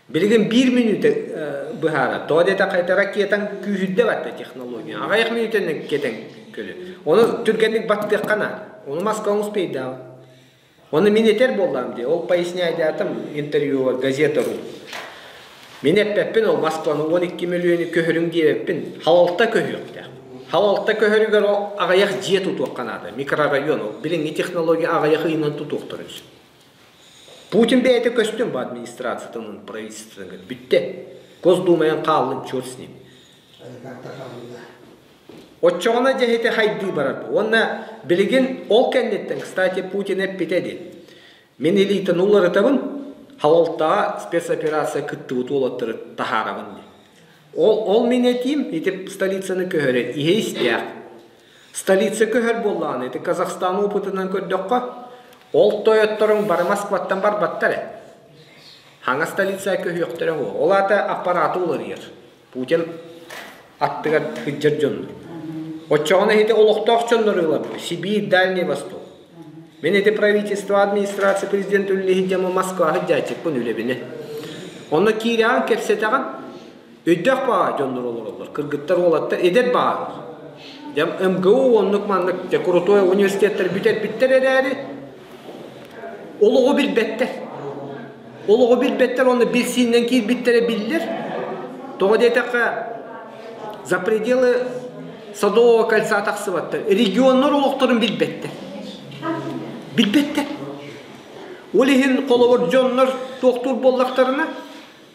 Билигин биир мүнүүтэ быһаара. Тоҕо диэтэххэ ити ракетаҥ күүһүрдэ батта технология. Аҕыйах мүнүүтэнэн кетен көлө. Ону түргэнник баттыахха наада. Ону Москва успейдаабыт. Ону мин этэр буоллаҕым дии, ол поясняйдаатым интервьюга газета.ру. Мин эппэппин ол Москваны 12 мөлүйүөнү көһөрүҥ диэбэппин, халалта көһүөхтээх. Халалта көһөрүгэр ол аҕыйах дьиэ тутуохха наада, микрорайон ол. Билиҥҥи технология аҕыйах ыйынан тутуохтарын сөп. Путин бэйэтэ көстүн бу администрациятын правительствотын бүттэ. Госдумайан хааллын черт с ним. Оччоҕуна дьэһити хайдыы барар. Уонна билигин ол кэнниттэн, кстати, Путин эппитэ дии. Мин элитаны уларытабын, халалтаҕа спецоперация кыттыбыт уолаттары таһаарабын дии. Ол, ол мин этиим, ити столицаны көһөрөр иһэ истээх. Столица көһөр буоллаҕына, ити Казахстан опытынан көрдөххө, ол тойотторуҥ бары Москваттан барбаттар ээ. Хаҥа столица көһүөхтэрэ буо. Ол аата аппараты уларыйар. Путин аттыгар сылдьар дьоннор. Оччоҕуна ити олохтоох дьоннор ылар Сибиир, Дальний Восток. Мин ити правительство, администрация президент үлэлиһи дьамо Москваҕа дьааччыкпын үлэбинэ. Онно киирэҕин кэпсэтэҕин, өйдөөх баҕа дьоннор олороллор, кыргыттар, уолаттар, эдэр баҕалар. Дьэ МГУ оннук маннык дьэ крутой университеттар бүтэрбиттэр эрээри, олоҕу билбэттэр. Олоҕу билбэттэр уонна билсииннэн киирбиттэрэ биллэр. Тоҕо диэтэххэ, за пределы Садового кольца тахсыбаттар. Регионнар олохторун билбэттэр. Билбэттэр. Ол иһин холобур дьоннор туохтуур буоллахтарына,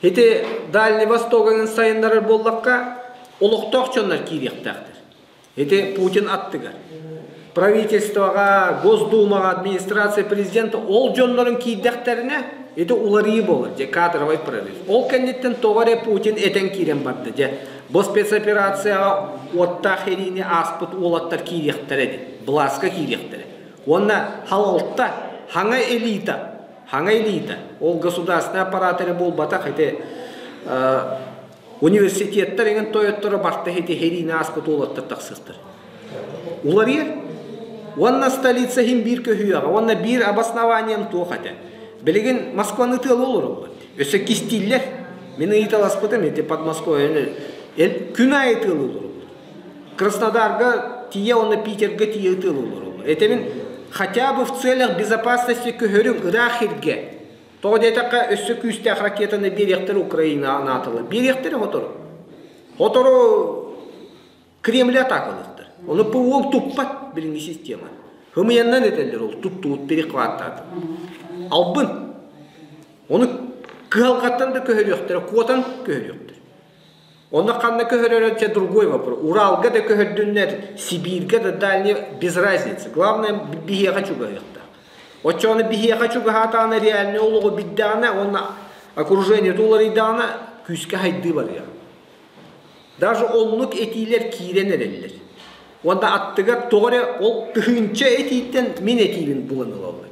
ити Дальний Востогын сайыннарар буоллахха, олохтоох дьоннор киириэхтээхтэр. Ити Путин аттыгар. Правительствоҕа, Госдумаҕа, администрация президента ол дьоннорун киирдэхтэринэ, ити уларыйыы буолар, дьэ, кадровай прорыв. Ол кэнниттэн тоҕо эрэ Путин этэн киирэн барда, дьэ, бу спецоперацияҕа уоттаах эриини ааспыт уолаттар киириэхтэрэ дии, былааска киириэхтэрэ. Уонна халалта, хаҥа элита, хаҥа элита, ол государственный аппарат эрэ буолбатах, ити Университеттар эҥин тойотторо барта ити хэриини ааспыт уолаттар тахсыстар. Уларыйар. Уонна столица иһин биир көһүөҕэ, уонна биир обоснованием туох этэ. Билигин Москваны тыалы олороллор. Өссө кистииллэр. Мин ыйыталаспытым ити Подмосковье күн аайы тыалы олороллор. Краснодарга тиийэ уонна Питергэ тиийэ тыалы олороллор. Это мин хотя бы в целях безопасности көһөрүҥ ыраах иргэ. Тоҕо диэтэххэ, өссө күүстээх ракетаны биэриэхтэрэ Украинаҕа анаатылар. Биэриэхтэрэ сотору. Сотору Кремли атаакалыахтар. Ону ПВО туппат билиҥҥи система. Хымыйаннан этэллэр ол туттубут перехваттааты. Албын. Ону кыһалҕаттан да көһөрүөхтэрэ, куотан көһөрүөхтэрэ. Онно ханна көһөрөрө это другой вопрос. Уралга да көһөрдүннэр, Сибииргэ да дальний без разницы. Главное биһиэхэ чугаһыахтаах. Оччоҕуна биһиэхэ чугаһаатаҕына реальный олоҕу билдэҕинэ уонна окружение уларыйдаҕына күүскэ хайдыы барыа. Даже оннук этиилэр киирэн эрэллэр. Уонна аттыгар тоҕо эрэ ол тыһыынча этииттэн мин этиибин булан ылаллар.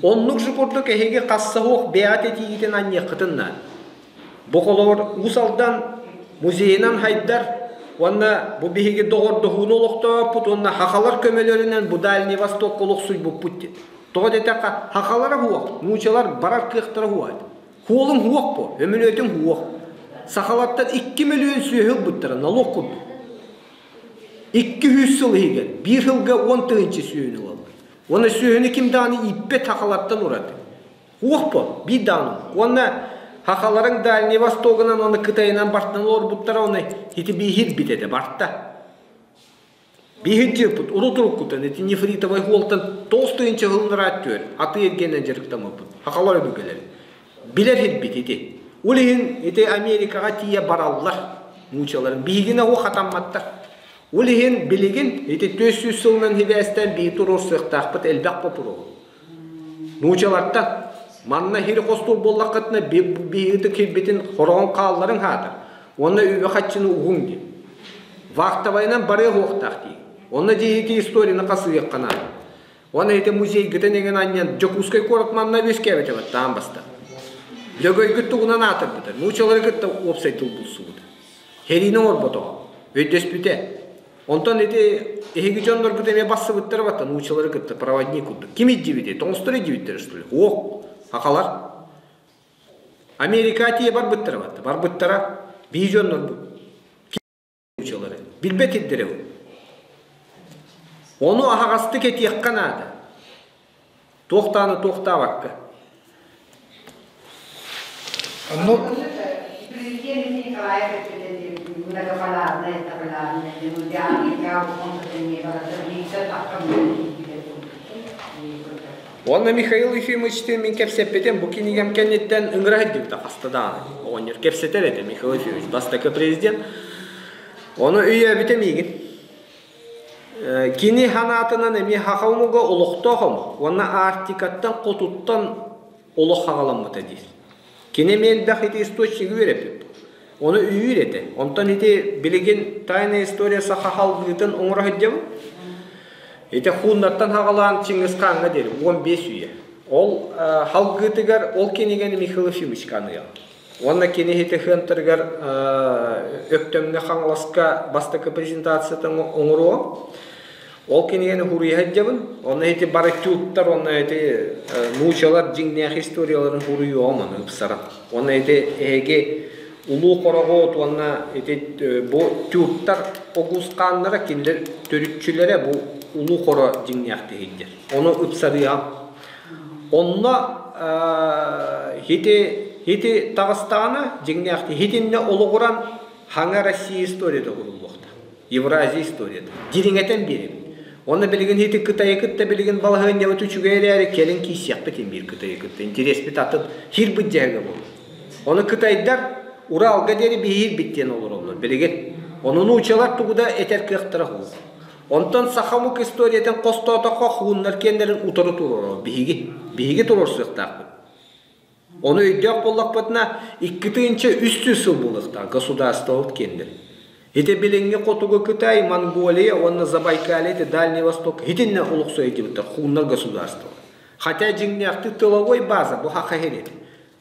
Оннук же курдук эһиги хассаһуох бэйэҕит этиигитин анньыаххытын наада. Бу холобур Уус Алдан музейынан хайдар уонна бу биһиги доҕордоһууну олохтооппут уонна хахалар көмөлөрүнэн бу Дальний Востокка олохсуйбуппут диэн. Тоҕо диэтэххэ, хахалара суох, нуучалар барар кыахтара суох этэ. Хуолуҥ суох бу, өмүлүөтүҥ суох. Сахалартан 2 мөлүйүөн сүөһү ылбыттара налог курдук. 200 сыл иһигэр биир сылга 10 тыһыынча сүөһүнү ылаллар. Уонна сүөһүнү ким даҕаны ииппэт хахалартан ураты. Уох бо, биир даҕаны. Уонна хахаларыҥ Дальний Востогунан уонна Кытайынан бартан олорбуттара уонна ити бииһирбит этэ барта. Бииһир дьыппыт урут уруккутан ити нефритовай хуолтан 9 тыһыынча сыллараат түөр аты эргиэнэн дьарыктаммыппыт. Хахалар өбүгэлэр. Билэр хирбит ити. Ол иһин ити Америкаҕа тиийэ бараллар нуучаларын. Биһигини уох хатамматтар. Ол иһин билигин ити 400 сылынан хибээстээн биһи туруорсуохтаахпыт элбэх боппуруоһу. Нуучалартан манна хири хостуур буоллаххытына биһиги кирбитин хороҕон хаалларыҥ хаатар уонна үбү хаччыны угуҥ диэн. Вахтовайынан барыа уохтаах дии. Онно дьиһики историяны хасыһыахха наада. Уонна ити музейгытын эҥин анньан Дьокуускай куорат манна үөскээбитэ баттаан баста. Лөгөйгүт тугунан аатырбыта. Нуучалары кытта уопсай тыл булсубута. Хэриини оҥорботоҕо. Өйдөспүтэ. Онтон ити эһиги дьонноргут эмиэ бассыбыттара батта нуучалары кытта проводник курдук. Ким илдьибитий? Тоҥустар илдьибиттэрэ что ли? Ох, хахалар. Америка тиийэ барбыттара батта. Барбыттара биһи дьоннорбут. Нуучалары. Билбэт ирдэрэ бу. Ону аһаҕастык этиэххэ наада. Туохтааны туохтаабакка. Оннук Президент Николаев многополярная полярная Уонна Михаил Ефимовичтыын мин кэпсэппитим, бу кинигэм кэнниттэн ыҥыра сылдьыбыта хаста даҕаны. Оҕонньор кэпсэтэр этэ Михаил Ефимович, бастакы президент. Ону өйөөбүтэ миигин. Кини санаатынан эмиэ саха омуга олохтоох омук уонна Арктикаттан хотуттан олох хаҕаламмыта диир. Кини эмиэ элбэх ити источнигы үөрэппит. Ону өйүүр этэ. Онтон ити билигин тайная история саха халгыытын оҥоро сылдьабын. Ити хууннартан хаҕалаан Чингис Хааҥҥа диэри 15 үйэ. Ол халгыытыгар ол кинигэни Михаил Ефимовичка аныйан. Уонна кини ити хыантарыгар Өктөмҥө Хаҥаласка бастакы презентациятын оҥоруо. Ол кинигэни хуруйа сылдьабын. Онно ити бары тюрктар, онно ити нуучалар дьиҥнээх историяларын хуруйуоҕум аны ыпсаран. Уонна ити эһиги улуу хороҕоот уонна ити бу тюрктар огуз хааннара кинилэр төрүччүлэрэ бу улуу хоро дьиҥнээх тиһийдэр. Ону ыпсарыаҕым. Онно ити ити таҕыстаҕына дьиҥнээх итиннэ олоҕуран хаҥа Россия историята уһуллуохтаах. Евразия историята. Дириҥэтэн биэрэбит. Уонна билигин ити Кытайы кытта билигин балаһыанньабыт үчүгэй эрээри кэлин киирсиэхпит биир Кытайы кытта. Интэриэспит атын хирбит дьаһыга буолар. Ону кытайдар Уралга диэри биһиирбит диэн олороллор билигин. Ону нуучалар тугу да этэр кыахтара суох. Онтон саха омук историятын хостоотоххо хууннар киэннэрин утары туруорар биһиги. Биһиги туруорсуохтаахпыт. Ону өйдөөх буоллахпытына, 2 300 сыл буолуохтаах государствобыт киэннэр. Ити билиҥҥи Хотугу Кытай, Монголия уонна Забайкалье, ити Дальний Восток итиннэ олохсуйа сылдьыбыттар хууннар государство. Хотя дьиҥнээхтик тыловой база бу Хаха сирэ.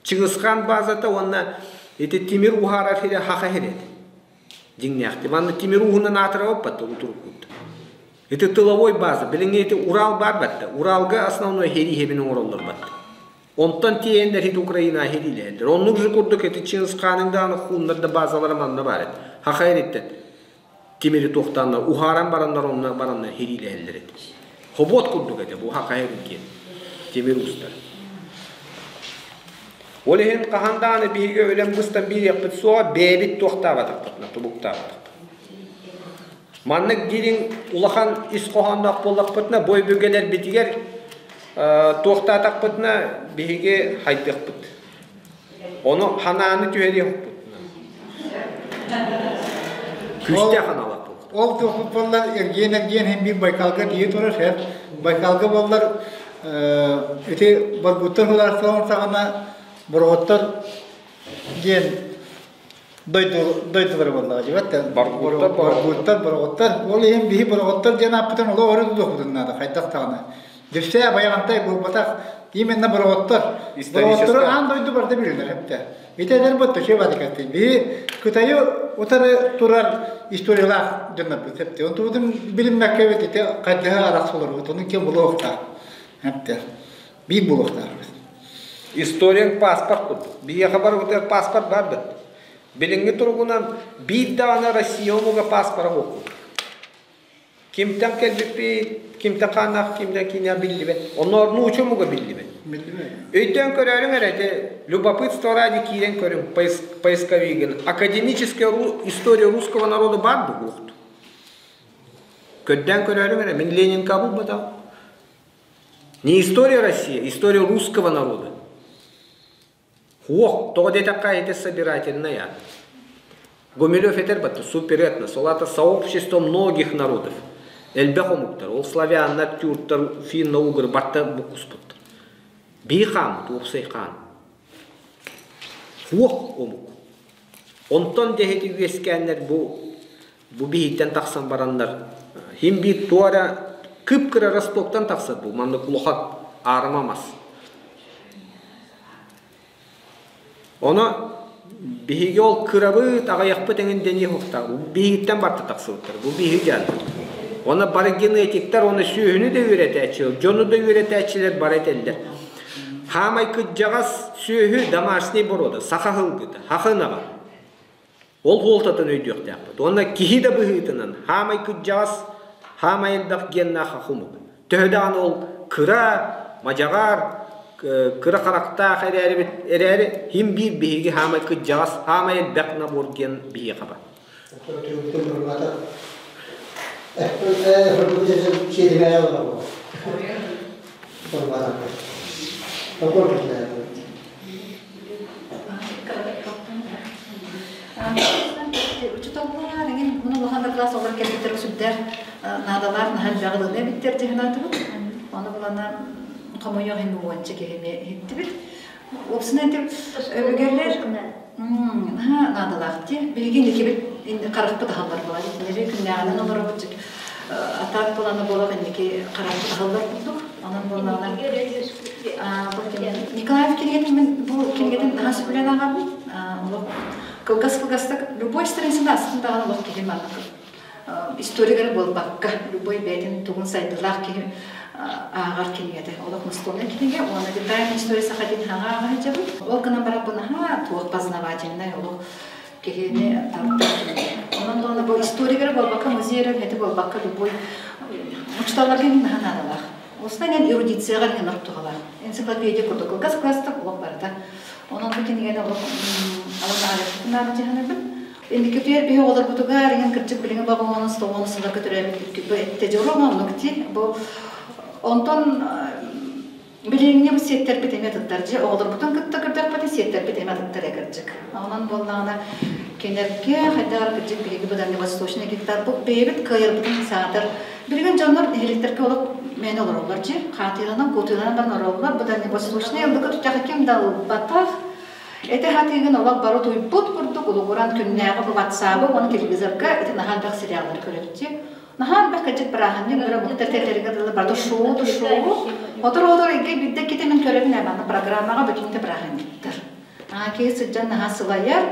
Чыҥысхан базата уонна ити тимир уһаарар сирэ Хаха сирэ. Дьиҥнээхтик. Манна тимир ууһунан аатырабыт утуруккут. Ити тыловой база. Билиҥҥи ити Урал баар батта. Уралга основной хериһэбин оҥороллор батта. Онтон тиэйэннэр ити Украина иһилиилэһэллэр. Оннук же курдук ити Чингис Хаанын даҕаны хууннар да базалара манна баар эт. Хаха эриттэн тимири туохтааннар уһааран бараннар онно бараннар иһилиилэһэллэр эт. Хобуот курдук этэ бу Хаха эрин тимир уустар. Ол иһин хаһан даҕаны биһиги өлөн быстан биэриэхпит суоҕа бэйэбит туохтаабатахпытына тубуктаабатахпыт. Маннык дириҥ улахан ис хоһоонноох буоллахпытына, бу өбүгэлэрбитигэр туохтаатахпытына биһиги хайдыахпыт. Ону ханааны түһэриэхпит. Күүстээх ханаалаах Ол туохпут буоллар эргиэн-эргиэн иһин биир Байкалга тиийэ турар сэр. Байкалга буоллар ити Баргуттар судаарыстыбаларын саҕана Бороҕоттор диэн дойду дойдулары буоллаҕа дьибэт Баргуттар, Баргуттар, Бороҕоттор. Ол иһин биһи Бороҕоттор диэн ааппытын олох өрө тутуохпутун наада хайдах даҕаны. Дьүссээ Байаҕантай буолбатах именно Бороҕоттор. Бороҕоттору аан дойду барыта билинэр эптэ. Ити эдэр бот бадыкатты. Биһи Кытайы утары турар историялаах дьоннорбут эптэ. Онтубутун билиммэккэ эбит ити хайдыһа арахсыларбыт. Ону ким булуохтаах. Эптэ. Биир булуохтаахпыт. Историяҥ паспорт курдук. Биһиэхэ барыбытыгар паспорт баар бит. Билиҥҥи туругунан биир даҕаны Россия омуга паспора суох. Кимтэн кэлбиппит, кимтэн хааннаах, кимтэн киинэ биллибэт. Онноор нууча омуга биллибэт. Өйдөөн көрөөрүҥ эрэ, ити любопытство ради киирэн көрүҥ поисковигын. Академическая история русского народа баар буолуохту. Көрдөөн көрөөрүҥ эрэ, мин Ленинка булбатаҕым. Не история России, история русского народа. Хуох, тоҕо диэтэххэ, это собирательная. Гумилев этэр батта суперэтнос, ол аата сообщество многих народов. Элбэх омуктар, ол славяннар, тюрктар, финно-угры барта буккуспуттар. Бии хааммыт, уопсай хаан. Хуох омук. Онтон дэһити үөскээннэр бу бу биһиттэн тахсан бараннар хим биир туора кып-кыра Ростоктан тахсар бу маннык улахан аарыма мас. Ону биһиги ол кырабыт, аҕыйахпыт эҥин дэниэ суохтаах. Биһигиттэн барта тахсыбыттар. Бу биһиги дьааннар. Оны бары генетиктар, оны сүөһүнү да үөрэтээччилэр, дьону да үөрэтээччилэр бары этэллэр. Хаамай кыдьаҕас сүөһү домашний порода, саха сылгыта, саха ынаҕа. Ол суолтатын өйдүөхтээхпит. Уонна киһи да быһыытынан хаамай кырдьаҕас, хаамай элбэх геннаах хомук. Төһө даҕаны ол кыра, мадьаҕар, кыра харахтаах эрээрибит эрээри хим биир биһиги хаамай кырдьаҕас, хаамай элбэх набор ген биһиэхэ бар. Формаларга. Такой киллэрэр. Учуталлар эҥин муну улахан да класс олор кэлбиттэр сүрдээх наадалаах наһаа элбэҕи ылына эбиттэр дьаһанаатыбыт. Ону булана хомойуох иһин уонча киһини иһиттибит. Уопсайынан ити өбүгэлэр наһаа наадалаах дии. Биһиги инникибит харахпыт аһаллар буолар. Итиннэри күннээҕинэн олоробут атаак булана буолар инники харахпыт аһаллар курдук. Онон буоллаҕына Николаев кинигэтин мин бу кинигэтин наһаа сөбүлээн ааҕабын. Олох кылгас-кылгастык любой страницаны астын даҕаны олох киһи маннык историгары буолбакка любой бэйэтин тугун сайдыылаах киһи ааҕар кинигэтэ. Олох настольнай кинигэ уонна детальная история саха диэн хаҥа ааҕа сылдьабын. Ол гынан баран бу наһаа туох познавательнай олох киһини тардар кинигэ. Онон даҕаны бу историгары буолбакка музей эрэ үлэһитэ буолбакка любой учууталларга наһаа наадалаах. Осунан эн эрудицияҕа иһин туһалаах. Энциклопедия курдук кылгас кылаастык олох барыта. Онон бу кинигэни олох алын ааҕыахпытын наада дьаһанабын. Инникитигэр биһи оҕолорбутугар иһин кырдьык билиҥи бабаҕону столону сылларга төрөөбүт бу эттэдьоруом оннук дии. Бу онтон билиҥҥи бу сиэттэрбит эмиэ атыттар дьэ оҕолорбутун кытта көрдөхпүтүн сиэттэрбит эмиэ атыттар ээ кырдьык. Онон буоллаҕына кинилэргэ хайдах кырдьык биһиги бу дальневосточный гектар бу бэйэбит кыайарбытын саатар билигин дьоннор нэһилиэктэргэ олох мээнэ олороллор дьэ хаатыыланан куотуйланан баран олороллор бу дальневосточный ыллыка түтэх ким да ылбатах. Этэ хатыыгын олох бары утуйбут курдук улугуран күннээҕи бу ватсабы уонна телевизорга ити наһаа элбэх сериаллары көрөбүт. Наһаа элбэх кырдьык бырааһынньык өрө муктар тэллэригэр дылы барды шоу да шоу. Отор-отор эйгэ биирдэ ките мин көрөбүн ээ манна программаҕа бүтүнтэ бырааһынньыктар. Аа киһи сылдьан наһаа сылайар,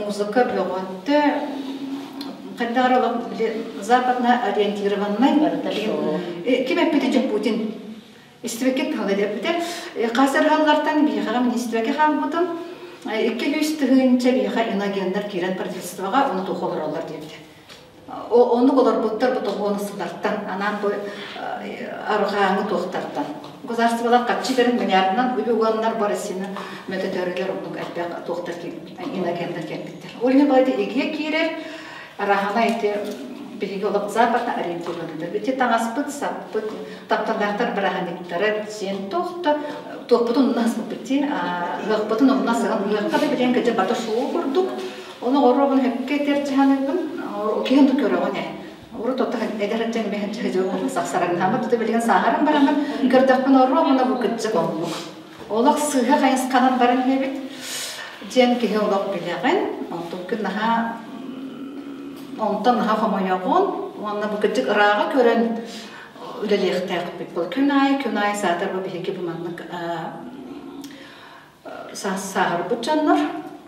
музыка бөҕөттө хайдах эрэ олох западно ориентированный ким эппити дьэ Путин Истибэккэ тыһыла диэппитэ. Хас ырыһаллартан биһиэхэҕэ министргэ хаалбытым. 200 тыһыынча биһиэхэ иноагеннар киирэн правительствоҕа ону туох олороллор диэбитэ. Оннук олорбуттар бу тоҕуон сыллартан, анаан бу арҕааҥы туохтартан. Государстволар хаччы берин миллиардынан үбү уганнар бу Россияны мөтөтөрүлэр оннук элбэх туохтар иноагеннар кэлбиттэр. Ол иһин бу игиэ киирэр, Араһана ити биһиги олох западно ориентированныйдар. Ити таҥаспыт, саппыт, тапталлаахтар бырааһынньыктара сиэн туох да туохпутун умна сыппыт дии. Ыһыахпытын умна сыһан ыһыахха да билэн кэдьэ бата шоу курдук. Ону оруобун хөпкө этэр дьаһаныгын киһин да көрөҕүн ээ. Урут отто эдэр аччан мehen чыһыжы сахсараңнаамат тута билигин сааһаран бараммын көрдөхпүн оруобуна бу кыдьык оннук. Олох сыыһа хайысханан баран иһэбит диэн киһи олох билэҕин. Онтон күн наһаа онтон наһаа хомойоҕун уонна бу кырдьык ырааҕы көрөн үлэлиэхтээхпит. Бұл күн аайы, күн аайы саатар бу биһиги бу маннык сааһырбыт дьоннор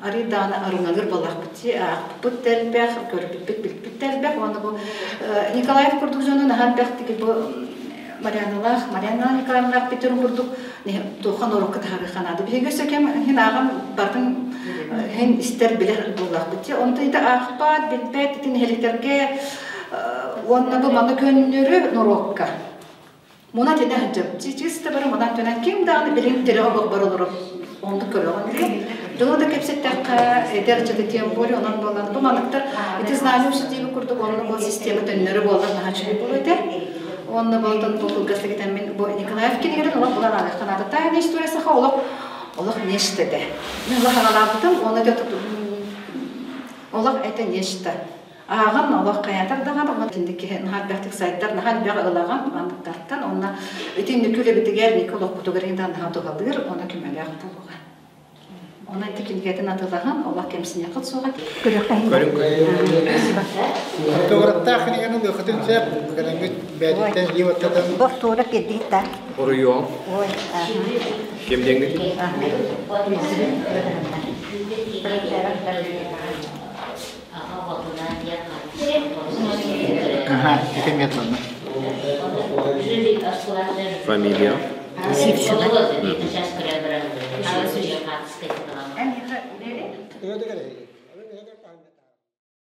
арый даҕаны арыҥалыыр буоллахпыт дии аахпыппыт да элбэх, көрбүппүт, билбит да элбэх. Уонна бу Николаев курдук дьону наһаа элбэхтик бу Марианалаах, Марианна Николаевналаах Петерн курдук туохха норуокка таһаарыахха наада. Биһиги өссө кэм иһин ааҕан бардын иһин истэр билэр буоллахпыт дии. Онтон ити аахпат, билбэт ити нэһиликтэргэ уонна бу маны көннөрү норуокка Муна тэнэ сылдьабыт. Чисто бары мунан төнөн ким даҕаны билин тирэҕэ олох бар олорор. Оннук көрөҕүн дии. Дьону да кэпсэттэххэ, эдэр ыччаты тем более онон буолан бу маныктар ити знание усутииби курдук онно бу система төннөрү буолар наһаа үчүгэй буолуо этэ. Уонна болтон бу кылгас мин бу Николаев кинигэрин олох булан ааҕыахха наада. Тайная история саха олох олох нечто этэ. Мин олох аҕалаабытым, уонна олох это нечто. Ааҕан олох хайаатар даҕаны уонна итинник киһи наһаа элбэхтик сайдар, наһаа элбэҕи ылаҕын манныктартан уонна итинник үлэбитигэр, ник олохпутугар иһин наһаа туһалыыр уонна көмөлөөх буолуоҕа. Онон ити кинигэтин атыылаһан олох кэмсиниэххит суоҕа. Фотографтаах кинигэни ылыаххытын сөп. Кэлэҥҥит бэйэтиттэн илии баттатан. Бортуора кирдиит та. Оруйуон. Ой. Ким диэҥҥит? Ага, ити методно. Фамилия? Сивцева. Öyle de gerek.